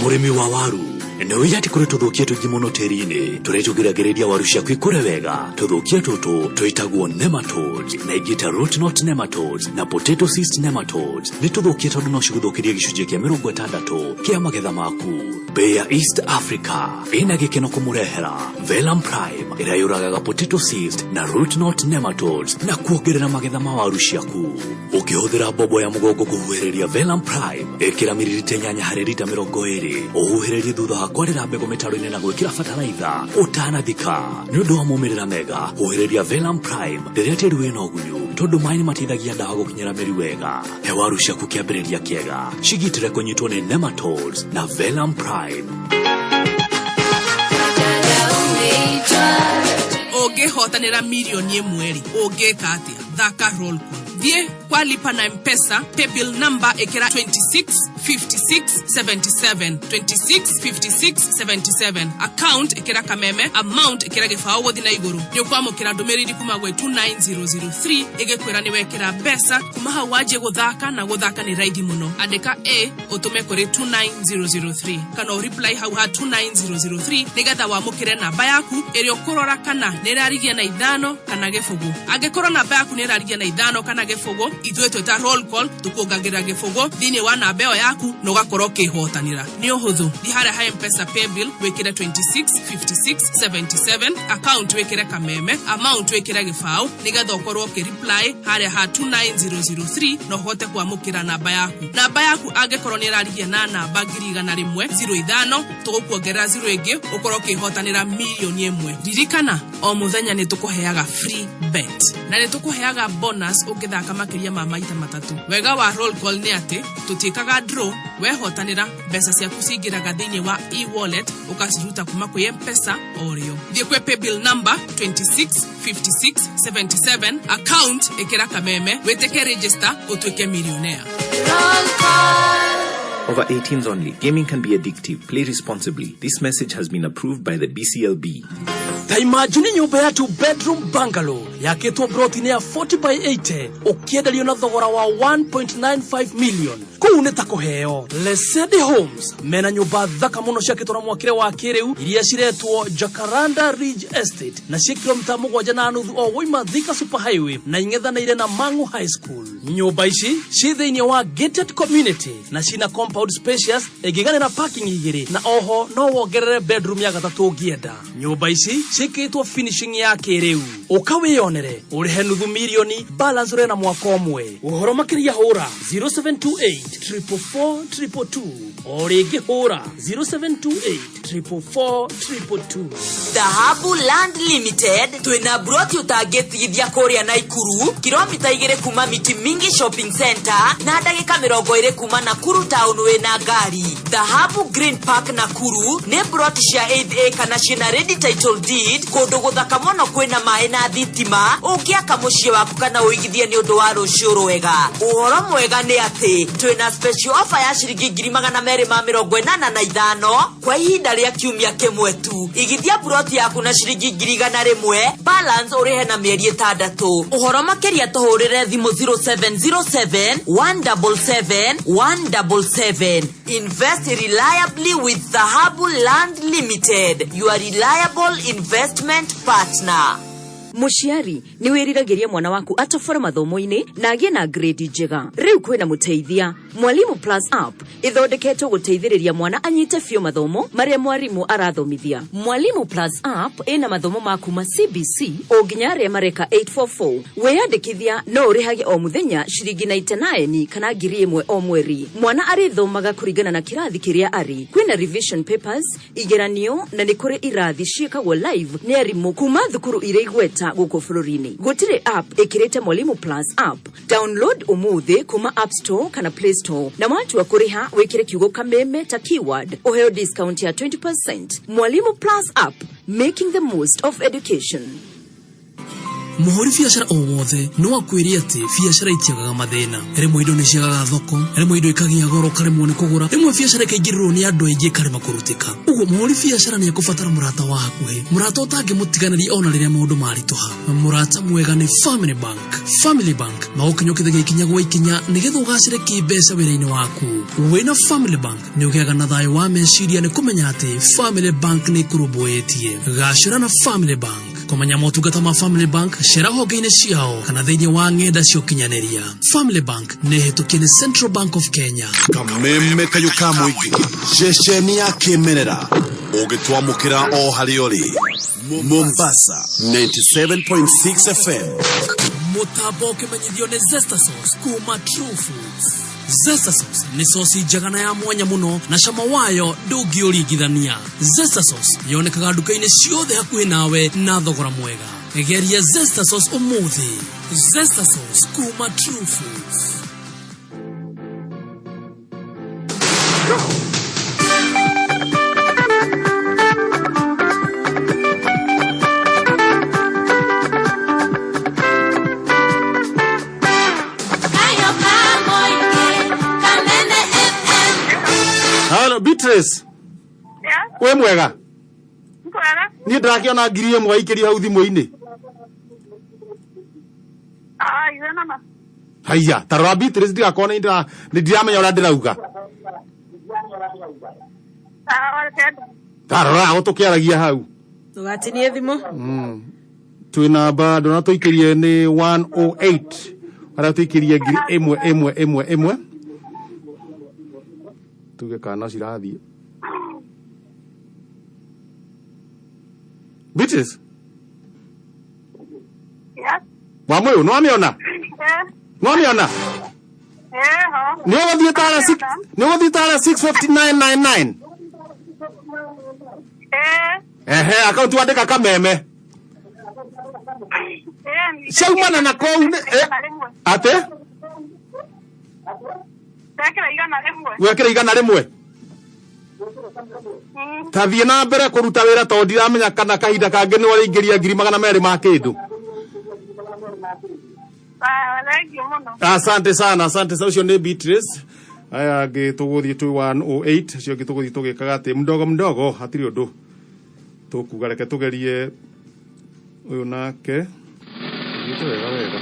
Mũrĩmi wa waru, nĩ ũĩ atĩ kũrĩ tũthũkia tũingĩ mũno tĩri-inĩ tũrĩa tũgiragĩrĩria waru ciaku ikũre wega. Tũthũkia tũtũ twĩtagwo nematodes, na ingĩ ta root knot nematodes na potato cyst nematodes. Nĩ tũthũkie tondũ no cigũthũkĩrie gĩcunjĩ kĩa 60 kĩa magetha maku. Bayer East Africa ĩna gĩkeno kũmũrehera Velam Prime ĩrĩa yũragaga potato cyst na root knot nematodes na kuongerera magetha ma waru ciaku. Ũkĩhũthĩra mbombo ya mũgongo kũhuhĩrĩria Velam Prime, ĩkĩra miririta 8 harĩ rita 20, ũhuhĩrĩrie thutha wa kwarĩra mbegũ mĩtaro-inĩ na gwĩkĩra bataraitha ũtanathika. Nĩ ũndũ wa maumĩrĩra mega, huhĩrĩria Velam Prime rĩrĩa tĩri wĩna ũgunyu, tondũ maĩ nĩ mateithagia ndawa gũkinyĩra mĩri wega. He waru ciaku kĩambĩrĩria kĩega, cigitĩre kũnyitwo nĩ nematodes na Velam Prime. Ũngĩhotanĩra mirioni 1 rĩ, ũngĩka atĩa? Thaka roll call. Thiĩ kwa lipa na Mpesa, paybill number ĩkĩra 265677, 265677, account ĩkĩra Kameme, amount ĩkĩra 0 gũthiĩ na igũrũ. Nĩ ũkwamũkĩra ndũmĩrĩri kuma gwĩ 29003 ĩgĩkwĩra nĩ wekĩra mbeca. Kuma hau wanjie gũthaka, na gũthaka nĩ raithi mũno. Andĩka A ũtũme kũrĩ 29003 kana ũ reply hau ha 29003 nĩgetha wamũkĩre namba yaku ĩrĩa ũkũrora kana nĩ ĩrarigia na 5 kana 0. Angĩkorwo namba yaku nĩ ĩrarigia na 5 kana 0, ithuĩ twĩta roll call tũkuongagĩrĩra 0 thĩinĩ wa namba ĩyo yaku na ũgakorwo ũkĩhotanĩra. Nĩ ũhũthũ. Thiĩ harĩa ha Mpesa paybill wĩkĩre 265677, account wĩkĩre Kameme, amount wĩkĩre 0, nĩgetha ũkorwo ũkĩ reply harĩa ha 29003 na ũhote kwamũkĩra namba yaku. Namba yaku angĩkorwo nĩ ĩrarigia na namba 100,000 05, tũgũkuongerera 0 ĩngĩ ũkorwo ũkĩhotanĩra mirioni 1. Ririkana, o mũthenya nĩ tũkũheaga free bet na nĩ tũkũheaga bonus ũngĩthaka makĩria ma maita 3. Wega wa roll call nĩ atĩ tũtiĩkaga draw. Wehotanĩra, mbeca ciaku cingĩraga thĩinĩ wa e-wallet, ũkaciruta kuma kwĩ Mpesa o rĩo. Thiĩ kwĩ paybill number 265677, account ĩkĩra Kameme, wĩtĩke register ũtuĩke millionaire. Over 18s only. Gaming can be addictive. Play responsibly. This message has been approved by the BCLB. Ta imagine nyũmba ya 2 bedroom bungalow yakĩtwo broti-inĩ ya 40 by 80 ũkĩenderio na thogora wa 1.95 million. Kũu nĩ ta kũheo. Lesedi Homes mena nyũmba thaka mũno ciakĩtwo na mwakĩre wa kĩrĩu iria ciretwo Jacaranda Ridge Estate na ciĩ kilomita 7.5 o woima Thika Super Highway na ing'ethanĩire na Mangu High School. Nyũmba ici ciĩ thĩinĩ wa gated community na cina compound spacious ĩngĩganĩra parking 2, na oho no wongerere bedroom ya gatatũ ũngĩenda. Nyũmba ici ciĩkĩrĩtwo finishing ya kĩrĩu. Ũka wĩyonere, ũrĩhe nuthu mirioni, balance ũrĩhe na mwaka ũmwe. Ũhoro makĩria hũra 0728 444 222, o rĩngĩ hũra 0728 444 222. Dhahabu Land Limited twĩna broti ũtangĩtigithia kũrĩa Naikuru, kilomita 2 kuma Miti Mingi Shopping Center na ndagĩka 20 kuma Nakuru town wĩna ngari. Dhahabu Green Park Nakuru nĩ broti cia 8 acre na ciĩna ready title deed, kũndũ gũthaka mũno kwĩna maĩ na thitima, ũngĩaka mũciĩ waku kana ũigithie nĩ ũndũ wa rũciũ rwega. Ũhoro mwega nĩ atĩ twĩna special offer ya ciringi 285,000 kwa ihinda rĩa kiumia kĩmwe tu. Igithia broti yaku na ciringi 100,000, balance ũrĩhe na mĩeri 6. Ũhoro makĩria tũhũrĩre thimũ 0707 177 177. Invest reliably with Dhahabu Land Limited, your reliable investment partner. Mũciari nĩ wĩriragĩria mwana waku atobore mathomo-inĩ na agĩe na grade njega. Rĩu kwĩna mũteithia. Mwalimu Plus app ĩthondeketwo gũteithĩrĩria mwana anyite biũ mathomo marĩa mwarimũ arathomithia. Mwalimu Plus app ĩna mathomo ma kuma CBC o nginya arĩa mareka 844. Wĩyandĩkithia no ũrĩhage o mũthenya ciringi 99 kana 1,000 o mweri. Mwana arĩthomaga kũringana na kĩrathi kĩrĩa arĩ. Kwĩna revision papers, igeranio, na nĩ kũrĩ irathi ciĩkagwo live nĩ arimũ kuma thukuru iria igweta gũkũ bũrũri-inĩ. Gũtirĩ app ĩkĩrĩte Mwalimu Plus app. Download ũmũthĩ kuma App Store kana Play Store, na watua kũrĩha wĩkĩre kiugo Kameme ta keyword ũheo discount ya 20%. Mwalimu Plus app, making the most of education. Mũhũri biacara o wothe no akwĩre atĩ biacara itiagaga mathĩna. Rĩmwe indo nĩ ciagaga thoko, rĩmwe indo ikagĩa goro ũkaremwo nĩ kũgũra, rĩmwe biacara ĩkaingĩrĩrwo nĩ andũ aingĩ ĩkarema kũrutĩka. Ũguo mũhũri biacara nĩ ekũbatara mũrata wa hakuhĩ, mũrata ũtangĩmũtiganĩria ona rĩrĩa maũndũ maritũha. Mũrata mwega nĩ Family Bank. Family Bank magũkinyũkithagia ikinya gwa ikinya nĩgetha ũgacĩre kĩmbeca wĩra-inĩ waku. Wĩna Family Bank nĩ ũgĩaga na thayũ wa meciria nĩ kũmenya atĩ Family Bank nĩ ĩkũrũmbũĩtie. Gacĩra na Family Bank. Kũmenya motungata ma Family Bank, cera honge-inĩ ciao kana thĩinĩ wa ng'enda cia ũkinyanĩria. Family Bank nĩ hĩtũkie nĩ Central Bank of Kenya. Kameme kayũ ka mũingĩ, ceceni ya kĩmerera ũgĩtwamũkĩra o harĩa ũrĩ. Mombasa 97.6 FM. Mũtambo ũkĩmenyithio nĩ Zesta Sauce kuma True Foods. Zesta Sauce nĩ sosi njega na ya mwanya mũno na cama wayo ndũngĩũringithania. Zesta Sauce yonekaga nduka-inĩ ciothe hakuhĩ nawe na thogora mwega. Geria Zesta Sauce ũmũthĩ. Zesta Sauce kuma True Foods. Beatrice. Yes. Wĩ mwega? Nkwega. Niĩ ndĩrakĩona 1000 aikĩrio hau thimũ-inĩ. Ah, ithe nama. Haiya, ta rora Beatrice ndigakorwo nĩ ndĩra nĩ ndiramenya ũrĩa ndĩrauga. Ah, oreke. Ta rora o tũkĩaragia hau. Ndũgatinie thimũ. Twĩ namba ndona tũikĩrie nĩ 108 arĩa tũikĩrie 1000 ĩmwe ĩmwe ĩmwe tuge kana cirathiĩ. Beatrice, Yes. Wamũyũ nĩ wamĩona? Eh. Nĩ wamĩona? Eh, ho. Nĩ ũgũthiĩ tara 6 nĩ ũgũthiĩ tara 65999. Eh. Ehe, akaunti wandĩka kameme. Eh. Ciaumana na kũu nĩ atĩ Ndekĩra 100. Gwekĩra 100. Ta thiĩ na mbere kũruta wĩra tondũ ndiramenya kana kahinda kangĩ nĩ ũrĩingĩria 200,000 ma kĩndũ. Ah, thank you mũno. Asante sana, asante sana. Ũcio nĩ Beatrice. Aya angĩ tũgũthiĩ twĩ 108 ũcio ũngĩ tũgũthiĩ tũgĩkaga atĩ mdogo mdogo hatirĩ ũndũ tũkuga reke tũgerie ũyũ nake tũthiĩte wega wega.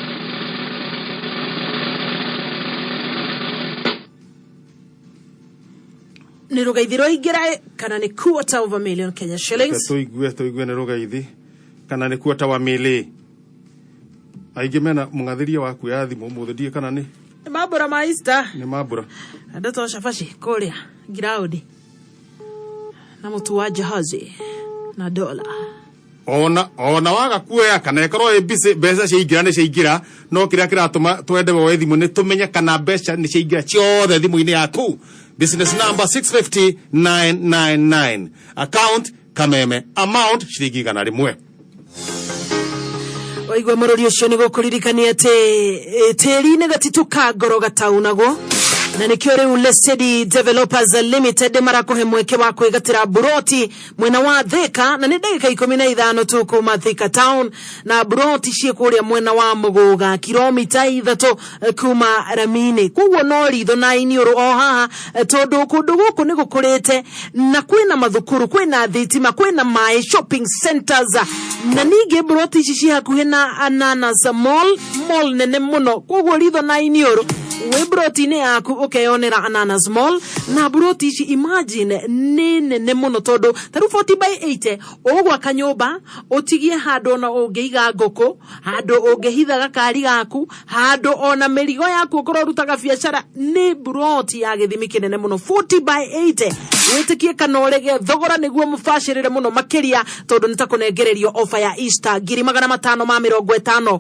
Nĩ rũgaithi rwaingĩra kana nĩ quarter of a million Kenya Reke shillings. tũigue tũigue nĩ rũgaithi kana nĩ quarter wa mili. Aingĩ mena mũng'athĩria wa kuoya thimũ ũmũthĩ ndiũĩ kana nĩ Nĩ mambura ma Easter. nĩ mambura. Andũ to cabaci kũrĩa ngiraũndi na mũtu wa jahazi na dola. Ona ona waga kuoya kana ĩkorwo ĩ busy mbeca ciaingĩra nĩ ciaingĩra no kĩrĩa kĩratũma twende woe thimũ nĩ tũmenye kana mbeca nĩ ciaingĩra ciothe thimũ-inĩ yaku. Business number 650999, account kameme, amount ciringi 100. Waigua mũrũri ũcio nĩ gũkũririkania atĩ tĩri-inĩ gatitũ ka ngoro gataunagwo na nĩkĩo rĩu Lesedi Developers Limited marakũhe mweke wa kwĩgatĩra buroti mwena wa Thika na nĩ ndagĩka 15 tu kuma Thika town na buroti ciĩ kũrĩa mwena wa Mũgũga kilomita 3 kuma rami-inĩ koguo no ritho na iniũrũ o haha tondũ kũndũ gũkũ nĩ gũkũrĩte na kwĩna mathukuru kwĩna thitima kwĩna maĩ shopping centers na ningĩ buroti ici ciĩ hakuhĩ na Ananas Mall, mall nene mũno koguo ritho na iniũrũ wĩ buroti-inĩ yaku ũkeyonera Ananas Mall na buroti ici imagine nĩ nene mũno tondũ ta rĩu 40 by 80 ũgwaka nyũmba ũtigie handũ ona ũngĩiga ngũkũ handũ ũngĩhitha gakari gaku handũ ona mĩrigo yaku ũkorwo ũrutaga biacara nĩ buroti ya gĩthimi kĩnene mũno 40 by 80 wĩtĩkie kana ũrege thogora nĩguo mũbacĩrĩre mũno makĩria tondũ nĩ ta kũnengererio ofa ya Easter 550,000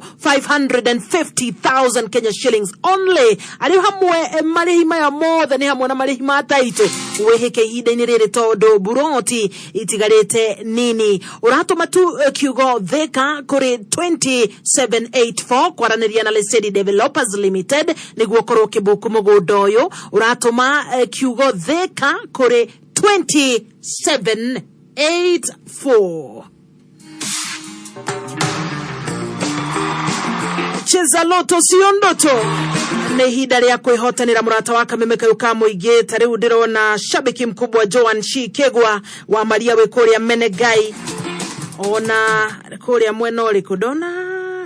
550,000 Kenya shillings only arĩ hamwe marĩhi maya mothe nĩ hamwe na marĩhi ma taitũ wĩhĩke ihinda-inĩ rĩrĩ tondũ buroti itigarĩte nini ũratũma tu kiugo Thika kũrĩ 2784 kwaranĩria na Lesedi Developers Limited nĩguo ũkorwo ũkĩbuku mũgũnda ũyũ ũratũma kiugo Thika kũrĩ 2784. Cheza loto sio ndoto nĩ ihinda rĩa kwĩhotanĩra mũrata wa kameme kayũ ka mũingĩ ta rĩu ndĩrona shabiki mkubwa Joan Shi Kegwa wa Maria wĩ kũrĩa Menegai ona kũrĩa mwena ũrĩkũ ndona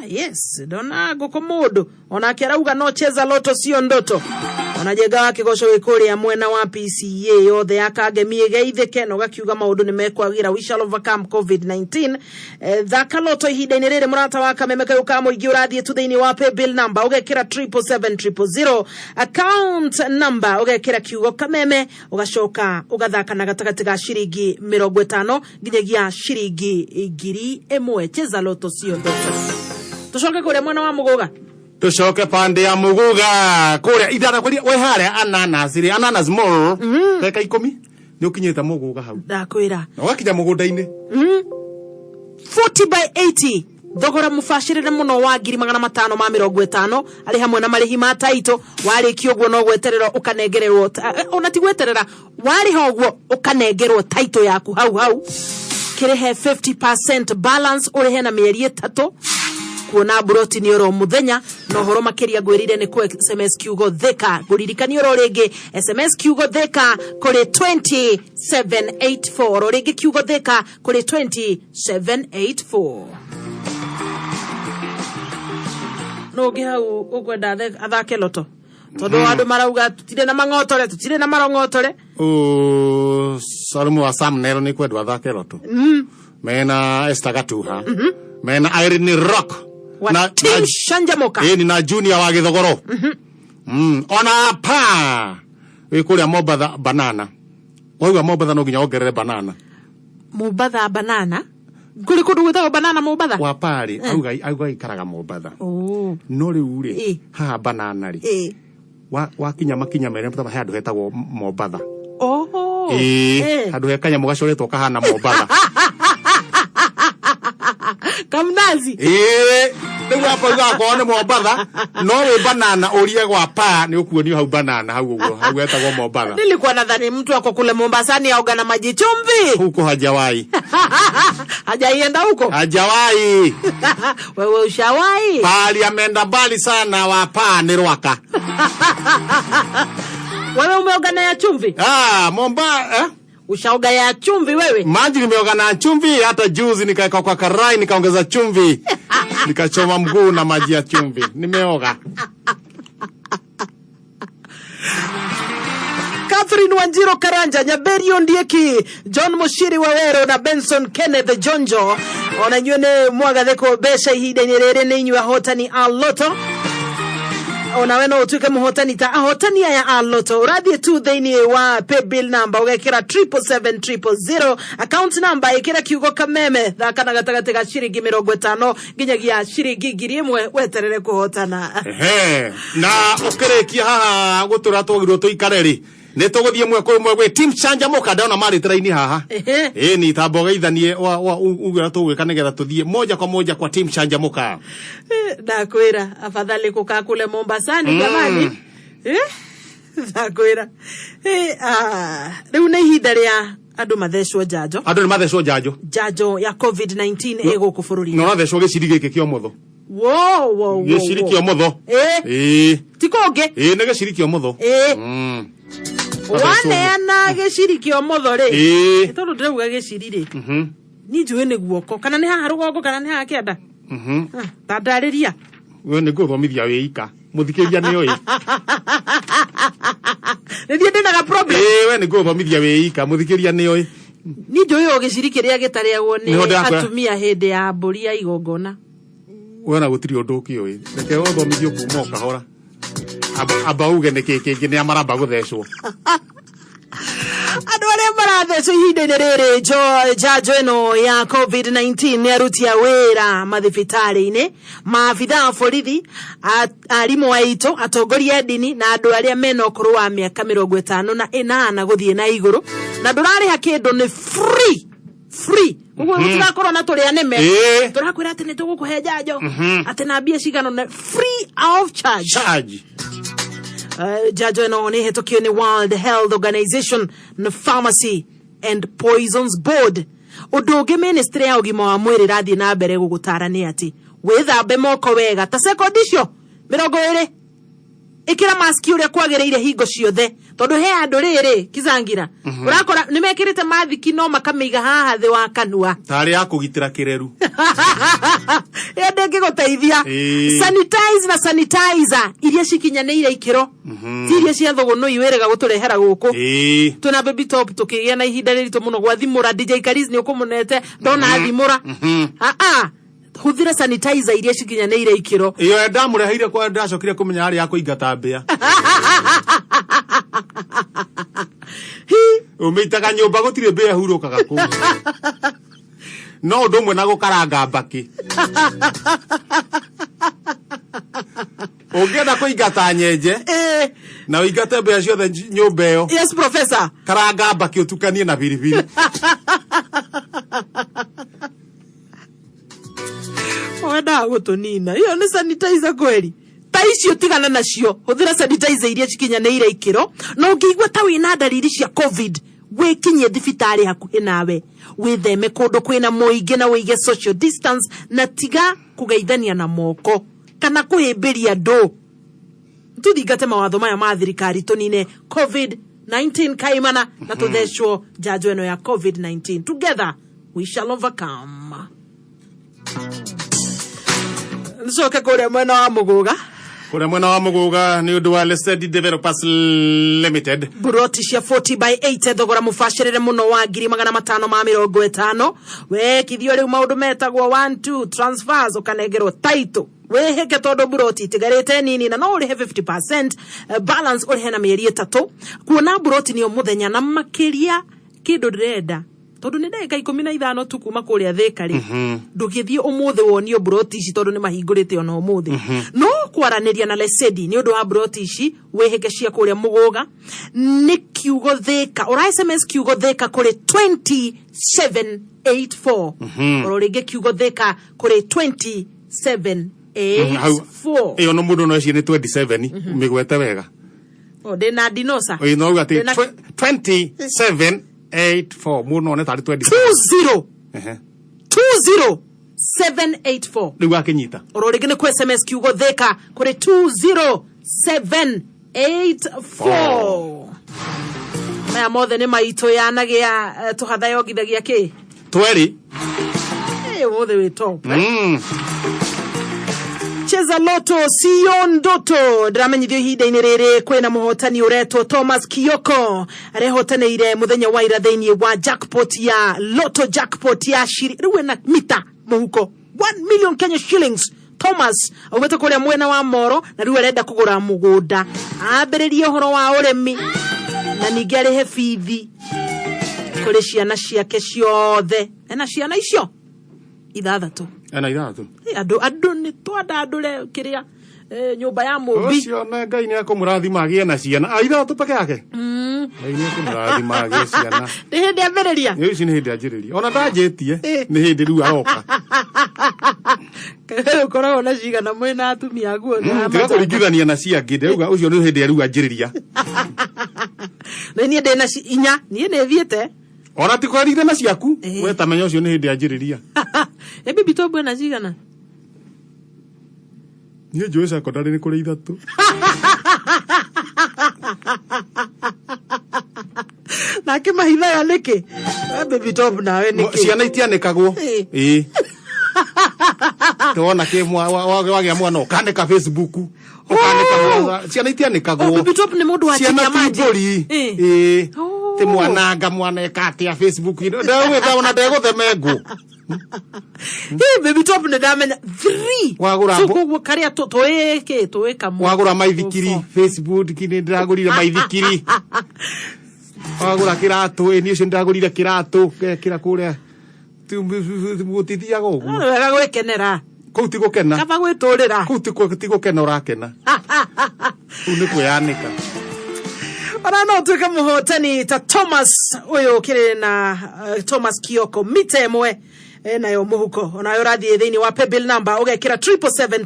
yes ndona ngũkũ mũndũ onake arauga no cheza loto sio ndoto ona Njenga wa Kĩgoco wĩ kũrĩa mwena wa PCA yothe ya Kangemi ĩgeithĩke na ũgakiuga maũndũ nĩ mekwagĩra we shall overcome COVID-19. Thaka loto ihinda-inĩ rĩrĩ mũrata wa kameme kayũ ka mũingĩ ũrathiĩ tu thĩinĩ wa paybill number ũgekĩra 777,000 account number ũgekĩra kiugo kameme ũgacoka ũgathaka na gatagatĩ ga ciringi 50 nginyagia ciringi 1000. Cheza loto sio ndoto. Tũcoke kũrĩa mwena wa Mũgũga. Tucoke pande ya Muguga kuria ithara kuria we haria ananas ri Ananas Mall ndagĩka 10 nĩ ũkinyĩte Muguga hau ndakwĩra na ũgakinya mũgũnda-inĩ. 40 by 80 thogora mũbacĩrĩre mũno wa 550,000 arĩ hamwe na marĩhi ma taitũ warĩkia ũguo no gweterera ũkanengererwo ona ti gweterera warĩha ũguo ũkanengerwo taitũ yaku hau hau kĩrĩhe 50% balance ũrĩhe na mĩeri 3. Kuona mburoti nĩ oro mũthenya, na ũhoro makĩria ngwĩrire nĩ kũ SMS kiugo Thika. Ngũririkania oro rĩngĩ, SMS kiugo Thika kũrĩ 2784, oro rĩngĩ kiugo Thika kũrĩ 2784. No ũngĩ hau ũkwenda athake loto, tondũ andũ marauga tũtirĩ na mang'otore, tũtirĩ na marong'otore. Salumu wa Sam Nero nĩ kwendwo athake loto. Mena Esther Gatuha. Mena Irene Rock. Wa Na, Team na, Shanjamoka. Ĩni na Junior wa Gĩthogoro. Ona pa wĩ kũrĩa Mombatha banana. Waigua Mombatha no nginya wongerere banana. Mombatha banana, kũrĩ kũndũ gwĩtagwo banana Mombatha? Wa parĩ auga ikaraga Mombatha. Oh. No rĩu rĩ, haha banana rĩ, wakinya makinya merĩ he handũ hetagwo Mombatha. Oho. Ĩĩ, handũ he kanyamũ gacoretwo kahana Mombatha. Kamnazi. Ĩĩ, rĩu wapa uga akorwo nĩ Mombatha, no wĩ banana ũrie gwa pa nĩ ũkuonio hau banana hau ũguo hau hetagwo Mombatha. Nilikuwa nadhani mtu ako kule Mombasani aoga na maji chumvi. Huko hajawahi. Hajaienda huko? Hajawahi. Wewe ushawahi? Pali ameenda mbali sana, wa pa nĩ Rwaka. Wewe umeoga na ya chumvi? Ah, Momba, eh? Ushaoga ya chumvi wewe? Maji nimeoga na chumvi, hata juzi nikaweka kwa karai nikaongeza chumvi. Nikachoma mguu na maji ya chumvi. Nimeoga. Catherine Wanjiro Karanja, Nyaberio Ndieki, John Mushiri Wawero na Benson Kenneth Jonjo, ona inyuĩ nĩ mwagathĩkwo mbeca ihinda-inĩ rĩrĩ, nĩ inyuĩ ahotani a loto. Onawe no ũtuĩke mũhotani ta ahotani aya a loto. Ũrathiĩ tu thĩinĩ wa paybill number ũgekĩra 777,000, account number ĩkĩra kiugo Kameme, thaka na gatagatĩ ga ciringi 50 nginyagia ciringi 1,000, weterere kũhotana. Ehe, na ũkĩrĩkia haha gũtũra twagĩrĩirwo tũikare rĩ, nĩ tũgũthiĩ mwe kwa ĩmwe gwĩ Team Canjamũka, ndona marĩte raini haha. Ĩni tamba ũgeithanie uge ũrĩa tũgwĩka nĩgetha tũthiĩ moja kwa moja kwa Team Canjamũka. Ndakwĩra afadhali kukaa kule Mombasani. Jamani, ndakwĩra, rĩu nĩ ihinda rĩa andũ mathecwo njanjo. Andũ nĩ mathecwo njanjo. Njanjo ya COVID-19 ĩ gũkũ bũrũri-inĩ. Na ũrathecwo gĩciri gĩkĩ kĩa ũmotho. Wo, wo, wo, Gĩciri wo. kĩa ũmotho. Ĩĩ. Ti kũngĩ? Ĩĩ, nĩ gĩciri kĩa ũmotho. Waneana gĩciri kĩa ũmotho rĩ, nĩ tondũ ndĩrauga gĩciri rĩ, niĩ njũĩ nĩ guoko kana nĩ haha rũgongo kana nĩ haha kĩanda. Ah, ta ndarĩria. We nĩ ngũthomithia wĩ ika, mũthikĩria nĩ oĩ. Nĩ thiĩ ndĩnaga problem. Ĩĩ, we nĩ ngũthomithia wĩ ika, mũthikĩria nĩ oĩ. Niĩ njũĩ o gĩciri kĩrĩa gĩtarĩagwo Nĩho nĩ ndĩrakwĩra. atumia hĩndĩ ya mbũri ya igongona. We na gũtirĩ ũndũ ũkĩũĩ, reke ũthomithio kuma o kahora. Amba uge nĩ kĩ kĩngĩ nĩ amaramba gũthecwo. Andũ arĩa marathecwo ihinda-inĩ rĩrĩ njanjo ĩno ya COVID-19 nĩ aruti a wĩra mathibitarĩ-inĩ, maabitha a borithi, arimũ aitũ, atongoria a ndini na andũ arĩa mena ũkũrũ wa mĩaka 58 gũthiĩ na igũrũ, na ndũrarĩha kĩndũ, nĩ free, free. Koguo gũtirakorwo na tũrĩa nĩme tũrakwĩra atĩ nĩ tũgũkũhe njanjo atĩ na mbia cigana ũna, free of charge. Charge. Njanjo ĩno nĩ ĩhetũkio nĩ World Health Organization na Pharmacy and Poisons Board. Ũndũ ũngĩ ministry ya ũgima wa mwĩrĩ ĩrathiĩ na mbere gũgũtara nĩ atĩ wĩthambe moko wega ta sekondi icio 20, ĩkĩra maski ũrĩa kwagĩrĩire hingo ciothe, tondũ he andũ rĩrĩ kizangira ũrakora nĩ mekĩrĩte mathiki no makamĩiga haha thĩ wa kanua. Tarĩ ya kũgitĩra kĩreru. Ĩyo ndĩngĩgũteithia. Sanitize na sanitizer iria cikinyanĩire ikĩro, ti iria cia thũgũnũi wĩrĩga gũtũrehera gũkũ. Twĩna baby top tũkĩgĩa na ihinda rĩritũ mũno gwathimũra. DJ Karis nĩ ũkũmũnete ndona thimũra. Aa, hũthĩra sanitizer iria cikinyanĩire ikĩro. Ĩyo ndamũreheire kwa ndacokire kũmenya yarĩ ya kũingata mbĩa. Ũmĩitaga nyũmba gũtirĩ mbĩa ĩhurũkaga kũu, no ũndũ ũmwe na gũkaranga mbakĩ. Ũngĩenda kũingata nyenje na ũingate mbĩa ciothe nyũmba ĩyo, Yes, professor. Karanga mbakĩ ũtukanie na biribiri. Wendaga gũtũnina. Iyo nĩ sanitizer kweri? Ta icio tigana nacio, hũthĩra sanitizer iria cikinyanĩire ikĩro. Na ũngĩigua ta wĩna ndariri cia COVID, Wĩkinyie thibitarĩ hakuhĩ nawe, wĩtheme kũndũ kwĩna mũingĩ na wĩige social distance, na tiga kũgeithania na moko kana kũhĩmbĩria andũ. Tũthingate mawatho maya ma thirikari tũnine COVID-19 kaimana na tũthecwo njanjo ĩno ya COVID-19. Together we shall overcome. Ncoke kũrĩa mwena wa Mũgũga. Kũrĩa mwena wa Mũgũga nĩ ũndũ wa Lesedi Developers Limited. Buroti cia 40 by 80, thogora mũbacĩrĩre mũno wa 550,000. Wekithio rĩu maũndũ metagwo 1 2 transfers, ũkanengerwo title, wĩhĩke tondũ buroti itigarĩte nini na no ũrĩhe 50%, balance ũrĩhe na mĩeri 3. Kuona buroti nĩyo mũthenya na makĩria kĩndũ ndĩrenda, tondũ nĩ ndagĩka 15 tu kuma kũrĩa Thĩka rĩ, ndũgĩthiĩ ũmũthĩ wonio buroti ici, tondũ nĩ mahingũrĩte ona ũmũthĩ. No kwaranĩria na Lesedi nĩ ũndũ wa buroti ici wĩhĩke cia kũrĩa Mũgũga nĩ kiugo Thĩka, ũra SMS kiugo Thĩka kũrĩ 2784. Oro rĩngĩ, kiugo Thĩka kũrĩ 2784. Ĩyo no mũndũ no ecirie nĩ 27 mĩgwete wega. O ndĩna dinosa. Ĩĩ, no uga atĩ Ndĩna- 2784, mũndũ no one tarĩ 27. 20. Ehe. 20784. Rĩu akĩnyita. Oro rĩngĩ nĩ kũ SMS kiugo Thĩka kũrĩ 20784. Maya mothe nĩ maitũ yanagĩa tũhathayongithagia kĩ. Twerĩ. Ũmũthĩ wĩ top. Cheza Loto sio ndoto. Ndĩramenyithio ihinda-inĩ rĩrĩ kwĩna mũhotani ũretwo Thomas Kioko, arehotanĩire mũthenya wa ira thĩinĩ wa jackpot ya Loto, jackpot ya shiri rĩu ena mita mũhuko, 1 million Kenya shillings. Thomas aumĩte kũrĩa mwena wa Moro na rĩu arenda kũgũra mũgũnda ambĩrĩrie ũhoro wa ũrĩmi na ningĩ arĩhe bithi kũrĩ ciana ciake ciothe. Ena ciana icio 6. Ena 6. Andũ nĩ twandandũre kĩrĩa nyũmba ya mũmbi. Ũcio na Ngai nĩ akũmũrathima agĩe na ciana a 6 peke yake. Ngai nĩ akũmũrathima agĩe ciana. Nĩ hĩndĩ ambĩrĩria. Nĩ ici nĩ hĩndĩ anjĩrĩria, ona ndanjĩtie nĩ hĩndĩ rĩu aroka. Ũkoragwo na cigana mwĩna atumia aguo? Tiga kũringithania na ciangĩ, ndĩrauga ũcio nĩ hĩndĩ rĩu anjĩrĩria. Na niĩ ndĩna 4, niĩ nĩ thiĩte. Ona ti kũringithania na ciaku, we tamenya ũcio nĩ hĩndĩ anjĩrĩria. Ĩ bibi tombo ena cigana? Niĩ njũĩ secondary nĩ kũrĩ 3. Nake mahithaga nĩkĩ? We baby top nawe nĩkĩ? Ciana itianĩkagwo. Ĩĩ, tona kĩ wagĩa mwana ũkanĩka Facebook, ũkanĩka ciana itianĩkagwo. Oh, baby top nĩ mũndũ wa Ciana chinya ti maji. mbũri. Ĩĩ, ti mwananga mwana eka atĩa Facebook ndegwĩta ona ndegũtheme ngũ. Ĩ baby top nĩ ndamenya 3. Wagũra So koguo karĩa tũĩ kĩ tũĩ kamwe. Wagũra maithikiri, Facebook nĩ ndĩragũrire maithikiri. Wagũra kĩratũ, ĩ niĩ ũcio nĩndagũrire kĩratũ ngekĩra kũrĩa. Gũtithiaga ũguo. No nĩ wega gwĩkenera. Kũu ti gũkena. Kaba gwĩtũrĩra. Kũu ti gũkena ũrakena, kũu nĩ kwĩyanĩka. Ona no ũtuĩke mũhotani ta Thomas ũyũ ũkĩrĩ na Thomas Kioko, mita 1 nayo mũhuko. Onawe ũrathiĩ thĩinĩ wa paybill number ũgekĩra 777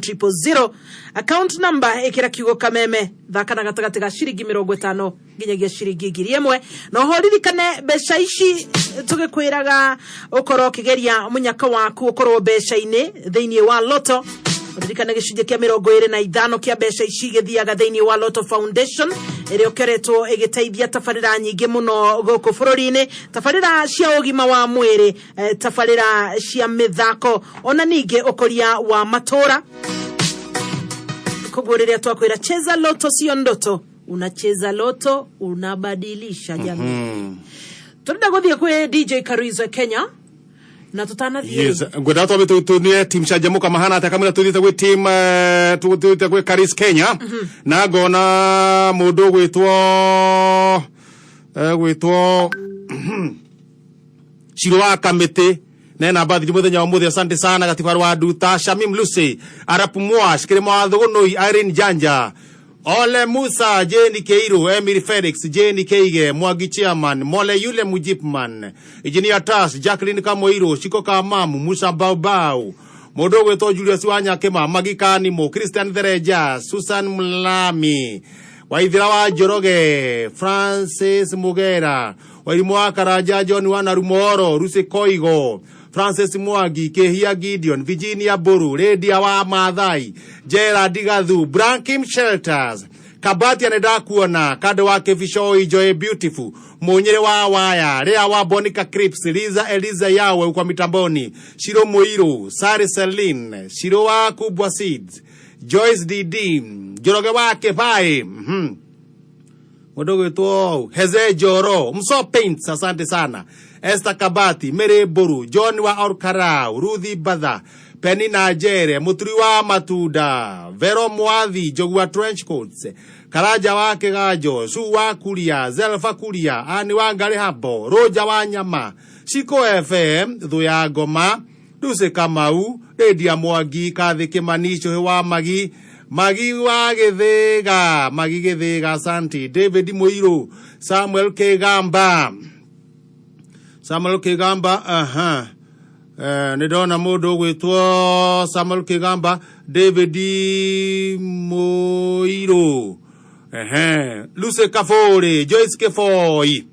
000, account number ĩkĩra kiugo Kameme, thaka na gatagatĩ ga ciringi 50 nginyagia ciringi 1,000. Na oho ririkane mbeca ici tũgĩkwĩraga ũkorwo ũkĩgeria mũnyaka waku ũkorwo mbeca-inĩ thĩinĩ wa Loto. Ririkane gĩcunjĩ kĩa 25 kĩa mbeca ici gĩthiaga thĩinĩ wa Loto Foundation ĩrĩa ũkoretwo ĩgĩteithia tabarĩra nyingĩ mũno gũkũ bũrũri-inĩ, tabarĩra cia ũgima wa mwĩrĩ, tabarĩra cia mĩthako, ona ningĩ ũkũria wa matũra. Koguo rĩrĩa twakwĩra cheza Loto sio ndoto, unacheza Loto unabadilisha jamii. Tũrenda gũthiĩ kwĩ DJ Karizo Kenya na tũtanathiĩ Yes, ngwenda twambe tunie team Canjamũka mahana atĩa kamũira tuthiĩte gwĩ team, tuthiĩte gwĩ Karis Kenya, na ngona mũndũ ũgwĩtwo gwĩtwo Ciro wa Kamĩtĩ nena mbathi mũthenya wa mũthĩ, asante sana. Gatibaru wa Nduta, Shamim Lucy, Arap Mwash, Kĩrĩma wa Thũgũnũi, Irene Janja, Ole Musa, Jane Keiru, Emily Felix, Jane Keige, Mwangi Chairman, Mole Yule Mujipman, Engineer Tas, Jacqueline Kamoiro, Shiko Kamamu, Musa Baubau, mũndũ ũgwĩtwo Julius Wanyakĩma, Magi Kanimo, Christian Thereja, Susan Mlami, Waithira wa Njoroge, Francis Mugera, Wairimũ wa Karanja, John wa Narumoro, Lucy Koigo, Francis Mwangi, Kehia Gideon, Virginia Buru, Lydia wa Maathai, Gerard Gathu, Brankim Shelters, Kabatia nĩ ndakuona, Kando wa Kĩbicoi, Joy Beautiful, Mũnyĩrĩ wa Waya, Lea wa Bonica Crips, Liza Eliza Yawe kwa mitamboni, Shiro Mũirũ, Sari Celine, Shiro wa Kubwa Seeds, Joyce DD, Njoroge wa Kĩbaĩ, Mũndũ gwĩtwo Heze Njoro, Mso Paints, asante sana. Esther Kabati, Mary Mburu, John wa Orkarau, Ruthi Batha, Penina Njere, Mũturi wa Matunda, Vero Mwathi, Njogu wa Trench Coats, Karanja wa Kĩganjo, Su wa Kuria, Zelfa Kuria, Ani wa Ngarĩ Habo, Rũnja wa Nyama, Shiko FM, Thũ ya Ngoma, Lucy Kamau, Lydia Mwangi, Kathĩ Kĩmani, Cũhĩ wa Magi, Magi wa Gĩthĩga, Magi Gĩthĩga, asante. David Mũirũ, Samuel Kĩgamba, Samuel Kĩgamba, aha. Nĩ ndona mũndũ ũgwĩtwo Samuel Kĩgamba, David Mũirũ, ehe, Lucy Kabũrĩ, Joyce Kĩboi,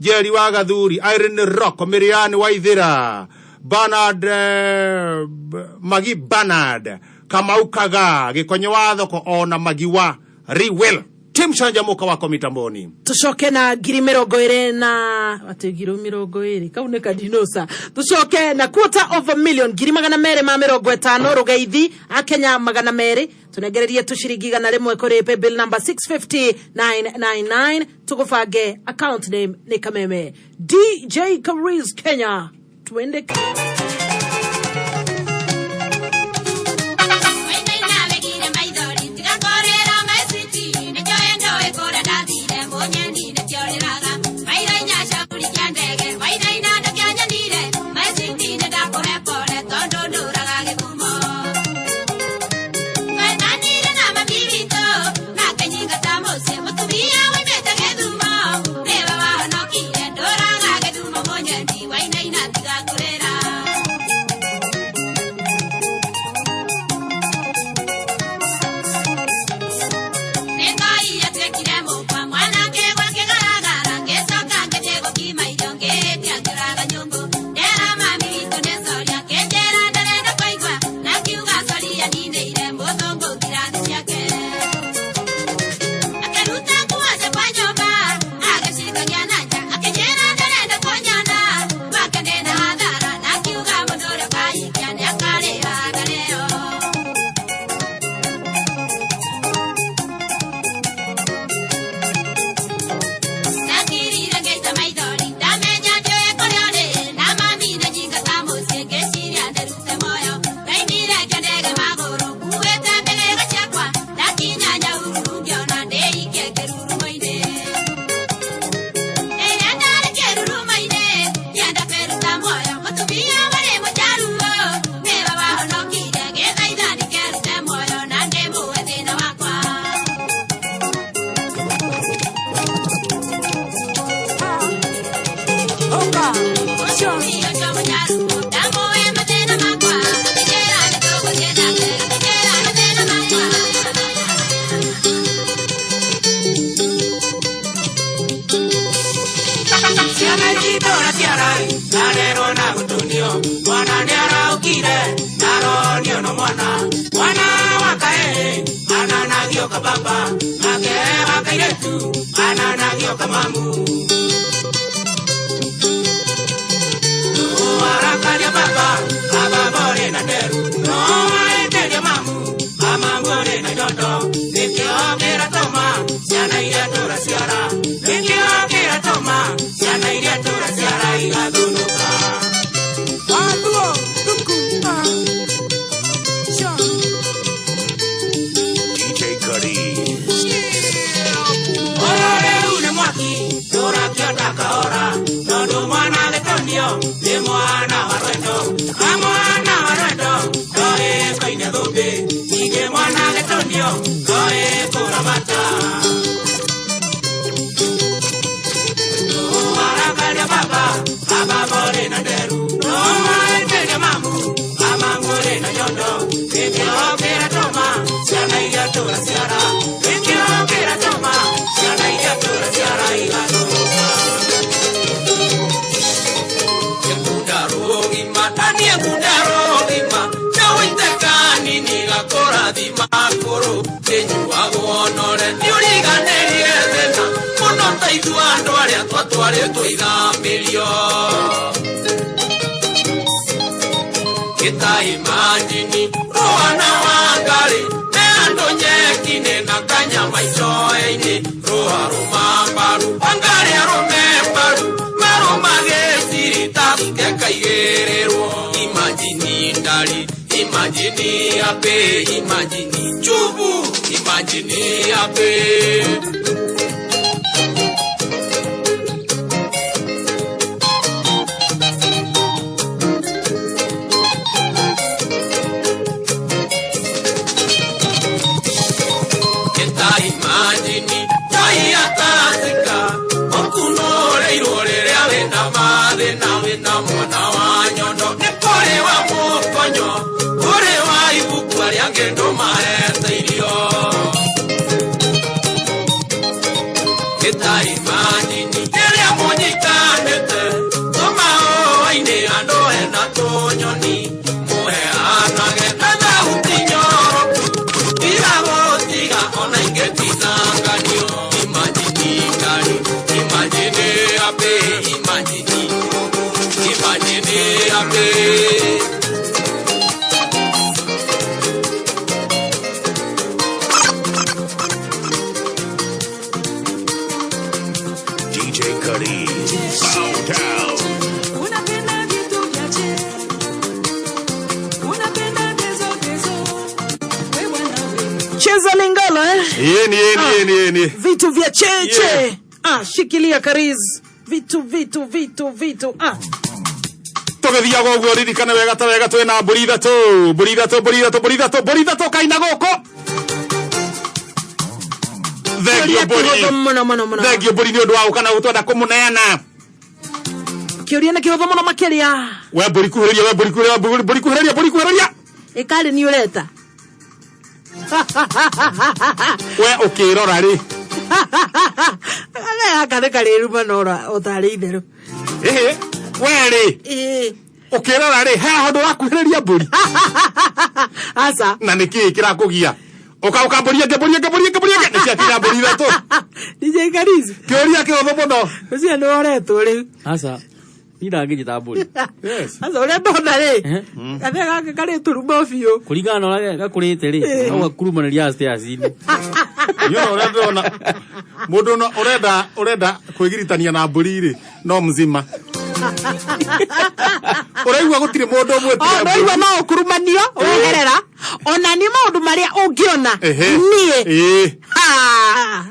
Jerry wa Gathuri, Irene Rock, Mirian Waithĩra, Bernard Magi Bernard, Kamau Kaga, Gĩkonyo wa thoko ona Magi wa Riwell. Tim Canjamũka wako mitamboni. Tucoke na 20,000 na atä 20,000 kau nä kadinosa. Tucoke na quarter of a million, 250,000, rũgeithi akenya 200. Tũnengererie tũciringi 100 kũrĩ paybill number 650999, tũgũbange account name nĩ Kameme. DJ Kariz Kenya, twende. Ciana ititũra ciara arerwo na gũtunio, mwana nĩ araũkire aronio no mwana, mwana wa kaĩrĩ ananagio ka baba, nake wa kairĩtu ananagio ka mamu. Arakaria baba, baba ũrĩ na nderu, no aenderia mamu, amamu ũrĩ na nyondo, nĩkĩo kĩratũma ciana iria tũraciara, nĩkĩo kĩratũma ciana iria tũraciara igathũnũka. DJ Kariz. Ũyũ rĩu nĩ mwaki tũrakĩona kahora, tondũ mwana gĩtonio nĩ mwana wa rwendo, na mwana wa rwendo ndoĩ koine thũmbĩ, ningĩ mwana gĩtonio ndoĩ kũramata. Arakaria baba, baba ũrĩ na nderu, no aenderia mamu, amamu ũrĩ na nyondo, nĩkĩo kĩratũma ciana iria tũraciara, nĩkĩo kĩratũma ciana iria tũraciara igathũka. Ndarogima Chawite kanini gakũrathima kũrũ Kĩnyuagwo nore Nĩũriganĩrie thĩna Mũno ta ithuĩ andũ arĩa twatwarĩtwo ithamĩrio Gĩta imajini Rũa na Wangari Me andũ nyeki-inĩ na kanyama icoe-inĩ Rũa rũma mbaru Wangari arũme mbaru Marũma gĩciri ta gekaigĩrĩrwo Imajini ndari Imajini ape Imajini chubu Imajini ape Eta imajini Jai atasika Okunoreirwo rĩrĩa wĩna mathĩna wĩna mwana wa nyondo Nĩ kũrĩ wa mũkonyo Kũrĩ wa ibuku arĩa angĩ ndũmarete irio Eta imajini Rĩrĩa mũnyitanĩte Tũmaũa-inĩ andũ ena tũnyoni Mũheanage na thauti nyoroku Tiga gũtiga ona ingĩtinanganio Imajini ngari Imajini ape Imajini Imajini ape DJ Cuddies. Bow down. Unapenda vitu vya che, unapenda dezo dezo, we bwana we. Cheza Lingala eh? Yeni yeni yeni yeni. Vitu vya cheche. Yeah. Ah, shikilia Kariz. Vitu vitu vitu vitu. Ah. Tũgĩthiaga ũguo ririkane wega ta wega twĩna mbũri ithatũ mbũri ithatũ mbũri ithatũ mbũri ithatũ mbũri ithatũ kaina gũkũ thengio Kĩũria mbũri kĩhũthũ mũno mũno mũno. thengio mbũri nĩ ũndũ wa gũka na gũtwenda kũmũneana Kĩũria nĩ kĩhũthũ mũno makĩria. we mbũri kuhĩrĩria we mbũri kuhĩrĩria mbũri kuhĩrĩria mbũri kuhĩrĩria Ĩkarĩ nĩ ũreta. we ũkĩrora rĩ Gaka nĩ karĩruma no ũtarĩ itherũ. ĩhĩ we rĩ ũkĩrora rĩ he handũ wakuhĩrĩria mbũri Aca. na nĩ kĩĩ kĩrakũgia ũka ũka mbũri ĩngĩ mbũri ĩngĩ mbũri ĩngĩ mbũri ĩngĩ nĩ ciakinya mbũri ithatũ DJ Kariz. Kĩũria kĩhũthũ mũno. Ũcio nĩ woretwo rĩu. Aca. Niĩ ndangĩnjĩta mbũri. Aca ũrĩa ndona rĩ. Gathĩa gaka karĩ turuma biũ. Kũringana na ũrĩa gakũrĩte rĩ, no gakurumanĩria stairs-inĩ. Niĩ ona ũrĩa ndĩrona mũndũ no ũrenda ũrenda kwĩgiritania na mbũri rĩ no mzima ũraigua gũtirĩ mũndũ ũmwe O ndaigua no ũkurumanio weherera ona nĩ maũndũ marĩa ũngĩona niĩ. Ĩĩ. Ha.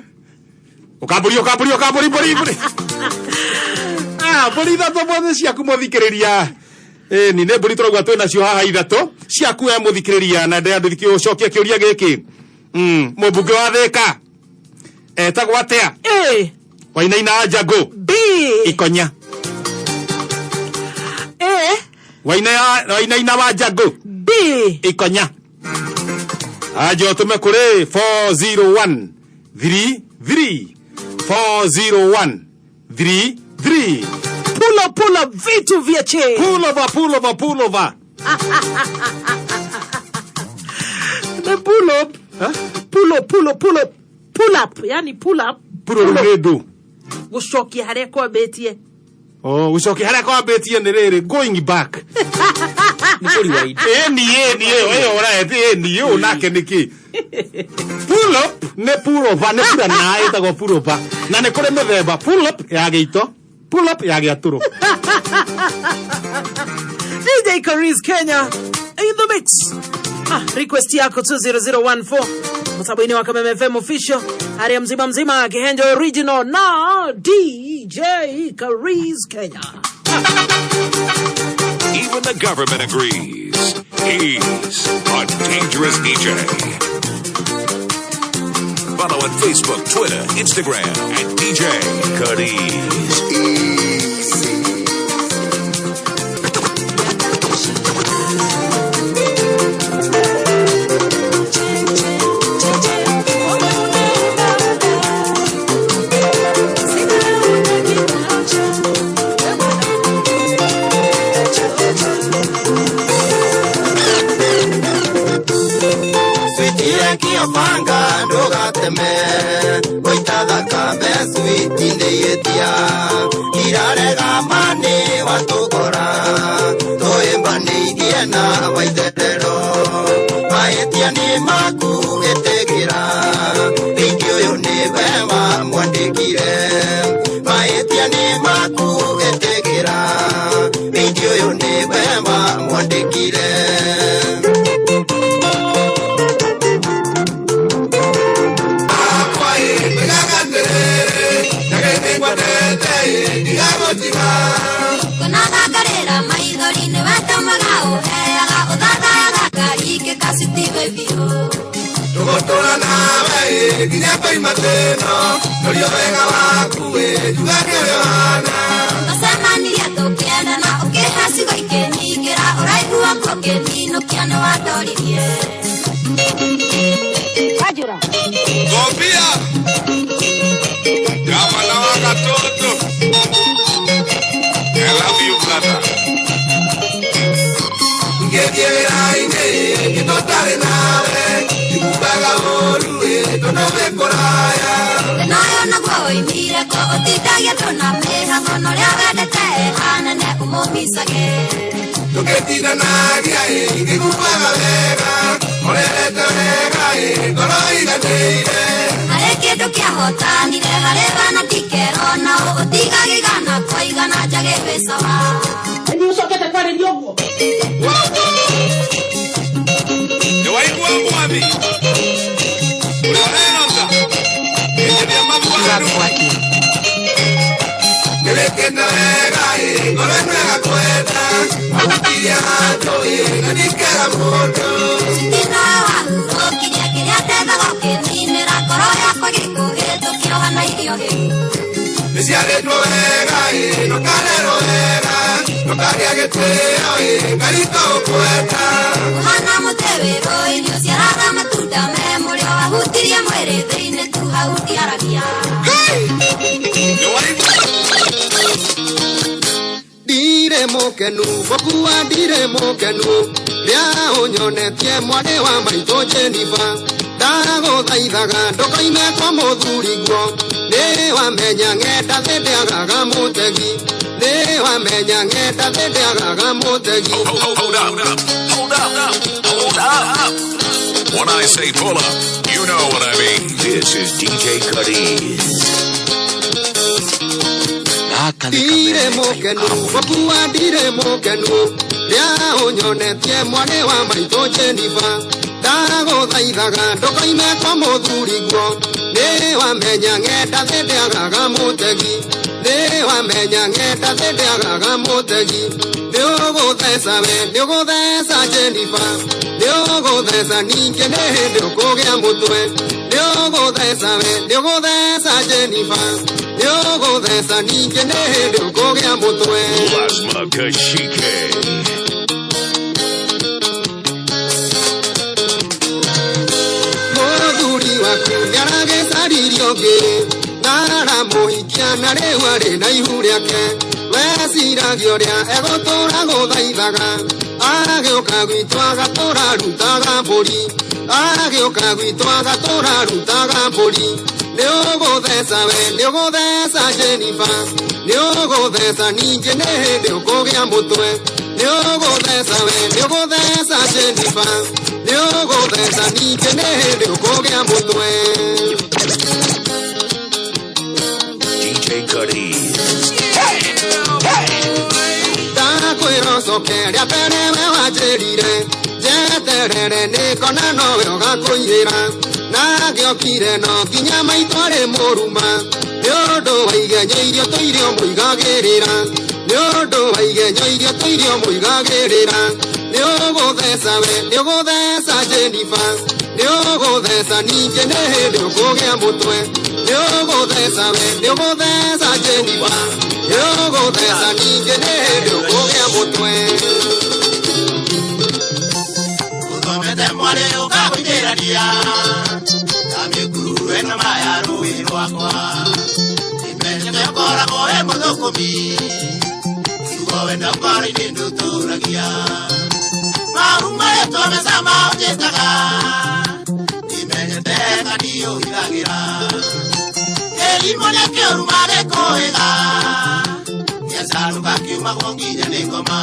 Ũkambũri ũkambũri ũkambũri mbũri mbũri Ah, mbũri ithatũ mothe ciaku mũthikĩrĩria ĩni nĩ mbũri tũraigua twĩ nacio haha ithatũ ciaku we mũthikĩrĩria na ndĩrenda ũcokie kĩũria gĩkĩ mũmbunge wa Thĩka etagwo atĩa A Wainaina Njangũ B Ikonya A Wainaina wa Njangũ B Ikonya aja ũtũme kũrĩ 401 33 401 33 Pull up, pull up, vitu vya che. Pull over, pull over, pull over. The pull up. Huh? Pull up, pull up, pull up. Pull up, yani pull up. Pull up nĩ Gũcokia harĩa kwambĩtie. Oh, gũcokia harĩa kwambĩtie nĩ rĩrĩ going back. Nĩ kũriwaindi. Ĩni ĩni ĩyo ĩyo ũraete ĩni ũyũ nake nĩkĩ? Pull up nĩ pull over nĩ pura na ĩtagwo pull over. Na nĩ kũrĩ mĩthemba pull up ya gĩito, pull up ya gĩatũrũ. DJ Kariz Kenya in the mix. Ah, request yako 20014 msabuini wa Kameme FM official haria mzima mzima Kihenjo original na DJ Kariz Kenya. Even the government agrees. He's a dangerous DJ. Follow on Facebook, Twitter, Instagram at DJ Cuddies. Easy. Thank you. Ikia banga ndũgateme gũita thakame switi nĩĩtia irarega mani watũgora tũĩmbanĩirie na waitherero mahĩtia nĩ maku ĩtĩkĩra rĩngĩ ũyũ nĩwe wamwandĩkire mahĩtia nĩ maku ĩtĩkĩra rĩngĩ ũyũ nĩwe wamwandĩkire. Kunathakarĩra maithori nĩ wetũmaga ũheaga ũthathayaga ngari ingĩkacitiwe biũ. Tũgũtũra nawe nginya twaima thĩna norio wega waku njugage ũrĩa ũhana. Twacemanirie tũkĩendana ũkĩhe cigo ikĩnyingĩra ũraihu waku ũkĩninũkia nĩ wandoririe. Kajura. Ngobia. Gavana wa Gatoto. I love you, brother. Ngĩthiĩ wĩra-inĩ ngĩtũtarĩ nawe njiguaga ũũru tondũ wĩ kũraya. Thĩna ũyũ naguo woimire kũ ũtindagia tũna mĩhang'o na ũrĩa wendete hanene ũmũmicage. Tũgĩtindanagia ngĩiguaga wega ũrerete wega ngoro iganĩire. Harĩ kĩndũ kĩahotanire harĩ bana tikero nao ũtigage igana kwa igana njage wĩ sawa. Nĩ ũcokete kwarĩria ũguo? Nĩwaigua mwathi ũrĩa ũrerota ĩnjĩria mathuanu Nĩwĩkĩte wega ngoro ĩno ĩgakwenda wahutirie handũ na ndikera mũndũ. Thĩna wahurũkirie kĩrĩa ndethaga ũkĩninĩra ngoro yakwa gĩkũhĩtũkia ũhana irio hĩu. Nĩciarĩtwo wega ndũkarerwo wega ndũkagĩa gĩtĩo Ngai tũkwenda. Ũhana mũtĩ wĩ rũĩ-inĩ ũciaraga matunda me mũrĩo wahutirie mwĩrĩ thĩinĩ tu hau ndiaragia. Ndirĩ mũkenu gũkua ndirĩ mũkenu rĩa ũnyonetie mwarĩ wa maitũ Jennifer ndagũthaithaga ndũkoime kwa mũthuri guo nĩ wamenya ng'enda thĩ ndĩagaga mũtegi nĩ wamenya ng'enda thĩ ndĩagaga mũtegi. Hold up, hold up, hold up. When I say pull up, you know what I mean. This is DJ Cuddy. Ndirĩ mũkenu gũkua ndirĩ mũkenu rĩa ũnyonetie mwarĩ wa maitũ Jennifer ndagũthaithaga ndũkoime kwa mũthuri guo nĩ wamenya ng'enda thĩ ndĩagaga mũtegi nĩ wamenya ng'enda thĩ ndĩagaga mũtegi nĩ ũgũtheca we nĩ ũgũtheca Jennifer nĩ ũgũtheca ningĩ nĩ hĩndĩ ũkũgĩa mũtwe nĩ ũgũtheca we nĩ ũgũtheca Jennifer nĩ ũgũtheca ningĩ nĩ hĩndĩ ũkũgĩa mũtwe. Lasma Kashike. Mũthuri waku nĩaragĩcaririe ũngĩ na aramũhikia na rĩu arĩ na ihu rĩake weciragia ũrĩa egũtũra gũthaithaga agĩũka gwitũ agatũra rutaga mbũri agĩũka gwitũ agatũra rutaga mbũri nĩ ũgũtheca we nĩ ũgũtheca Jennifer nĩ ũgũtheca ningĩ nĩ hĩndĩ ũkũgĩa mũtwe nĩ ũgũtheca we nĩ ũgũtheca Jennifer nĩ ũgũtheca ningĩ nĩ hĩndĩ ũkũgĩa mũtwe. DJ Cuddy. Ndakwĩra ũcoke rĩa mbere we wanjĩrire njeterere nĩngona nowe ũgakũiyĩra na ngĩokire no nginya maitũ arĩ mũruma nĩ ũndũ wa igenyo irio tũirio mũigagĩrĩra nĩ ũndũ wa igenyo irio tũirio mũigagĩrĩra nĩ ũgũtheca we nĩ ũgũtheca Jennifer nĩ ũgũtheca ningĩ nĩ hĩndĩ ũkũgĩa mũtwe nĩ ũgũtheca we nĩ ũgũtheca Jennifer nĩ ũgũtheca ningĩ nĩ hĩndĩ ũkũgĩa mũtwe. Ũthomete mwarĩ ũkagũithĩrania ta mĩkuru ĩno maya rũĩ rwakwa imenyete ũkoragwo wĩ mũthũkũmi kiugo wenda ngoro-inĩ ndũtũragia maru marĩtwo mecama ũnjĩtaga wega ndiũhithagĩra kĩrimũ nĩ kĩũru marĩkũĩga gĩacanũka kiumagwo nginya nĩ ngoma.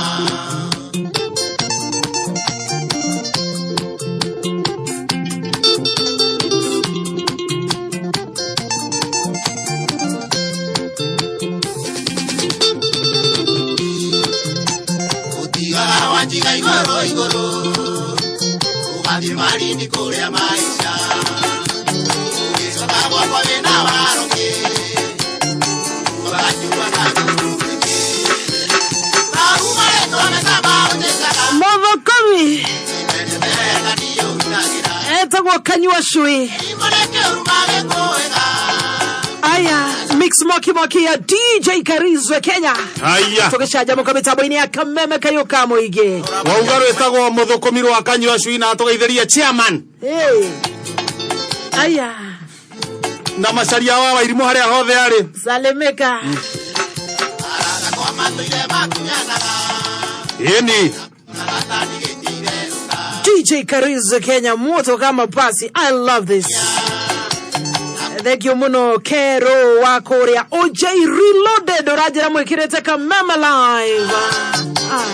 Ũtigaga wanjiga igũrũ igũrũ ũgathiĩ marindi kũrĩa maica ũgĩcoka gwakwa wĩna warũngĩ ũganyua na ngũrũngĩ marĩtwa mecamba ũnjĩkaga Mothokomi etagwo kanyua cui. Aya, mix moki moki ya DJ Karizwe Kenya. Haya. Tũgĩcanjamũka mĩtambo-inĩ ya kameme kayũ ka mũingĩ. Wauga rwĩtagwo mũthũkũmi rwa kanyua cui na tũgeithĩria chairman. Hey. Aya. Na macaria wa wairimũ harĩa hothe arĩ. Salimika. Ĩni. DJ Karizwe Kenya moto kama pasi. I love this. Thank you muno Kero wa kũrĩa OJ Reloaded ũranjĩra mwĩkĩrĩte kameme live. Ah.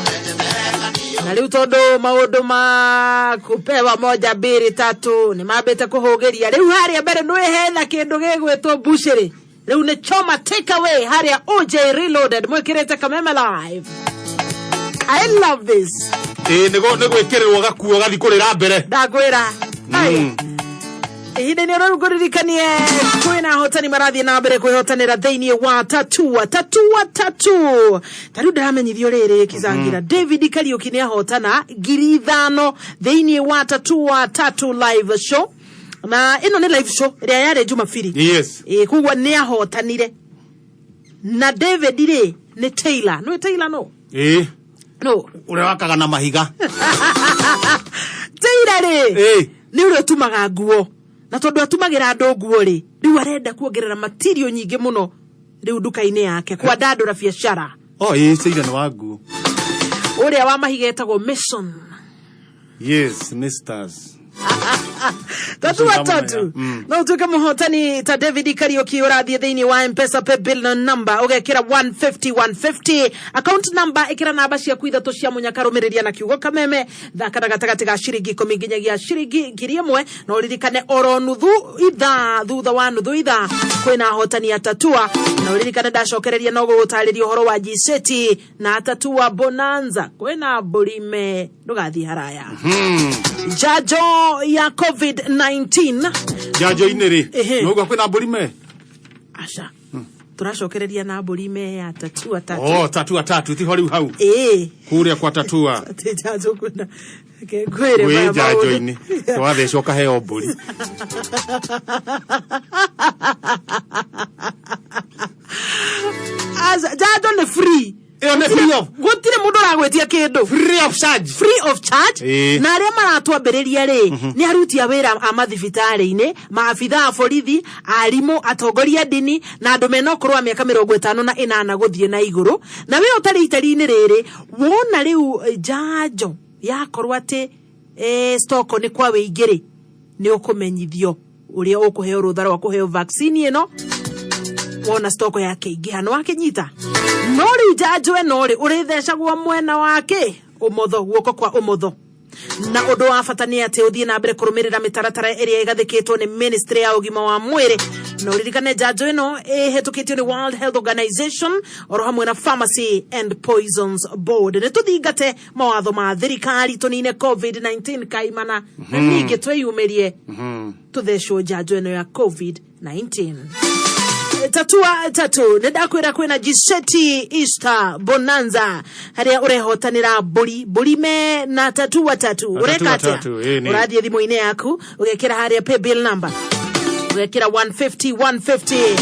Na rĩu tondũ maũndũ ma kupewa moja mbili tatu nĩ mambĩte kũhũgĩria rĩu harĩa mbere nĩ hena kĩndũ gĩgwĩtwo bushĩrĩ rĩu nĩ choma take away harĩa OJ Reloaded mwĩkĩrĩte kameme live. I love this. Ĩ nĩ gwĩkĩrĩrwo gakuo gathi kũrĩra mbere. Ndakwĩra. Ihinda-inĩ rĩu ngũririkanie kwĩna ahotani marathiĩ na mbere kwĩhotanĩra thĩinĩ wa tatua tatua tatu. Ta rĩu ndĩramenyithio rĩrĩ Kizangira. David Kariuki nĩ ahotana 5,000 thĩinĩ wa tatua tatu live show, na ĩno nĩ live show ĩrĩa yarĩ Jumapili. Yes. Ĩ koguo nĩ ahotanire. Na David rĩ nĩ Taylor. Nĩ Taylor no? Ĩ. No. Ũrĩa wakaga na mahiga. Taylor rĩ nĩ ũrĩa ũtumaga nguo. Na tondũ atumagĩra andũ nguo rĩ, rĩu arenda kuongerera material nyingĩ mũno rĩu nduka-inĩ yake kwandandũra biacara. Oh, ĩ Taylor nĩ wa nguo. Ũrĩa wa mahiga etagwo Mason. Yes, misters. Tatua tatu. No ũtuĩke mũhotani ta David Kariuki ũrathiĩ thĩinĩ wa Mpesa pay bill number ũgekĩra 150 150 account number ĩkĩra namba ciaku ithatũ cia mũnyaka rũmĩrĩria na kiugo kameme thaka na gatagatĩ ga ciringi 10 nginyagia ciringi 1,000 na ũririkane oro nuthu ithaa thutha wa nuthu ithaa kwĩna ahotani atatua na ũririkane ndacokereria no gũgũtarĩria ũhoro wa G-City na atatua bonanza kwĩna mbũrime ndũgathiĩ haraya. Njanjo ya COVID-19 Njanjo-inĩ rĩ nauga kwĩna mbũrime. Aca tũracokereria na mbũrime ya tatua tatu. Oh, tatua tatu tiho rĩu hau. Ĩĩ. Kũrĩa kwa tatua. Atĩ njanjo kwĩna reke ngwĩre Wĩ maya maũndũ. njanjo-inĩ wathecwo ũkaheo mbũri. Aca njanjo nĩ free. Ĩyo nĩ free of gũtirĩ mũndũ ũragwĩtia kĩndũ. Free of charge. Free of charge. Ĩĩ. Na arĩa maratwambĩrĩria rĩ nĩ aruti a wĩra a mathibitarĩ-inĩ, maabitha a borithi, arimũ, atongoria a ndini na andũ mena ũkũrũ wa mĩaka 58 gũthiĩ na igũrũ. Na we ũtarĩ itari-inĩ rĩrĩ wona rĩu njanjo yakorwo atĩ stoko nĩ kwa wĩingĩ rĩ nĩ ũkũmenyithio ũrĩa ũkũheo rũtha rwa kũheo vaccine ĩno wona stoko yake ingĩha nĩ wakĩnyita. No rĩu njanjo ĩno rĩ ũrĩthecagwo mwena wake ũmotho, guoko kwa ũmotho. Na ũndũ wa bata nĩ atĩ ũthiĩ na mbere kũrũmĩrĩra mĩtaratara ĩrĩa ĩgathĩkĩtwo nĩ ministry ya ũgima wa mwĩrĩ. Na ũririkane njanjo ĩno ĩhetũkĩtio nĩ World Health Organization oro hamwe na Pharmacy and Poisons Board. Nĩ tũthingate mawatho ma thirikari tũnine COVID-19 kaimana na ningĩ twĩyumĩrie tũthecwo njanjo ĩno ya COVID-19. Tatua tatu nĩ ndakwĩra kwĩna G-City Easter Bonanza harĩa ũrehotanĩra mbũri mbũrime na tatua tatu. Ũreka atĩa? Ũrathiĩ thimũ-inĩ yaku ũgekĩra harĩa pay bill number ũgekĩra 150 150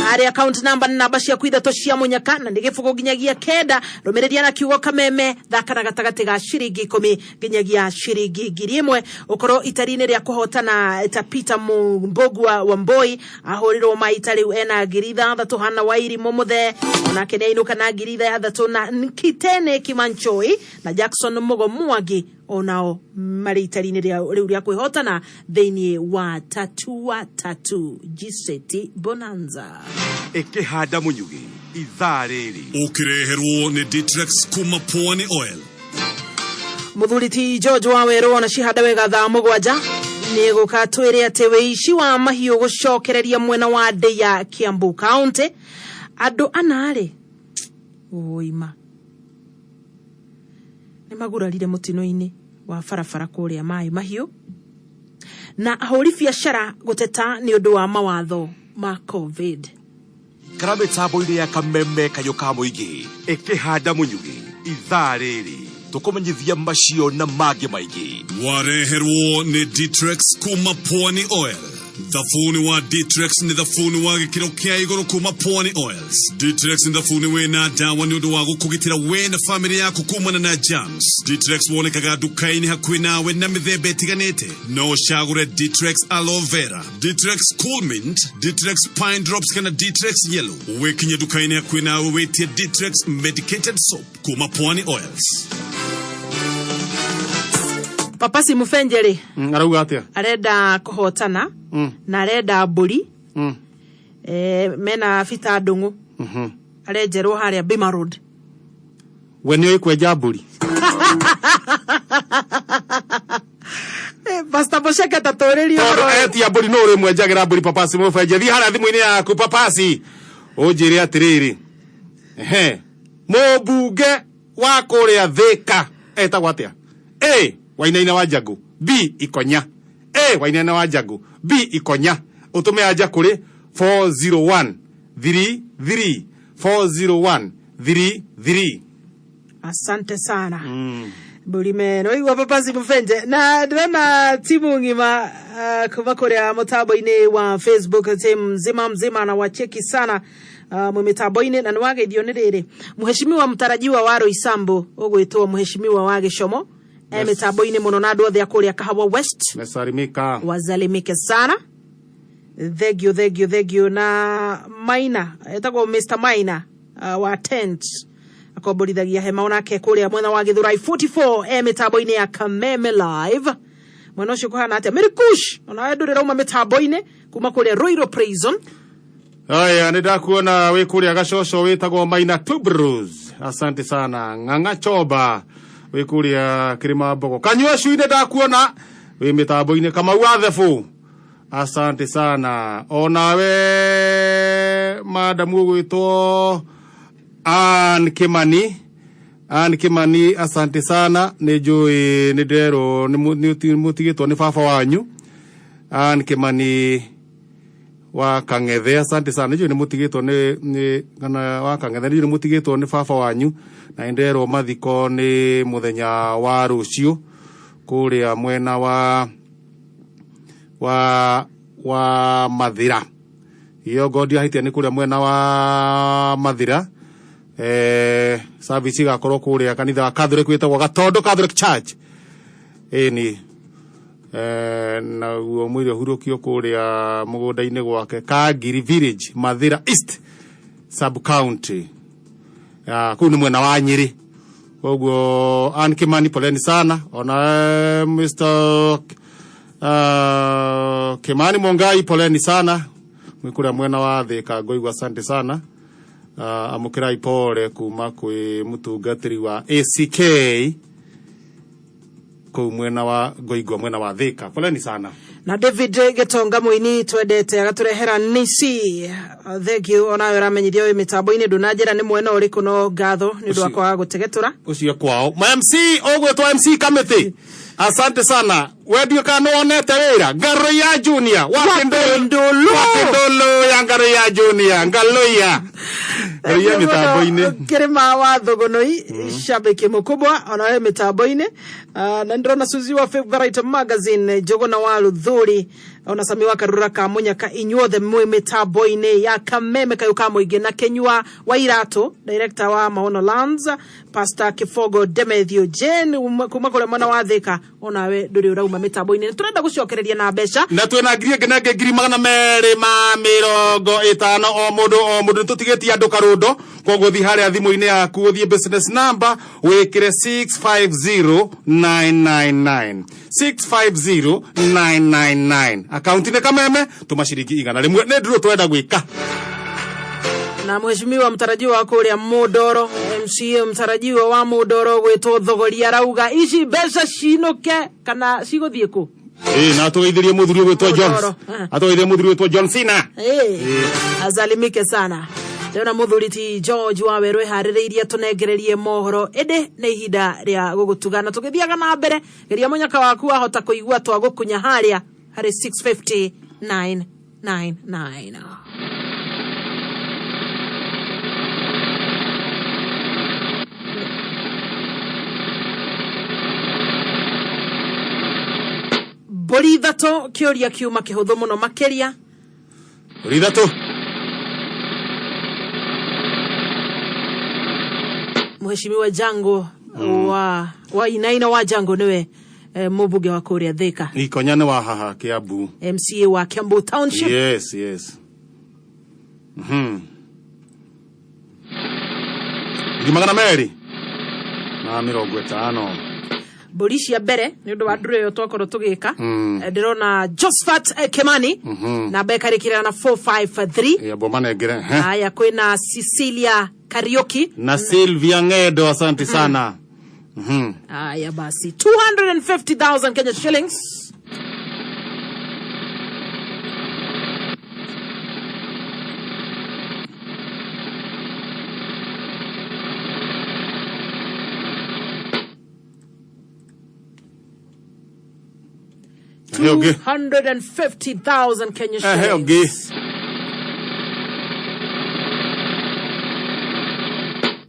harĩa account number nĩ namba ciaku ithatũ cia mũnyaka na nĩ gĩbũgũ nginyagia 9 rũmĩrĩria na kiugo kameme thaka na gatagatĩ ga ciringi 10 nginyagia ciringi 1,000 ũkorwo itari-inĩ rĩa kũhotana ta Peter Mbogua wa Mboi ahũrĩrwo maita rĩu ena 6,000 Hana Wairimu Mũthee onake nĩ ainũka na 6,000 na Nkitene Kimanchoi na Jackson Mugo Mwangi Onao marĩ itari-inĩ rĩu rĩa kwĩhotana thĩinĩ wa Tatua Tatu Giseti Bonanza. Ĩkĩhanda mũnyugĩ ithaa rĩrĩ. Ũkĩreherwo nĩ Ditrex kuma Pwani Oil. Muthuri ti George wa Werũ ona cihanda wega thaa 7 nĩ gũka twĩre atĩ wĩici wa mahiũ gũcokereria mwena wa Ndĩa, Kiambu County. Andũ ana rĩ ũima nĩ magurarire mũtino-inĩ wa barabara kũrĩa Maĩ Mahiũ, na ahũri biacara gũteta nĩ ũndũ wa mawatho ma COVID. Kara mĩtambo-inĩ ya Kameme kayũ ka mũingĩ. Ĩkĩhanda mũnyugĩ ithaa rĩrĩ tũkũmenyithia macio na mangĩ maingĩ. Wareherwo nĩ Ditrex kuma Pwani Oil. Thabuni wa Ditrex nĩ thabuni wa gĩkĩro kĩa igũrũ kuma Pwani Oils. Ditrex nĩ thabuni wĩna ndawa nĩ ũndũ wa gũkũgitĩra we na famĩlĩ yaku kumana na germs. Ditrex wonekaga nduka-inĩ hakuhĩ nawe na mĩthemba ĩtiganĩte. No ũcagũre Ditrex Aloe Vera, Ditrex Cool Mint, Ditrex Pine Drops kana Ditrex Yellow. Wĩkinye nduka-inĩ hakuhĩ nawe wĩtie Ditrex Medicated Soap kuma Pwani Oils. Papa Simufenje rĩ, Arauga atia? Arenda kũhotana na arenda mbũri. Mena Bita Ndũng'ũ arenjerwo harĩa Bima Road. We nĩ ũĩ kwenja mbũri? Pastor Bosheke tatũrĩrie tondũ ũhoro. Etia mbũri no ũrĩ mwenjagĩra mbũri. Papasi mũbenje, thiĩ harĩa thimũ-inĩ yaku, papasi, ũnjĩre atĩrĩrĩ, ehe, mũmbunge wa kũrĩa Thĩka etagwo atĩa? A, Wainaina wa Njangũ, B, Ikonya. A, Wainaina wa Njangũ, B, Ikonya. Ũtũme anja kũrĩ 401 33 401 33. Asante sana. Mbũri meno igua Papasi Mũbenje, na ndĩrona timu ng'ima kuma kũrĩa mũtambo-inĩ wa Facebook, timu mzima mzima na wacheki sana mwi mĩtambo-inĩ, na nĩ wageithio nĩ rĩrĩ mheshimiwa mtarajiwa wa Roysambu ũgwĩtwo mheshimiwa wa Gĩcomo e mĩtambo-inĩ mũno, na andũ othe a kũrĩa Kahawa West. Mesalimika. Wazalimike sana. Thank you, thank you, thank you. Na Maina etagwo Mr Maina wa tent akomborithagia hema onake kũrĩa mwena wa Gĩthũrai 44 e mĩtambo-inĩ ya Kameme Live. Mwena ũcio kũhana atĩa? Mary Kush, onawe ndũrĩ rauma mĩtambo-inĩ kuma kũrĩa Royal Prison. Aya, nĩ ndakuona wĩ kũrĩa Gacoco, wĩtagwo Maina Tubros, asante sana. Ng'ang'a Choba wĩ kũrĩa Kĩrĩma Mbogo Kanyua cui, nĩ ndakuona wĩ mĩtambo-inĩ. Kamau wa Thebũ, asante sana. Onawe madamu ũgwĩtwo Ann Kimani, Ann Kimani, asante sana. Nĩ njũĩ nĩ nderwo nĩ mũtigĩtwo nĩ baba wanyu Ann Kimani wa Kang'ethe, asante sana. Nĩ njũĩ nĩ mũtigĩtwo nĩ kana wa Kang'ethe, nĩ njũĩ nĩ mũtigĩtwo nĩ baba wanyu, na nĩ nderwo mathiko nĩ mũthenya wa rũciũ kũrĩa mwena wa Mathira. Iyo ngondi ahĩtia nĩ kũrĩa mwena wa Mathira. Service igakorwo kũrĩa kanitha wa Catholic wĩtagwo Gatondo Catholic Church, ĩni naguo mwĩrĩ ũhurũkio kũrĩa mũgũnda-inĩ gwake Kangiri Village, Mathira East sub county. Kũu nĩ mwena wa Nyĩrĩ. Koguo Ann Kimani, poleni sana. Ona Mr Kimani Mongai, poleni sana mwĩ kũrĩa mwena wa Thĩka ngoigua, asante sana. Amũkĩrai pole kuma kwĩ mũtungatĩri wa ACK kũu mwena wa ngoigua mwena wa Thĩka, poleni sana. Na David Gitonga mũini twendete agatũrehera nisi, thank you. Onawe ũramenyithia wĩ mĩtambo-inĩ, ndũnanjĩra nĩ mwena ũrĩkũ, no ngatho nĩ ũndũ wa kwaga gũtegetũra. Ũcio kwao ma MC ũgwĩtwo MC Kamĩtĩ, asante sana. Wendio kana nĩwonete wĩra Ngaruiya Junior Wakindulu. Wakindulu ya Ngaruiya Junior, Ngaruiya, Ngaruiya mĩtambo-inĩ. Kĩrĩma wa Thogonoi, shabiki mkubwa, onawe mĩtambo-inĩ. Na ndĩrona Suzi wa Favorite Magazine, Njũgũna wa Luthuri, ona Sami wa Karura ka Munyaka, inyuothe mwĩ mĩtambo-inĩ ya Kameme kayũ ka mũingĩ, na Kenyua wa Iratũ, director wa Maono Lands, Pastor Kifogo Demethio Jane kuma kũrĩa mwena wa Thĩka, onawe ndũrĩ ũrauma. twauma mĩtambo-inĩ. Nĩ tũrenda gũcokereria na mbeca. Na twĩna ngiri ĩngĩ na ĩngĩ 250,000 o mũndũ o mũndũ. Nĩ tũtigĩtie andũ karũndo, koguo thiĩ harĩa thimũ-inĩ yaku, ũthiĩ business number, wĩkĩre 650999, 650999, akaunti nĩ Kameme, tũma ciringi 100. Nĩ ndurũ twenda gwĩka. Na mheshimiwa mtarajiwa wa kũrĩa Mũndoro, MCA mtarajiwa wa Mũndoro gwĩtwo Thogori, arauga ici mbeca cinũke kana cigũthiĩ kũ? Ĩĩ, na atũgeithĩrie mũthuri ũgwĩtwo Jones. Mũndoro. Atũgeithĩrie mũthuri ũgwĩtwo John Cena. Ĩĩ, azalimike sana. Ndĩrona mũthuri ti George wa Werũ eharĩrĩirie tũnengererie mohoro, ĩndĩ nĩ ihinda rĩa gũgũtuga na tũgĩthiaga na mbere, geria mũnyaka waku wahota kũigua twagũkunya harĩa harĩ 650999. Mbũri ithatũ, kĩũria kiuma kĩhũthũ mũno makĩria. Mbũri ithatũ. Mheshimiwa Jango wa Inaina wa Jango niwe mũmbunge wa kũrĩa Thika. Ikonya nĩ wa haha Kiambu. MCA wa Kiambu Township. Yes. 250,000. Mbũri cia mbere nĩ ũndũ wa ndũrũ ĩyo twakorwo tũgĩka. Ndĩrona Josephat Kimani, namba ĩkarĩkĩrĩra na 453. Yambo manengere he. Haya, kwĩna Cecilia Kariuki na Sylvia Ng'endo, asante sana. Haya basi, 250,000 Kenya shillings. He ũngĩ. 250,000 Kenya He shillings. ũngĩ.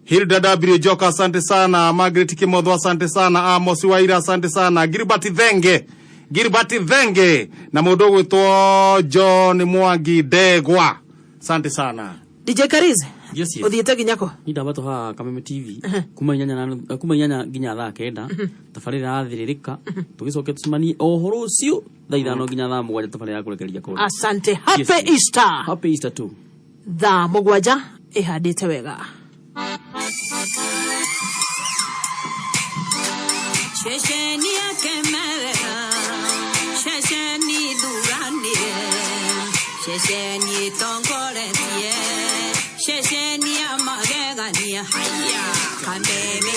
Hilda W Joka, asante sana. Margaret Kimotho, asante sana. Amos Waira, asante sana. Gilbert Thenge, Gilbert Thenge na mũndũ ũgwĩtwo John Mwangi Ndegwa, asante sana. DJ Kariz, Yes. ũthiĩte nginya kũ? Ni ndambatwo haha Kameme TV kuma 8 kuma 8 nginya thaa 9, tabarĩra yathĩrĩrĩka, tũgĩcoke tũcemanie o ũhoro ũcio thaa 5 nginya thaa 7, tabarĩra ya kũrekereria kũrĩa. Asante. Happy Yes. Easter. Happy Easter too. Thaa 7 ĩhandĩte wega. Ceceni ya kemerera, ceceni thuranire, ceceni ĩtongoretie, ceceni ya magegania. Haya, Kameme.